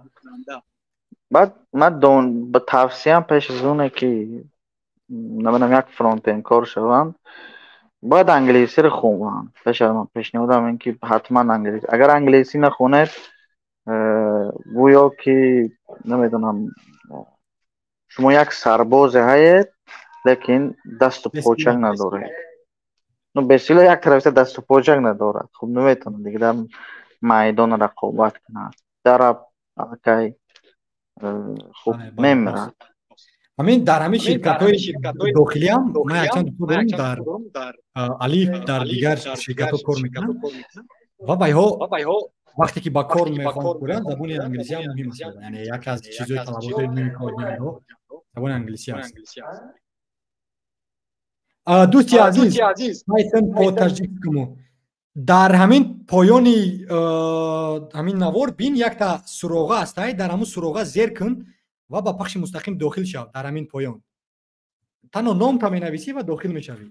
Speaker 5: Баъд ман ба тавсиям пеш аз оне ки намедонам як фронтенд кор шаванд, бояд англисиро хонанд. Пеш аз ман пешниҳодам ин ки ҳатман англисӣ. Агар англисӣ нахонед, гӯё ки намедонам шумо як сарбозе ҳаед, лекин дасту почак надоред. Ну бесила як тарафиса дасту почак надорад. Хуб наметавонад дига дар майдон рақобат кунад. Дар аллакай хуб мемирад.
Speaker 1: Ҳамин дар ҳамин ширкатҳои дохилиам ман якчанд дӯст дорам дар Алиф, дар дигар ширкатҳо кор мекунанд ва байҳо вақте ки ба кор мехоҳанд кунанд, забони англисӣ ҳам муҳим аст. Яъне яке аз чизҳои талаботи муҳими коргарҳо забони англисӣ аст. Дӯсти азиз, Python по таҷикскому. Дар ҳамин поёни ҳамин навор бин якта суроға аст, дар ҳамун суроға зер кун ва ба пахши мустақим дохил шав. Дар ҳамин поён танҳо номта менависӣ ва дохил мешавӣ.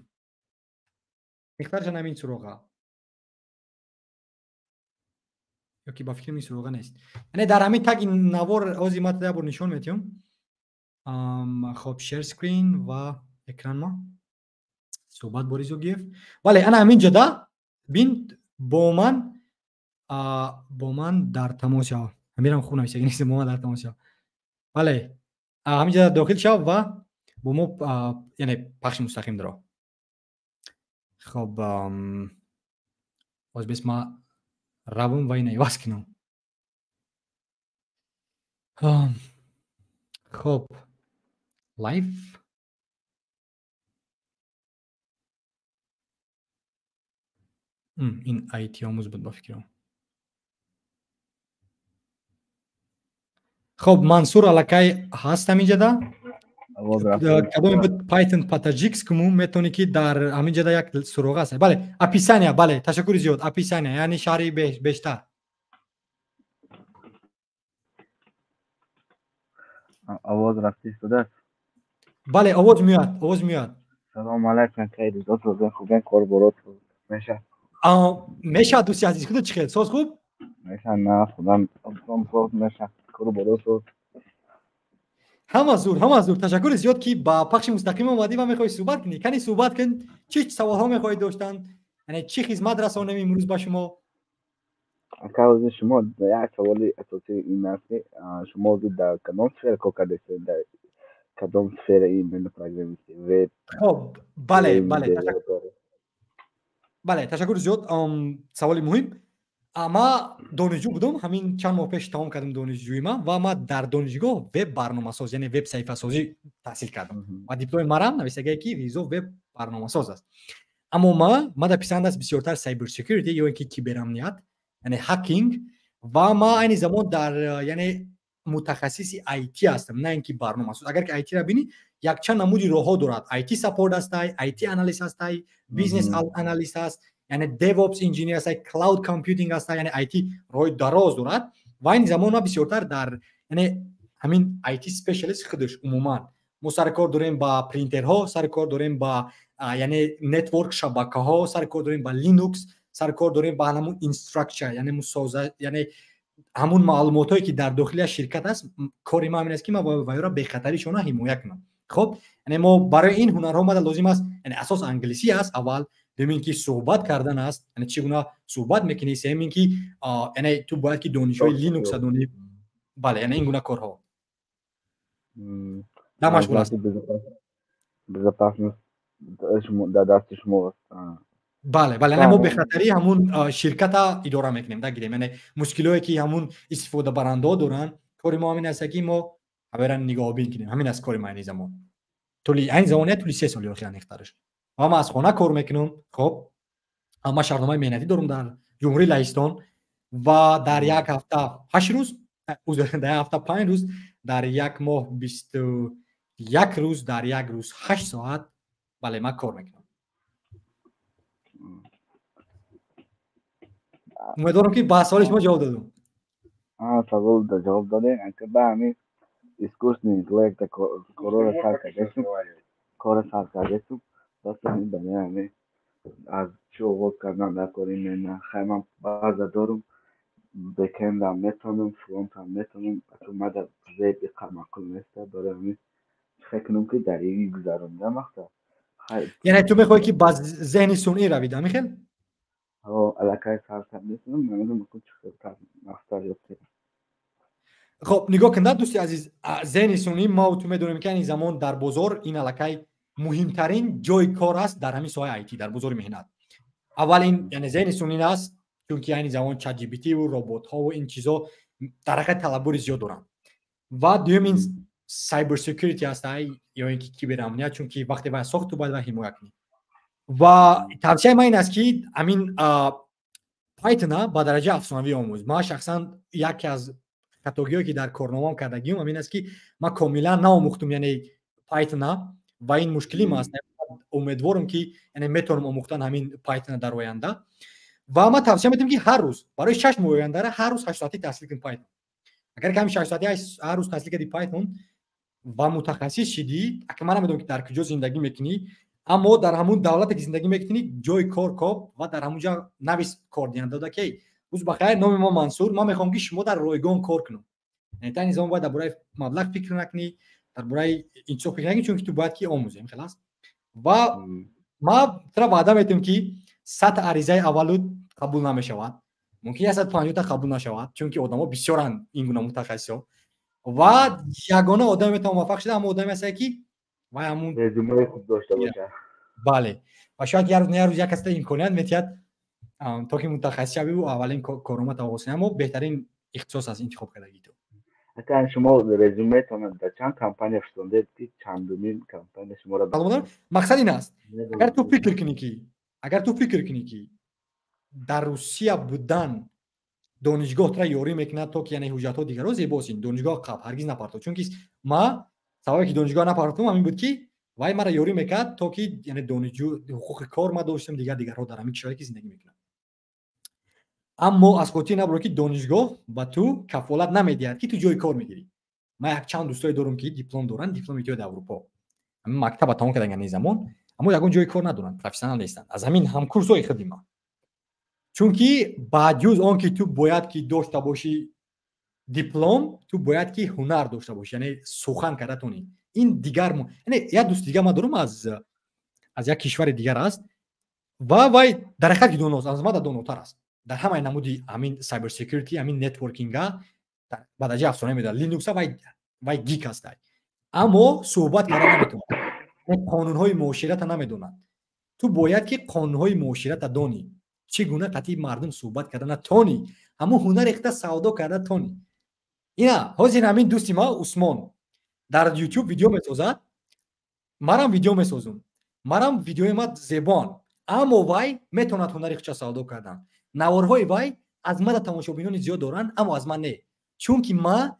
Speaker 1: Миқдоршан ҳамин суроға. Ё ки ба фикрам ин суроға нест. Яъне дар ҳамин таги навор ҳозир ман як бор нишон медиҳам. Хоб, share screen ва экран ма суҳбат бо Ризогиев. Бале, ана ҳамин ҷода бин бо ман дар тамос шав. Ҳамирам хуб нависаги нест, бо ман дар тамос шав. Бале, ҳамин ҷода дохил шав ва бо мо яъне пахши мустақим даро. Хоб, боз бес ма равам ва ина иваз кунам. Хоб, live. Ин IT омӯз буд ба фикрам. Хоб, Мансур аллакай ҳаст ҳамин ҷода. Кадоме буд Python по таҷикскому, метавонӣ ки дар ҳамин ҷода як суроға аст. Бале, описания, бале, ташаккури зиёд. Описания, яъне шарҳи бештар.
Speaker 7: Овоз рафта истодааст?
Speaker 1: Бале, овоз меояд, овоз меояд.
Speaker 7: Салом алайкум, хайр, дӯст, хубен, кор борот мешавад?
Speaker 1: Мешавад, дӯсти азиз, худо чӣ хел? Соз хуб?
Speaker 7: Мешавад, на, худам соз мешавад, кор борот соз.
Speaker 1: Ҳама зур, ҳама зур. Ташаккури зиёд ки ба пахши мустақим омадӣ ва мехоҳӣ суҳбат кунӣ. Кани суҳбат кун, чӣ саволҳо мехоҳӣ доштан? Яъне чӣ хизмат расонем имрӯз ба шумо?
Speaker 7: Ака, ҳозир шумо як саволи асосӣ ин аст ки шумо ҳозир дар кадом сфера кор кардаед? Дар кадом сфера именно программисти? Веб?
Speaker 1: Хоб, бале, бале. Бале, ташаккури зиёд. Саволи муҳим. Ма донишҷӯ будам, ҳамин чанд моҳ пеш тамом кардам донишҷӯима ва ма дар донишгоҳ веб барномасоз, яъне веб саҳифасозӣ таҳсил кардам. Ва дипломи марам нависагае ки Ризо веб барномасоз аст. Аммо ма дар писанд аст бисёртар cyber security ё ин ки киберамният, яъне hacking, ва ма айни замон дар яъне мутахассиси IT ҳастам, на ин ки барномасоз. Агар ки IT-ра бинӣ, якчанд намуди роҳҳо дорад. IT support ҳастай, IT analyst ҳастай, business analyst аст, яъне DevOps engineer ҳастай, cloud computing ҳастай, яъне IT роҳи дароз дорад. Ва айни замон ма бисёртар дар яъне ҳамин IT specialist худаш умуман. Мо сари кор дорем ба принтерҳо, сари кор дорем ба яъне network шабакаҳо, сари кор дорем ба Linux, сари кор дорем ба ҳамун инструкция, яъне мусоза, яъне ҳамун маълумотҳое ки дар дохили ширкат аст. Кори ма ҳамин аст ки ман вайро бехатаришона ҳимоя кунам. Хоб, яъне мо барои ин ҳунарҳо мада лозим аст, яъне асос англисӣ аст аввал, дуюм ин ки суҳбат кардан аст, яъне чӣ гуна суҳбат мекунӣ, сеюм ин ки яъне ту бояд ки донишҳои Linux-а донӣ. Бале, яъне ин гуна корҳо. Да, машғул аст.
Speaker 7: Безопасность дар дасти шумо аст.
Speaker 1: Бале, бале, яъне мо бехатарии ҳамун ширката идора мекунем, да гирем. Яъне мушкилое ки ҳамун истифодабарандаҳо доранд, кори мо ҳамин аст ки мо ҳамаро нигаҳбин кунем. Ҳамин аст кори мо айни замон. Тӯли айни замон не, тӯли 3 соли охир аниқтараш. Ва ман аз хона кор мекунам. Хоб, ман шартномаи меҳнатӣ дорам дар Ҷумҳурии Лаҳистон ва дар як ҳафта 8 рӯз, дар як ҳафта 5 рӯз, дар як моҳ 21 рӯз, дар як рӯз 8 соат, бале, ман кор мекунам. Умедворам ки ба саволи шумо ҷавоб додам.
Speaker 7: Савол ҷавоб додем. Ака, ба ҳамин искусственный интеллект корора сар кардесум, кора сар кардесум. Бас ҳамин барои ҳамин аз чӣ оғоз кардан дар кори мена? Хай, ман баъза дорум, backend ам метавонам, фронт ам метавонам. Аку мада веб иқа маъқул неста. Барои ҳамин чӣ кунам, ки дар ин гузаронда мақсад?
Speaker 1: Яъне ту мехоҳӣ, ки ба зеҳни сунъӣ равид, ҳамин хел?
Speaker 7: Аллакай сар кардесум, намедонам чӣ мақсад ёфтем.
Speaker 1: Хоб, нигоҳ кун, дӯсти азиз, зеҳни сунъӣ, мо ту медонем, ки ани замон дар бозор ин аллакай муҳимтарин ҷои кор аст дар ҳамин соҳаи IT, дар бозори меҳнат. Аввалин, яъне зеҳни сунъӣ аст, чунки айни замон ChatGPT ву роботҳову ин чизо дар ҳақиқат талаббури зиёд доранд. Ва дуюм ин cyber security аст ё ин ки киберамният, чунки вақте вай сохт, ту бояд вай ҳимоя кунӣ. Ва тавсияи ман ин аст, ки ҳамин Python-а ба дараҷаи афсонавӣ омӯз. Ман шахсан яке аз хатогиҳое, ки дар корномаам кардагиам, ҳамин аст, ки ман комилан наомӯхтум, яъне Python-а, ва ин мушкилим аст. Умедворам, ки яъне метавонам омӯхтан ҳамин Python-а дар оянда. Ва ман тавсия медиҳам, ки ҳар рӯз барои 6 моҳи ояндара ҳар рӯз 8 соатӣ таҳсил кун Python. Агар ки ҳамин 6 соатӣ ҳар рӯз таҳсил кардӣ Python ва мутахассис шидӣ, ака, ман намедонам, ки дар куҷо зиндагӣ мекунӣ, аммо дар ҳамун давлате, ки зиндагӣ мекунӣ, ҷои кор коб ва дар ҳамун ҷо навис кордиҳанда, ки рӯз бахайр, номи мо Мансур, ман мехоҳам, ки шумо дар ройгон кор кунам. Яъне та низом бояд дар бораи маблағ фикр накунӣ, дар бораи ин чизо фикр накунӣ, чунки ту бояд ки омӯзӣ, хел аст. Ва ман тура ваъда метиҳам, ки 100 аризаи аввалу қабул намешавад, мумкин 150-та қабул нашавад, чунки одамо бисёранд ин гуна мутахассисҳо. Ва ягона одаме метавон муваффақ шуда, ҳамон одаме ҳастае, ки вай ҳамун
Speaker 7: резюмеи хуб дошта бошад.
Speaker 1: Бале, ва шояд як рӯз, на як рӯз як касда имконият метиҳад, то ки мутахассис шавиву аввалин коромад оғоз кунӣ. Аммо беҳтарин ихтисос аст интихоб кардагии ту.
Speaker 7: Ака, шумо резюметон дар чанд компания фистондед, ки чандумин компания шуморо?
Speaker 1: Мақсад ин аст: агар ту фикр кунӣ, ки дар Русия будан донишгоҳ тура ёрӣ мекунад, то ки яъне ҳуҷҷатҳо дигарро зебост, ин донишгоҳ қаб ҳаргиз напартов. Чунки ма сабабе, ки донишгоҳ напартовам, ҳамин буд, ки вай мара ёрӣ мекард, то ки яъне донишҷӯ ҳуқуқи кор ма доштам, дигар дигарҳо дар ҳамин кишваре, ки зиндагӣ мекунам. Аммо аз хотир набуро, ки донишгоҳ ба ту кафолат намедиҳад, ки ту ҷои кор мегирӣ. Ман якчанд дӯстое дорам, ки диплом доранд, дипломи Иттиҳоди Аврупо, ҳамин мактаба тамом кардан ин замон, аммо ягон ҷои кор надоранд, профессионал нестанд, аз ҳамин ҳамкурсҳои худи ман. Чунки баъдҷуз он ки ту бояд ки дошта бошӣ диплом, ту бояд ки ҳунар дошта бошӣ, яъне сухан карда тонӣ. Ин дигар, яъне як дӯсти дигар ман дорам, аз як кишвари дигар аст ва вай дар ҳақиқат ки доност, аз ман донотар аст дар ҳамаи намуди ҳамин cyber security, ҳамин networking а ба дараҷаи афсона медонад, Linux а вай geek ҳастай, аммо суҳбат карда наметавонад, қонунҳои муоширата намедонад. Ту бояд ки қонунҳои муоширата донӣ, чӣ гуна қатъи мардум суҳбат карда натонӣ, ҳамун ҳунари худа савдо карда тонӣ. Ина ҳозир ҳамин дӯсти ма Усмон дар Ютуб видео месозад, манам видео месозум, манам видеои ма зебоан, аммо вай метавонад ҳунари худша савдо кардан. Наворҳои вай аз мада тамошобинони зиёд доранд, аммо аз ман не, чунки ма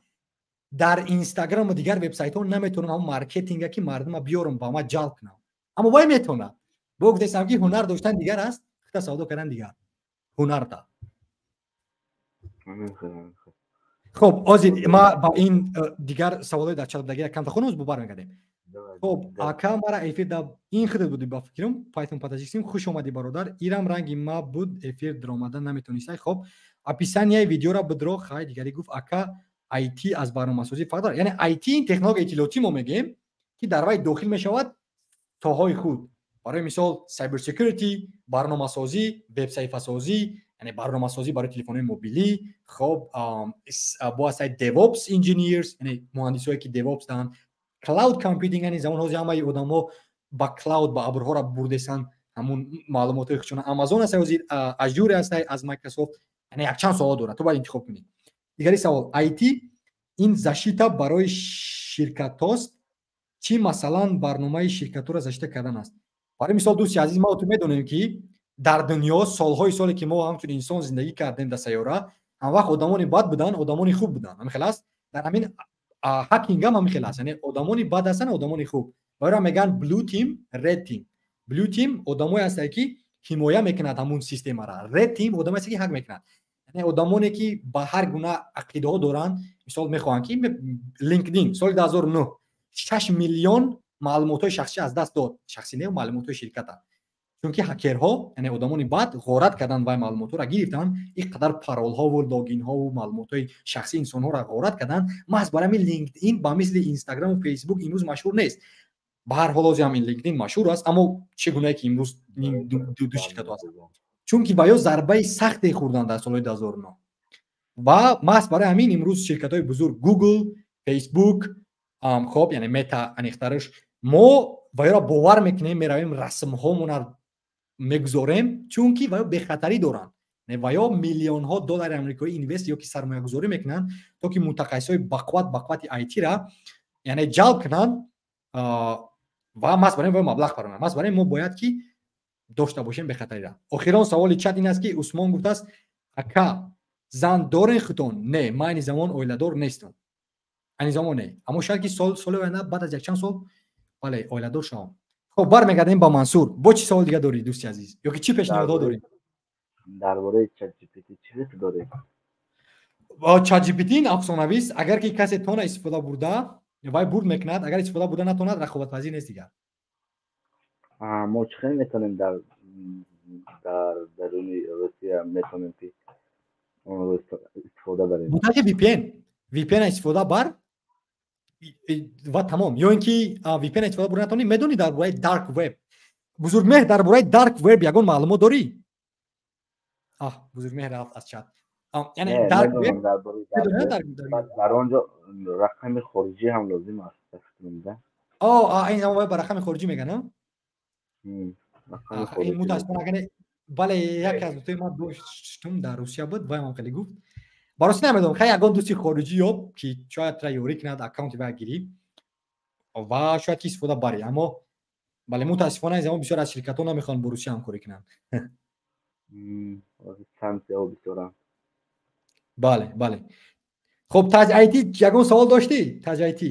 Speaker 1: дар Инстаграму дигар вебсайтҳо наметавонам ҳамон маркетинга, ки мардума биёрам, ба ма ҷалб кунам, аммо вай метавонад. Бо гуфтестам, ки ҳунар доштан дигар аст, худа савдо кардан дигар ҳунарта. Хоб, ҳозир ма ба ин дигар саволҳои дар чат будагӣ камта хонум бо бармегардем. Хоб, ака, мара эфир да ин худат будӣ, ба фикрам, Python по-таджикски. Хуш омадӣ, бародар. Ирам ранги ма буд, эфир даромада наметонистай. Хоб, описания и видеора бидро. Хай, дигари гуфт: ака, IT аз барномасозӣ фарқ дорад? Яъне IT ин технологияи иттилоотӣ мо мегӯем, ки дар вай дохил мешавад соҳаҳои худ, барои мисол cyber security, барномасозӣ, вебсаҳифасозӣ, яъне барномасозӣ барои телефонҳои мобилӣ. Хоб, бо ҳастаи DevOps engineers, яъне муҳандисҳое, ки DevOps даҳанд, cloud computing, яъне замон ҳозир ҳамаи одамо ба cloud, ба абрҳоро бурдесанд ҳамун маълумотҳои худшона. Amazon аст ҳозир, Azure аст аз Microsoft, яъне якчанд соҳа дорад, ту бояд интихоб кунӣ. Дигари савол: IT ин защита барои ширкатҳост чӣ? Масалан, барномаи ширкатҳоро защита кардан аст? Барои мисол, дӯсти азиз, ма ту медонем, ки дар дунё солҳои соле, ки мо ҳамчун инсон зиндагӣ кардем дар сайёра, ҳамвақт одамони бад буданд, одамони хуб буданд. Ҳамин хел аст. Дар ҳамин hacking ам ҳамин хел аст, яъне одамони бад ҳастанд, одамони хуб. Барои мегӯянд blue team, red team. Blue team одамое ҳастанд, ки ҳимоя мекунад ҳамун системара, red team одамое ҳастанд, ки ҳак мекунад. Яъне одамоне ки ба ҳар гуна ақидаҳо доранд, мисол мехоҳанд ки LinkedIn соли 2009 6 миллион маълумотҳои шахсӣ аз даст дод. Шахсӣ не, маълумотҳои ширката. Чунки ҳакерҳо, яъне одамони бад, ғорат карданд вай маълумотҳоро гирифтанд, ин қадар паролҳову логинҳову маълумотҳои шахсии инсонҳоро ғорат карданд. Маҳз барои ҳамин LinkedIn ба мисли Instagram-у Facebook имрӯз машҳур нест. Ба ҳар ҳол ҳозир ҳам LinkedIn машҳур аст, аммо чӣ гунае ки имрӯз ду ширкатҳо ҳастанд. Чунки ба ё зарбаи сахте хӯрданд дар солҳои 2009. Ва маҳз барои ҳамин имрӯз ширкатҳои бузург Google, Facebook, хоб, яъне Meta аниқтараш, мо ва ёро бовар мекунем, меравем расмҳомонро мегузорем, чунки ва ё бехатарӣ доранд. Ва ё миллионҳо доллари амрикоӣ инвест ё ки сармоягузорӣ мекунанд, то ки мутахассисҳои бақувват бақуввати IT-ра яъне ҷалб кунанд ва маҳз барои ин маблағ паронанд. Маҳз барои мо бояд ки дошта бошем бехатариро. Охирон саволи чат ин аст ки Усмон гуфтааст: ака, зан дорен худтон? Не, ман айни замон оиладор нестам. Айни замон не. Аммо шояд ки соли оянда, баъд аз якчанд сол, бале, оиладор шавам. Хоб, бармегардем ба Мансур. Бо чӣ савол дига дорӣ, дӯсти азиз? Ё ки чӣ пешниҳодҳо дорӣ?
Speaker 7: Дар бораи ChatGPT чӣ фикр дорӣ?
Speaker 1: ChatGPT ин афсонавист. Агар ки касе тона истифода бурда, вай бурд мекунад. Агар истифода бурда натонад, рақобатпазир нест дигар.
Speaker 7: Мо чӣ хел метавонем дар даруни Русия метавонем ки онро истифода барем?
Speaker 1: Бутаки VPN. VPN истифода бар ва тамом. Ё ин ки VPN истифода бурда натавонӣ, медонӣ дар бораи Dark Web. Бузургмеҳр, дар бораи Dark Web ягон маълумот дорӣ? Бузургмеҳр рафт аз чат. Яъне Dark Web
Speaker 7: дар он ҷо рақами хориҷӣ ҳам лозим аст, фикр.
Speaker 1: Ин замон ба рақами хориҷӣ мегӯянд, ин мутаассифона, агар бале, яке аз дӯстои ман доштум дар Русия буд, вай ҳам хеле гуфт. Ба ростӣ намедонам, хай ягон дӯсти хориҷӣ ёб, ки шояд тра ёрӣ кунад, аккаунти вай гирӣ ва шояд ки истифода барӣ. Аммо бале, мутаассифона ин замон бисёр аз ширкатҳо намехоҳанд бо Русия ҳамкорӣ кунанд.
Speaker 7: Санксияҳо бисёранд.
Speaker 1: Бале, бале. Хоб, Таҷ IT ягон савол доштӣ? Таҷ IT.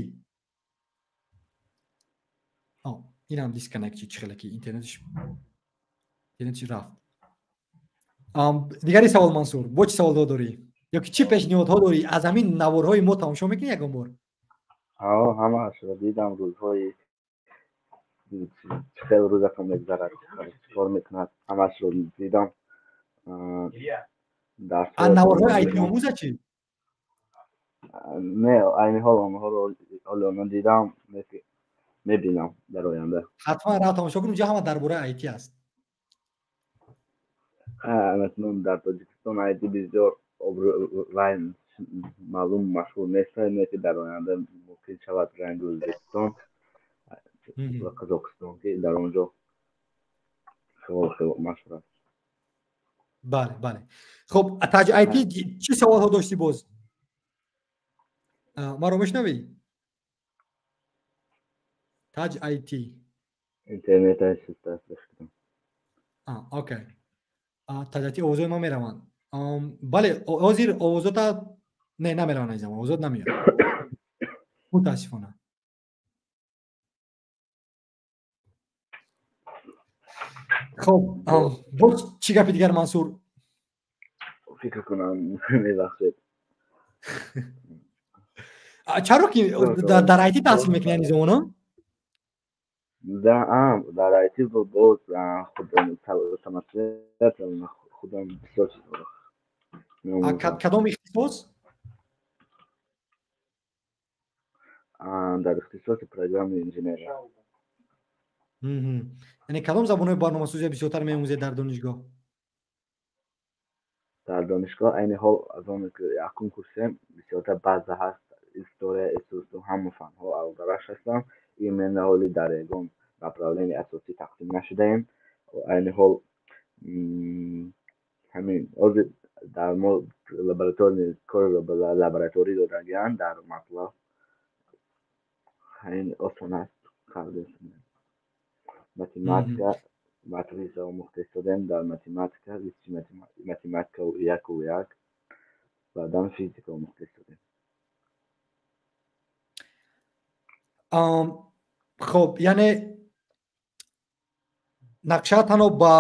Speaker 1: Инам disconnect чӣ хеле ки интернетиш рафт. Дигари савол, Мансур, бо чӣ саволҳо дорӣ? Ё ки чӣ пешниҳодҳо дорӣ? Аз ҳамин наворҳои мо тамошо мекунӣ ягон бор?
Speaker 7: Ҳамаашро дидам. Рӯзҳои чӣ хел рӯзатон мегузарад, чӣ кор мекунад, ҳамаашро дидам.
Speaker 1: Наворҳои IT омӯза чӣ?
Speaker 7: Не, айни ҳол онҳоро ҳоло надидам, мебинам дар оянда.
Speaker 1: Ҳатман рафт тамошо кун, унҷо ҳама дар бораи IT аст.
Speaker 7: Акнун дар Тоҷикистон IT бисёр маълум машҳур нест, не ки дар оянда мумкин шавад ранги Ӯзбекистон ва Қазоқистон, ки дар он ҷо хеле хеле машҳур аст.
Speaker 1: Бале, бале. Хоб, Таҷ IT чӣ саволҳо доштӣ боз? Маро мешунавӣ? Таҷ IT.
Speaker 7: Интернет суст аст.
Speaker 1: Окей. Таҷ IT овозҳои ман мераванд. Бале, ҳозир овозота не, намераванд ин замон, овозот намеояд. Мутаассифона. Хоб, боз чӣ гапи дигар, Мансур?
Speaker 7: Фикр кунам, мебахшед.
Speaker 1: Чаро ки дар IT таҳсил мекунӣ ин замона?
Speaker 7: Дар IT боз худам самостоятельно худам бисёр чизҳоро.
Speaker 1: Кадом ихтисос?
Speaker 7: Дар ихтисоси программаи инженерия.
Speaker 1: Яъне кадом забонҳои барномасозия бисёртар меомӯзед дар донишгоҳ?
Speaker 7: Дар донишгоҳ айни ҳол аз он ки якум курсем бисёртар база ҳаст, история, искусство, ҳама фанҳо алдараш ҳастанд. Именно ҳоли дар ягон направление асосӣ тақсим нашудаем. Айни ҳол ҳамин ҳозир дар мо лаборатория кори лабораторӣ додагианд дар матлаб. Ҳамин осон аст кардем. Математика, матрица омӯхта истодем дар математика, математика яку як, баъдан физика омӯхта истодем.
Speaker 1: Хоб, яъне нақша танҳо ба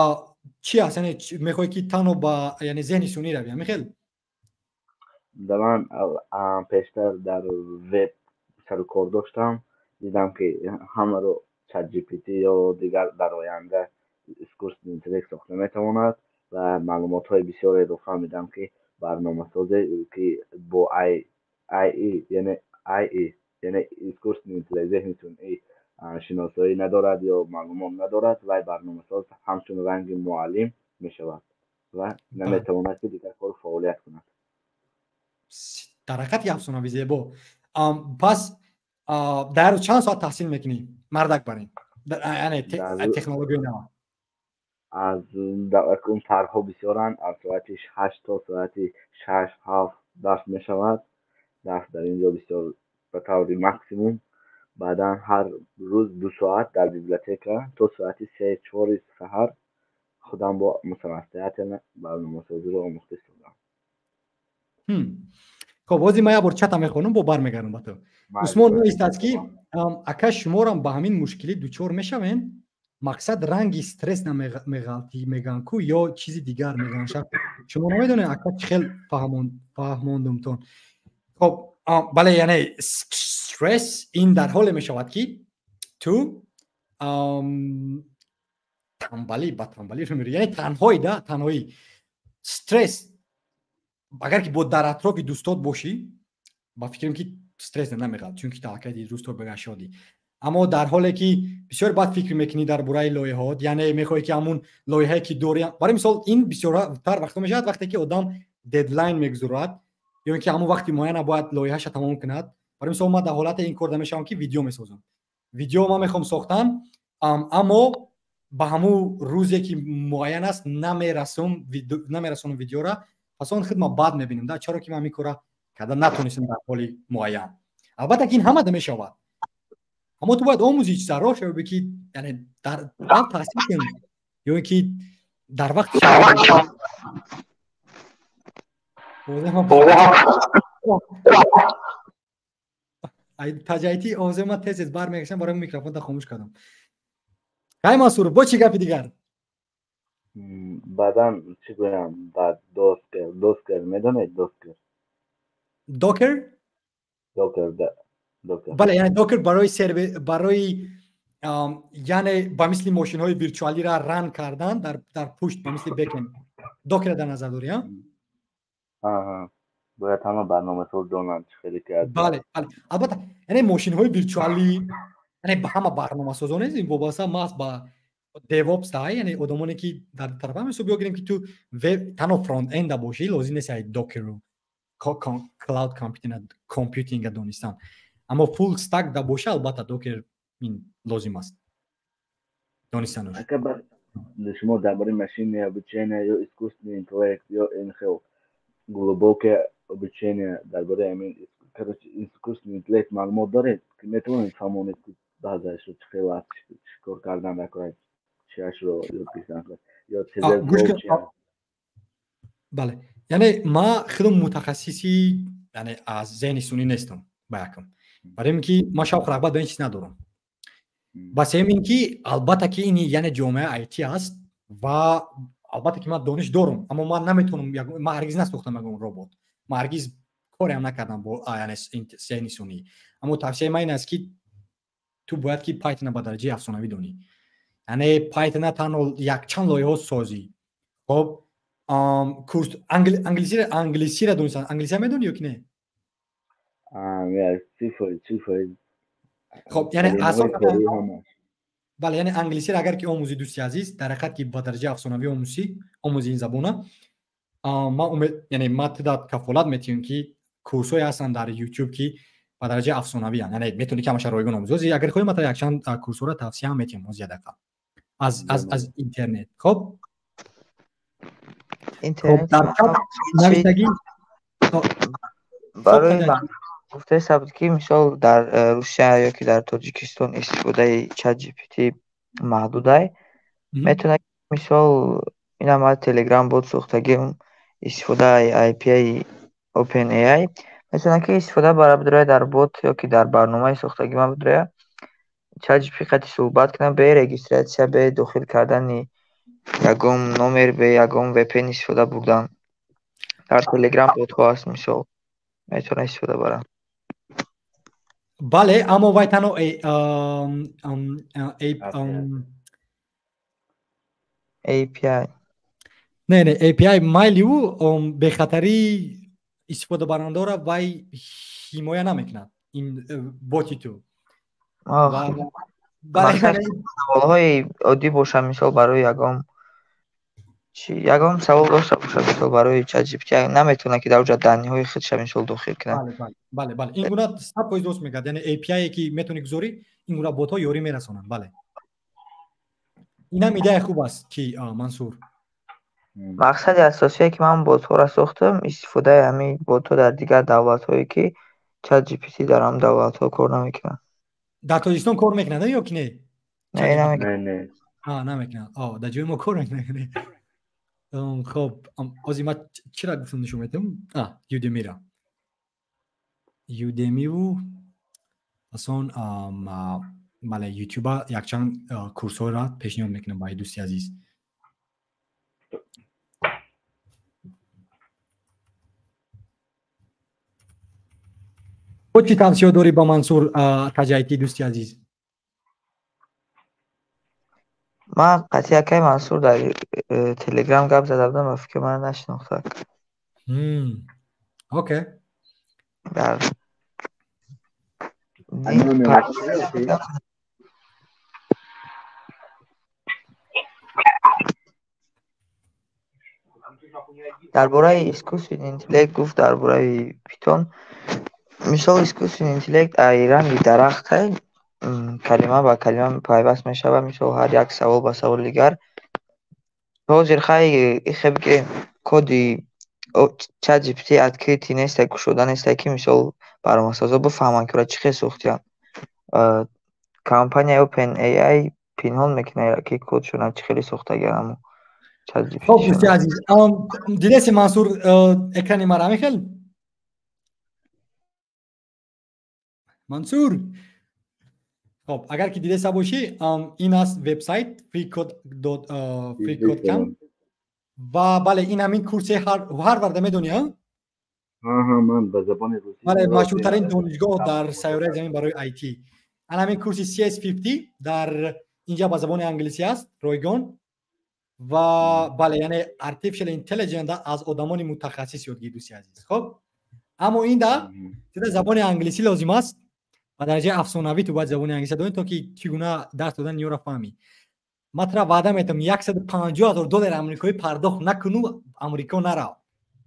Speaker 1: чӣ аст? Яъне мехоҳӣ ки танҳо ба яъне зеҳни сунъӣ равӣ, ҳамин хел?
Speaker 7: Ман пештар дар веб сару кор доштам, дидам, ки ҳамаро ChatGPT ё дигар дар оянда искусственный интеллект сохта метавонад ва маълумотҳои бисёреро фаҳмидам, ки барномасозе, ки бо AI, яъне AI, яъне искусственный интеллект, зеҳни сунъӣ шиносоӣ надорад ё маълумот надорад, вай барномасоз ҳамчун ранги муаллим мешавад ва наметавонад, ки дигар кору фаъолият кунад.
Speaker 1: Дар ҳақиқат афсонави зебо. Пас дар рӯз чанд соат таҳсил мекунӣ, мардак, барин, яъне технологияи нав?
Speaker 7: Аз тарҳҳо бисёранд. Аз соати 8 то соати 6-7 дарс мешавад. Дарс дар ин ҷо бисёр ба таври максимум. Баъдан ҳар рӯз 2 соат дар библиотека то соати 3-4 саҳар худам бо самостоятельно барномасозиро омӯхта истодам.
Speaker 1: Хоб, ҳозир ман як бор чата мехонам, бо бармегардам ба ту. Усмон навистааст, ки ака, шуморам ба ҳамин мушкилӣ дучор мешавен? Мақсад, ранги стресс намеғалтӣ мегӯянд ку ё чизи дигар мегӯянд? Шумо намедонед, ака, чӣ хел фаҳмондумтон. Хоб, бале, яъне стресс ин дар ҳоле мешавад, ки ту тамбалӣ ба тамбалӣ рӯ мерӯ, яъне танҳоӣ да, танҳоӣ стресс. Агар ки бо дар атрофи дӯстот бошӣ, ба фикрам, ки стресс намеғалт, чунки талакай дӯсто бегашодӣ. Аммо дар ҳоле ки бисёр бад фикр мекунӣ дар бораи лоиҳаот, яъне мехоҳӣ, ки ҳамун лоиҳае, ки дорӣ, барои мисол, ин бисёртар вақто мешавад, вақте ки одам дедлайн мегузорад ё ин ки ҳамун вақти муайяна бояд лоиҳаша тамом кунад. Барои мисол, ман дар ҳолате ин кор мешавам, ки видео месозам. Видео ман мехоҳам сохтан, аммо ба ҳамун рӯзе, ки муайян аст, намерасонам видеора. Пас он худ ман бад мебинам да, чаро ки ман ҳамин кора карда натонистам дар ҳоли муайян. Албатта, ки ин ҳамада мешавад, аммо ту бояд омӯзӣ чиза, роҳ шавӣ, ки яъне дар таҳсил кун ё ин ки дар вақти таҷайти овозе ман тез тез бармегашам, барои микрофонта хомӯш кардам. Ҳай, Мансур, бо чӣ гапи дигар?
Speaker 7: Баъдан чӣ гӯям, баъд Docker, Docker медонед, Docker?
Speaker 1: Docker?
Speaker 7: Docker, Docker.
Speaker 1: Бале, яъне Docker барои сервер, барои, яъне ба мисли мошинҳои виртуалиро run кардан дар пушт, ба мисли backend Docker дар назар дорӣ?
Speaker 7: Бояд ҳама барномасоз донанд, чӣ хеле ки
Speaker 1: Бале, бале, албатта, яъне мошинҳои виртуалӣ, яъне ба ҳама барномасозон нест, ин вобаста маҳз ба DevOps да, яъне одамоне, ки дар тарафа. Мисол, биё гирем, ки ту веб танҳо front-end да бошӣ, лозим нест ай Dockerу cloud computing донистан. Аммо full stack да боша, албатта, Docker ин лозим аст донистанаш.
Speaker 7: Шумо дар бораи машинное обучение ё искусственный интеллект ё ин хел глубокое обучение, дар бораи ҳамин, короче, искусственный интеллект маълумот доред, ки метавонед фаҳмонед, ки баъзеашро чӣ хел аст, чӣ кор кардан дар чиашро ёд гирифтан ё?
Speaker 1: Бале, яъне ман худам мутахассиси, яъне аз зеҳни сунъӣ нестам, ба якум, барои ин ки ман шавқу рағбат ба ин чиз надорам, ба сеюм ин ки, албатта, ки ин яъне ҷомеаи IT аст ва албатта, ки ман дониш дорам, аммо ман наметавонам, ман ҳаргиз насохтам ягон робот, ман ҳаргиз кореам накардам бо яъне зеҳни сунъӣ. Аммо тавсияи ман ин аст, ки ту бояд ки Python ба дараҷаи афсонавӣ донӣ, яъне Python танҳо якчанд лоиҳаҳо созӣ. Хоб, курс англисиро донистан, англисия медонӣ ё ки не? Хоб, яъне бале, яъне англисиро агар ки омӯзӣ, дӯсти азиз, дар ҳақиқат ки ба дараҷаи афсонавӣ омӯзӣ ин забона, ман умед, яъне ман туда кафолат метиҳам, ки курсҳое ҳастанд дар YouTube, ки ба дараҷаи афсонавианд, яъне метавонӣ ки ҳамаша ройгон омӯзӣ. Агар хоҳӣ, ман якчанд курсҳоро тавсия ҳам метиҳам ҳозир як дақиқа аз интернет. Хоб, дар навиштагӣ.
Speaker 6: Барои гуфтаи буд, ки мисол дар Русия ё ки дар Тоҷикистон истифодаи ChatGPT маҳдудай, метавонад, мисол, инам аз Телеграм бот сохтагим, истифодаи API OpenAI, метавонад, ки истифода бара бидрояд дар бот ё ки дар барномаи сохтагӣ ман бидрояд, ChatGPT қати суҳбат кунад бе регистрация, бе дохил кардани ягон номер, бе ягон VPN истифода бурдан. Дар Телеграм ботҳо ҳаст, мисол. Метавонад истифода баранд.
Speaker 1: Бале, аммо вай танҳо
Speaker 6: API.
Speaker 1: Не, не, API майливу бехатарии истифодабарандора вай ҳимоя намекунад ин боти ту.
Speaker 6: Саволҳои оддӣ бошад, мисол барои ягон чи ягон савол дошта бошад, мисол барои ChatGPT наметавонад ки дар оҷа данныҳои худша мисол дохил кунад.
Speaker 1: Бале, бале, ин гуна 100% дуруст мегӯяд. Яъне API ки метавонӣ гузорӣ, ин гуна ботҳо ёрӣ мерасонанд. Бале, инам идеяи хуб аст ки Мансур.
Speaker 6: Мақсади асосие ки ман ботҳоро сохтам, истифодаи ҳамин ботҳо дар дигар давлатҳое ки ChatGPT дар ҳам давлатҳо кор намекунад.
Speaker 1: Дар Тоҷикистон кор мекунад ё ки не?
Speaker 6: Не, намекунад.
Speaker 1: Намекунад. Дар ҷои мо кор мекунад. Хоб, ҳозир ман чира гуфтам нишон медиҳам? Udemy-ра. Udemy-ву пас он бале, YouTube-а якчанд курсҳоро пешниҳод мекунам ба дӯсти азиз. Бо чӣ тавсия дорӣ ба Мансур Таҷайти, дӯсти азиз?
Speaker 6: Ман қатъи акаи Мансур дар Телеграм гап зада будам ва фикр мана нашинохта.
Speaker 1: Окей.
Speaker 6: Дар бораи искусственный интеллект гуфт, дар бораи Питон. Мисол искусственный интеллект ай ранги дарахт калима ба калима пайваст мешавад, мисол ҳар як савол ба саволи дигар. Ҳозир хай ихе бигирем, коди ChatGPT открытый нест, кушода нест, ки мисол барномасозо бифаҳманд ки ӯра чӣ хел сохтиянд. Компанияи OpenAI пинҳон мекунад ки кодшона чӣ хеле сохтагианд ҳамо ChatGPT.
Speaker 1: Хоб, дӯсти азиз, дидаси Мансур экрани мара мехел? Мансур, хоб, агар ки дидаста бошӣ, ин аст вебсайт freecodecamp ва бале, ин ҳамин курси Ҳарварда медонӣ, а?
Speaker 7: Ман ба забони русӣ.
Speaker 1: Бале, машҳуртарин донишгоҳ дар сайёраи замин барои IT. Ан ҳамин курси CS50 дар инҷа ба забони англисӣ аст, ройгон. Ва бале, яъне artificial intelligence аз одамони мутахассис ёд гир, дӯсти азиз. Хоб, аммо ин да забони англисӣ лозим аст. Ба дараҷаи афсонавӣ ту бояд забони англисӣ донӣ, то ки чӣ гуна дарс додан ёро фаҳмӣ. Ман тура ваъда метавам, $150,000 амрикоӣ пардохт накуну Амрико нарав.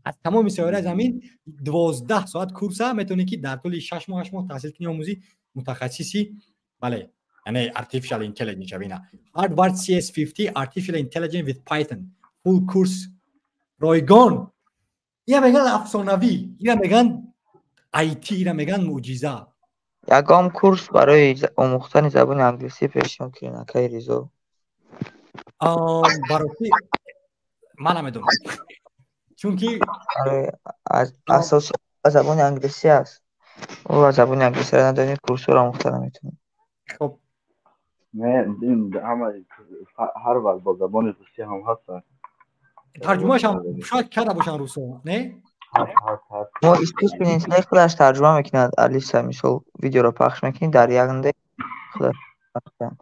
Speaker 1: Аз тамоми сайёраи замин 12 соат курса метавонӣ ки дар тӯли 6 моҳ 8 моҳ таҳсил кунӣ, омӯзӣ, мутахассиси бале, яъне artificial intelligence шавӣ. Ина Harvard CS50 Artificial Intelligence with Python full course ройгон. Ина мегӯянд афсонавӣ, ина мегӯянд IT, ина мегӯянд мӯъҷиза.
Speaker 6: Ягон курс барои омӯхтани забони англисӣ пешниҳод кунед, акаи Ризо.
Speaker 1: Барои ман намедонам, чунки
Speaker 6: асоси забони англисӣ аст. Ӯ забони англисиро надонӣ, курсҳоро омӯхта наметавонӣ.
Speaker 1: Хоб,
Speaker 7: не, ин ҳама Ҳарвард бо забони русӣ ҳам ҳастанд.
Speaker 1: Тарҷумааш ҳам шояд карда бошанд русо, не?
Speaker 6: Мо искусственный интеллект худаш тарҷума мекунад. Алиса, мисол, видеоро пахш мекунӣ, дар янде худаш мекунад.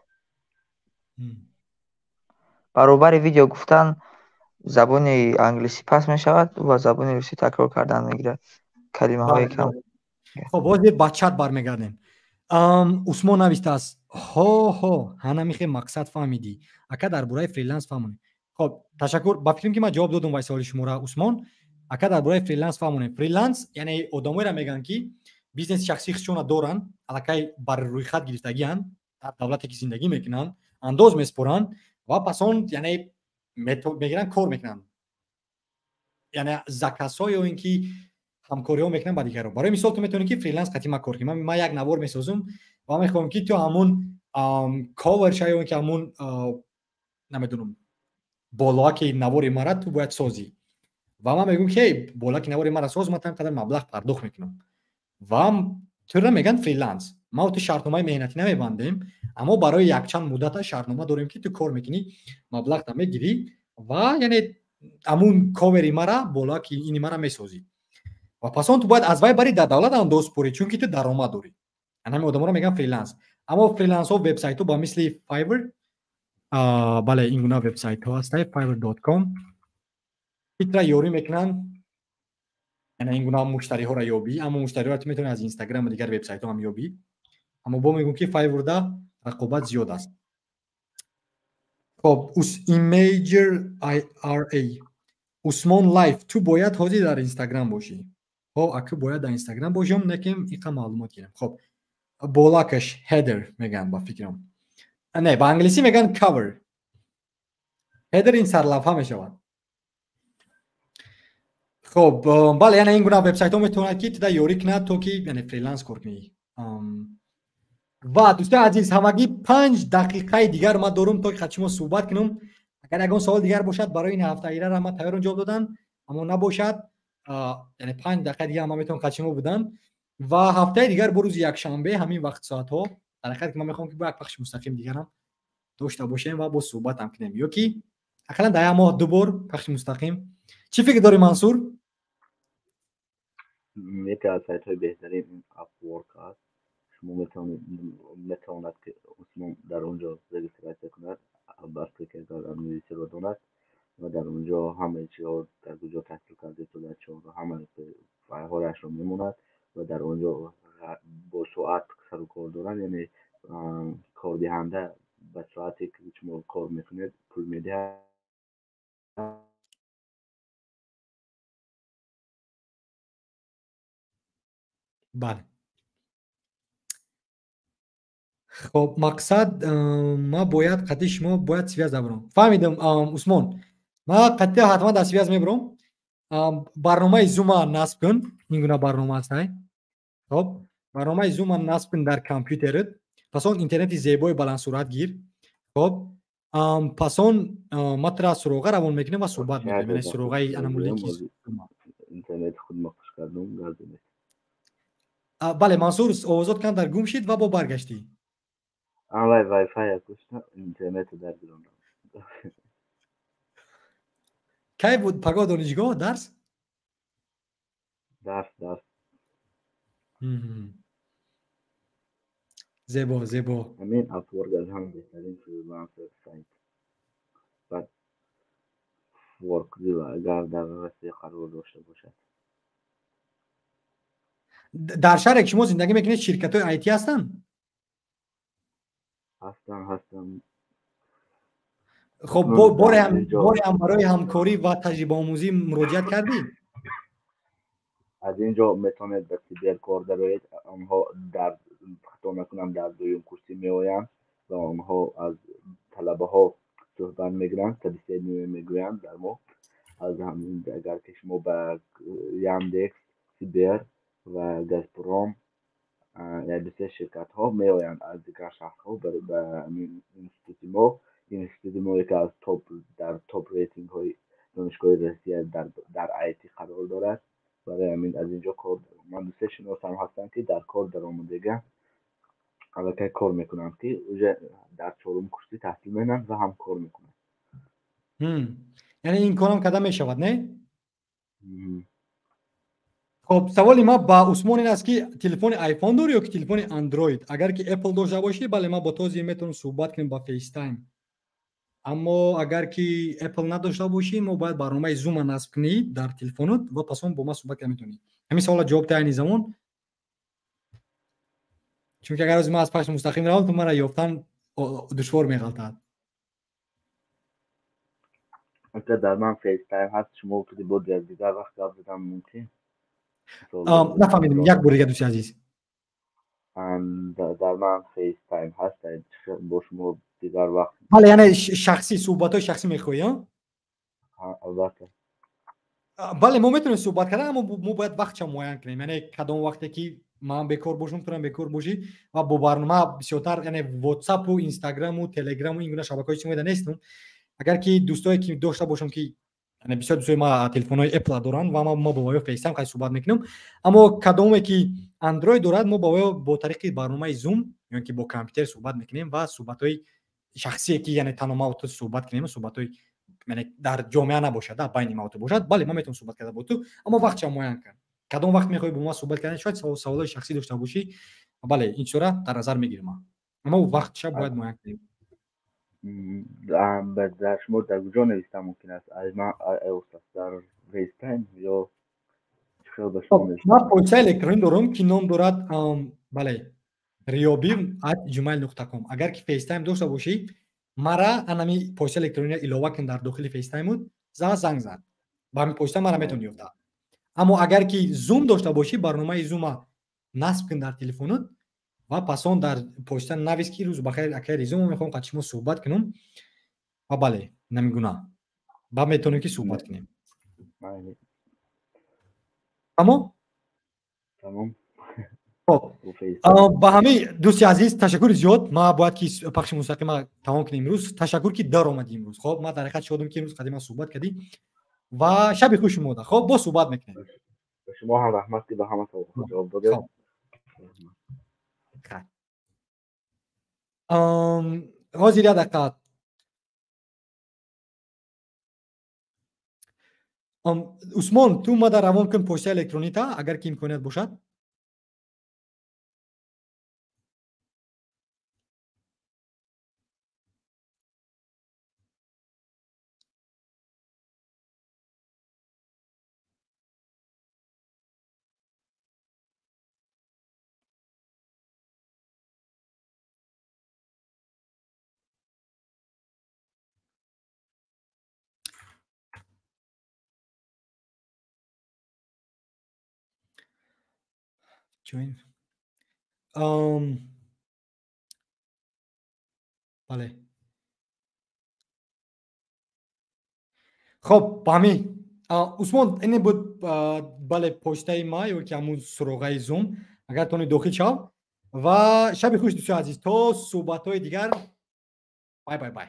Speaker 6: Баробари видео гуфтан забони англисӣ пас мешавад ва забони русӣ такрор кардан мегирад калимаҳои кам.
Speaker 1: Хоб, ҳозир ба чат бармегардем. Усмон навистааст: ҳо ҳо, ҳанамихе мақсад фаҳмидӣ, ака дар бораи фриланс фаҳмонем. Хоб, ташаккур, ба фикрам ки ман ҷавоб додам вай саволи шуморо, Усмон. Ака дар бораи фриланс фаҳмонем. Фриланс яъне одамоеро мегӯянд ки бизнеси шахсии худшонро доранд, аллакай бар рӯйхат гирифтагианд, дар давлате ки зиндагӣ мекунанд, андоз месупоранд ва пас он яъне мегиранд, кор мекунанд, яъне заказҳо ё ин ки ҳамкориҳо мекунанд ба дигарон. Барои мисол, ту метавонӣ ки фриланс қатъи ман кор кунӣ. Ман як навор месозам ва мехоҳам ки ту ҳамун ковер ша ё ин ки ҳамун намедонам болоаки навори мара ту бояд созӣ. Ва ман мегӯям ки болоаки навори мара соз, ман там қадар маблағ пардохт мекунам. Ва тура мегӯянд фриланс. Ма ту шартномаи меҳнатӣ намебандем, аммо барои якчанд муддата шартнома дорем ки ту кор мекунӣ, маблағта мегирӣ ва яъне ҳамун ковери мара, болоаки ини мара месозӣ. Ва пас он ту бояд аз вай барӣ дар давлат андоз пурӣ, чунки ту даромад дорӣ. Ҳамин одаморо мегӯянд фриланс. Аммо фрилансҳо вебсайтҳо ба мисли Fiverr, бале, ин гуна вебсайтҳо ҳастанд, fiverr.com, фитра ёрӣ мекунанд, яъне ин гуна муштариҳоро ёбӣ. Аммо муштариҳоро ту метавонӣ аз Instagram ва дигар вебсайтҳо ҳам ёбӣ. Аммо бо мегӯм, ки Fiverr-да рақобат зиёд аст. Хоб, Imager IRA, Усмон Лайф, ту бояд ҳозир дар Instagram бошӣ. Хоб, аку бояд дар Instagram бошам, некем иқа маълумот гирам. Хоб, болакаш header мегӯянд, ба фикрам. Не, ба англисӣ мегӯянд cover. Header ин сарлавҳа мешавад. Хоб, бале, яъне ин гуна вебсайтҳо метавонад, ки туда ёрӣ кунад, то ки яъне фриланс кор кунӣ. Ва дӯстои азиз, ҳамагӣ 5 дақиқаи дигар ман дорум, то ки қад шумо суҳбат кунам. Агар ягон савол дигар бошад барои ин ҳафтаира, ман тайёрам ҷавоб додан, аммо набошад, яъне 5 дақиқа дигар ман метавонам қад шумо будан. Ва ҳафтаи дигар бо рӯзи якшанбе ҳамин вақт соатҳо, дар ҳақиқат ки ман мехоҳам, ки бо як пахши мустақим дигарам дошта бошем ва бо суҳбатам кунем, ё ки ақаллан дар як моҳ 2 бор пахши мустақим. Чӣ фикр дорӣ, Мансур?
Speaker 7: Яке аз сайтҳои беҳтарин Upwork аст. Шумо метавонад, ки Усмон дар он ҷо регистрация кунад, вақте ки агар англисиро донад, ва дар он ҷо ҳамаи чизҳо, дар куҷо таҳсил кардед, дар чиҳоро, ҳамаи файлҳояшро мемонад ва дар он ҷо бо соат сару кор доранд, яъне кордиҳанда ба соате ки шумо кор мекунед, пул медиҳад.
Speaker 1: Бале. Хоб, мақсад, ма бояд қатъи шумо бояд связь дабарам. Фаҳмидам, Усмон. Ма қатъи ҳатман дар связь мебарам. Барномаи Zoom-а насб кун. Ин гуна барнома аст, ай. Хоб, барномаи Zoom-а насб кун дар компютерат. Пас он интернети зебои баландсуръат гир. Хоб, пас он ма тура суроға равон мекунем ва суҳбат мекунем. Яъне суроғаи анамун линки Zoom-а.
Speaker 7: Интернети худ ма хуш кардам, гардонед.
Speaker 1: Бале, Мансур, овозот камтар гум шид ва бо баргаштӣ.
Speaker 7: Вай Wi-Fi кушта, интернету дар гирондам.
Speaker 1: Кай буд пагоҳ донишгоҳ дарс?
Speaker 7: Дарс, дарс.
Speaker 1: Зебо, зебо.
Speaker 7: Ҳамин Upwork аз ҳама беҳтарин фрилансер сайт. Баъд Workzilla, агар дар Россия қарор дошта бошад.
Speaker 1: Дар шаҳре ки шумо зиндагӣ мекунед, ширкатҳои IT ҳастанд?
Speaker 7: Ҳастанд, ҳастанд.
Speaker 1: Хоб, боре ҳам барои ҳамкорӣ ва таҷрибаомӯзӣ муроҷиат кардӣ?
Speaker 7: Аз ин ҷо метавонед ба Сибер кор дароед. Онҳо дар, хато накунам, дар дуюм курсӣ меоянд ва онҳо аз талабаҳо суҳбат мегиранд, собеседование мегӯянд дар мо. Аз ҳамин агар ки шумо ба Яндекс, Сибер ва Газпром, як ду се ширкатҳо меоянд аз дигар шаҳрҳо ба институти мо. Институти мо яке аз топ, дар топ рейтингҳои донишгоҳи Россия дар IT қарор дорад. Барои ҳамин аз ин ҷо кор, ман ду се шиносам ҳастанд, ки дар кор даромадага, аллакай кор мекунанд, ки уже дар чорум курсӣ таҳсил менанд ва ҳам кор мекунанд.
Speaker 1: Яъне ин корам карда мешавад, не? Хоб, саволи ма ба Усмон ин аст, ки телефони iPhone дорӣ ё ки телефони Android? Агар ки Apple дошта бошӣ, бале, ма бо този метавонам суҳбат кунем ба FaceTime. Аммо агар ки Apple надошта бошӣ, мо бояд барномаи Zoom-а насб кунӣ дар телефонот ва пас он бо ма суҳбат карда метавонӣ. Ҳамин савола ҷавоб диҳ айни замон, чунки агар ҳозир ман аз пахши мустақим равам, ту мара ёфтан душвор меғалтад.
Speaker 7: Ака, дар ман FaceTime ҳаст, шумо ки бо дигар вақт гап задан мумкин.
Speaker 1: Нафаҳмидем, як бор дига, дӯсти азиз.
Speaker 7: Дар ман FaceTime ҳаст, бо шумо дигар вақт.
Speaker 1: Бале, яъне шахсӣ, суҳбатҳои шахсӣ мехоҳӣ,
Speaker 7: Албатта.
Speaker 1: Бале, мо метавонем суҳбат кардан, аммо мо бояд вақтша муайян кунем, яъне кадом вақте ки ман бекор бошам, туам бекор бошӣ ва бо барнома бисёртар, яъне WhatsApp-у, Instagram-у, Telegram-у, ин гуна шабакаҳои иҷтимоида нестам. Агар ки дӯстое ки дошта бошам, ки яъне бисёр дӯстои ма телефонҳои Apple доранд ва ма бо ваё FaceTime қайд суҳбат мекунам, аммо кадоме ки Android дорад, мо бо ваё бо тариқи барномаи Zoom ё ки бо компютер суҳбат мекунем ва суҳбатҳои шахсие, ки яъне танҳо ма ту суҳбат кунем, суҳбатҳои яъне дар ҷомеа набошад, байни ма ту бошад. Бале, ман метавонам суҳбат карда бо ту, аммо вақтша муайян кун. Кадом вақт мехоҳӣ бо ман суҳбат кардан, шояд саволҳои шахсӣ дошта бошӣ, бале, ин чизҳоро дар назар мегирем. Аммо вақтша бояд муайян кунем.
Speaker 7: Дар шумо дар куҷо нависта мумкин аст? Дар FaceTime ё
Speaker 1: ман почтаи электронӣ дорам, ки ном дорад, бале, riyobi@gmail.com. Агар ки FaceTime дошта бошӣ, мара анами почтаи электрониро илова кун дар дохили FaceTime-ут, занг зад. Ба ҳамин почта мара метавонӣ ёфта. Аммо агар ки Zoom дошта бошӣ, барномаи Zoom-а насб кун дар телефонут ва пас он дар почта навис, ки рӯз бахайр, акай Ризо, мо мехоҳем қати шумо суҳбат кунем, ва бале, намигуна ба метавонем ки суҳбат кунем. Тамом?
Speaker 7: Тамом.
Speaker 1: Хоб, ба ҳамаи дӯсти азиз ташаккури зиёд. Ман бояд ки пахши мустақима тамом кунем имрӯз. Ташаккур, ки даромадӣ имрӯз. Хоб, ман дар ҳақиқат шодам, ки имрӯз қадима суҳбат кардӣ, ва шаби хуш шумода. Хоб, боз суҳбат мекунем.
Speaker 7: Шумо ҳам раҳмат, ки ба ҳама саволҳо ҷавоб додед.
Speaker 1: Ҳозир як дақиқа. Усмон, ту мада равон кун почтаи электронита, агар ки имконият бошад. Join. Бале. Хоб, ба ҳамин. Усмон, ине буд, бале, почтаи ма ё ки ҳамун суроғаи Zoom. Агар тони дохил шав, ва шаби хуш, дӯстони азиз, то суҳбатҳои дигар. Бай бай бай.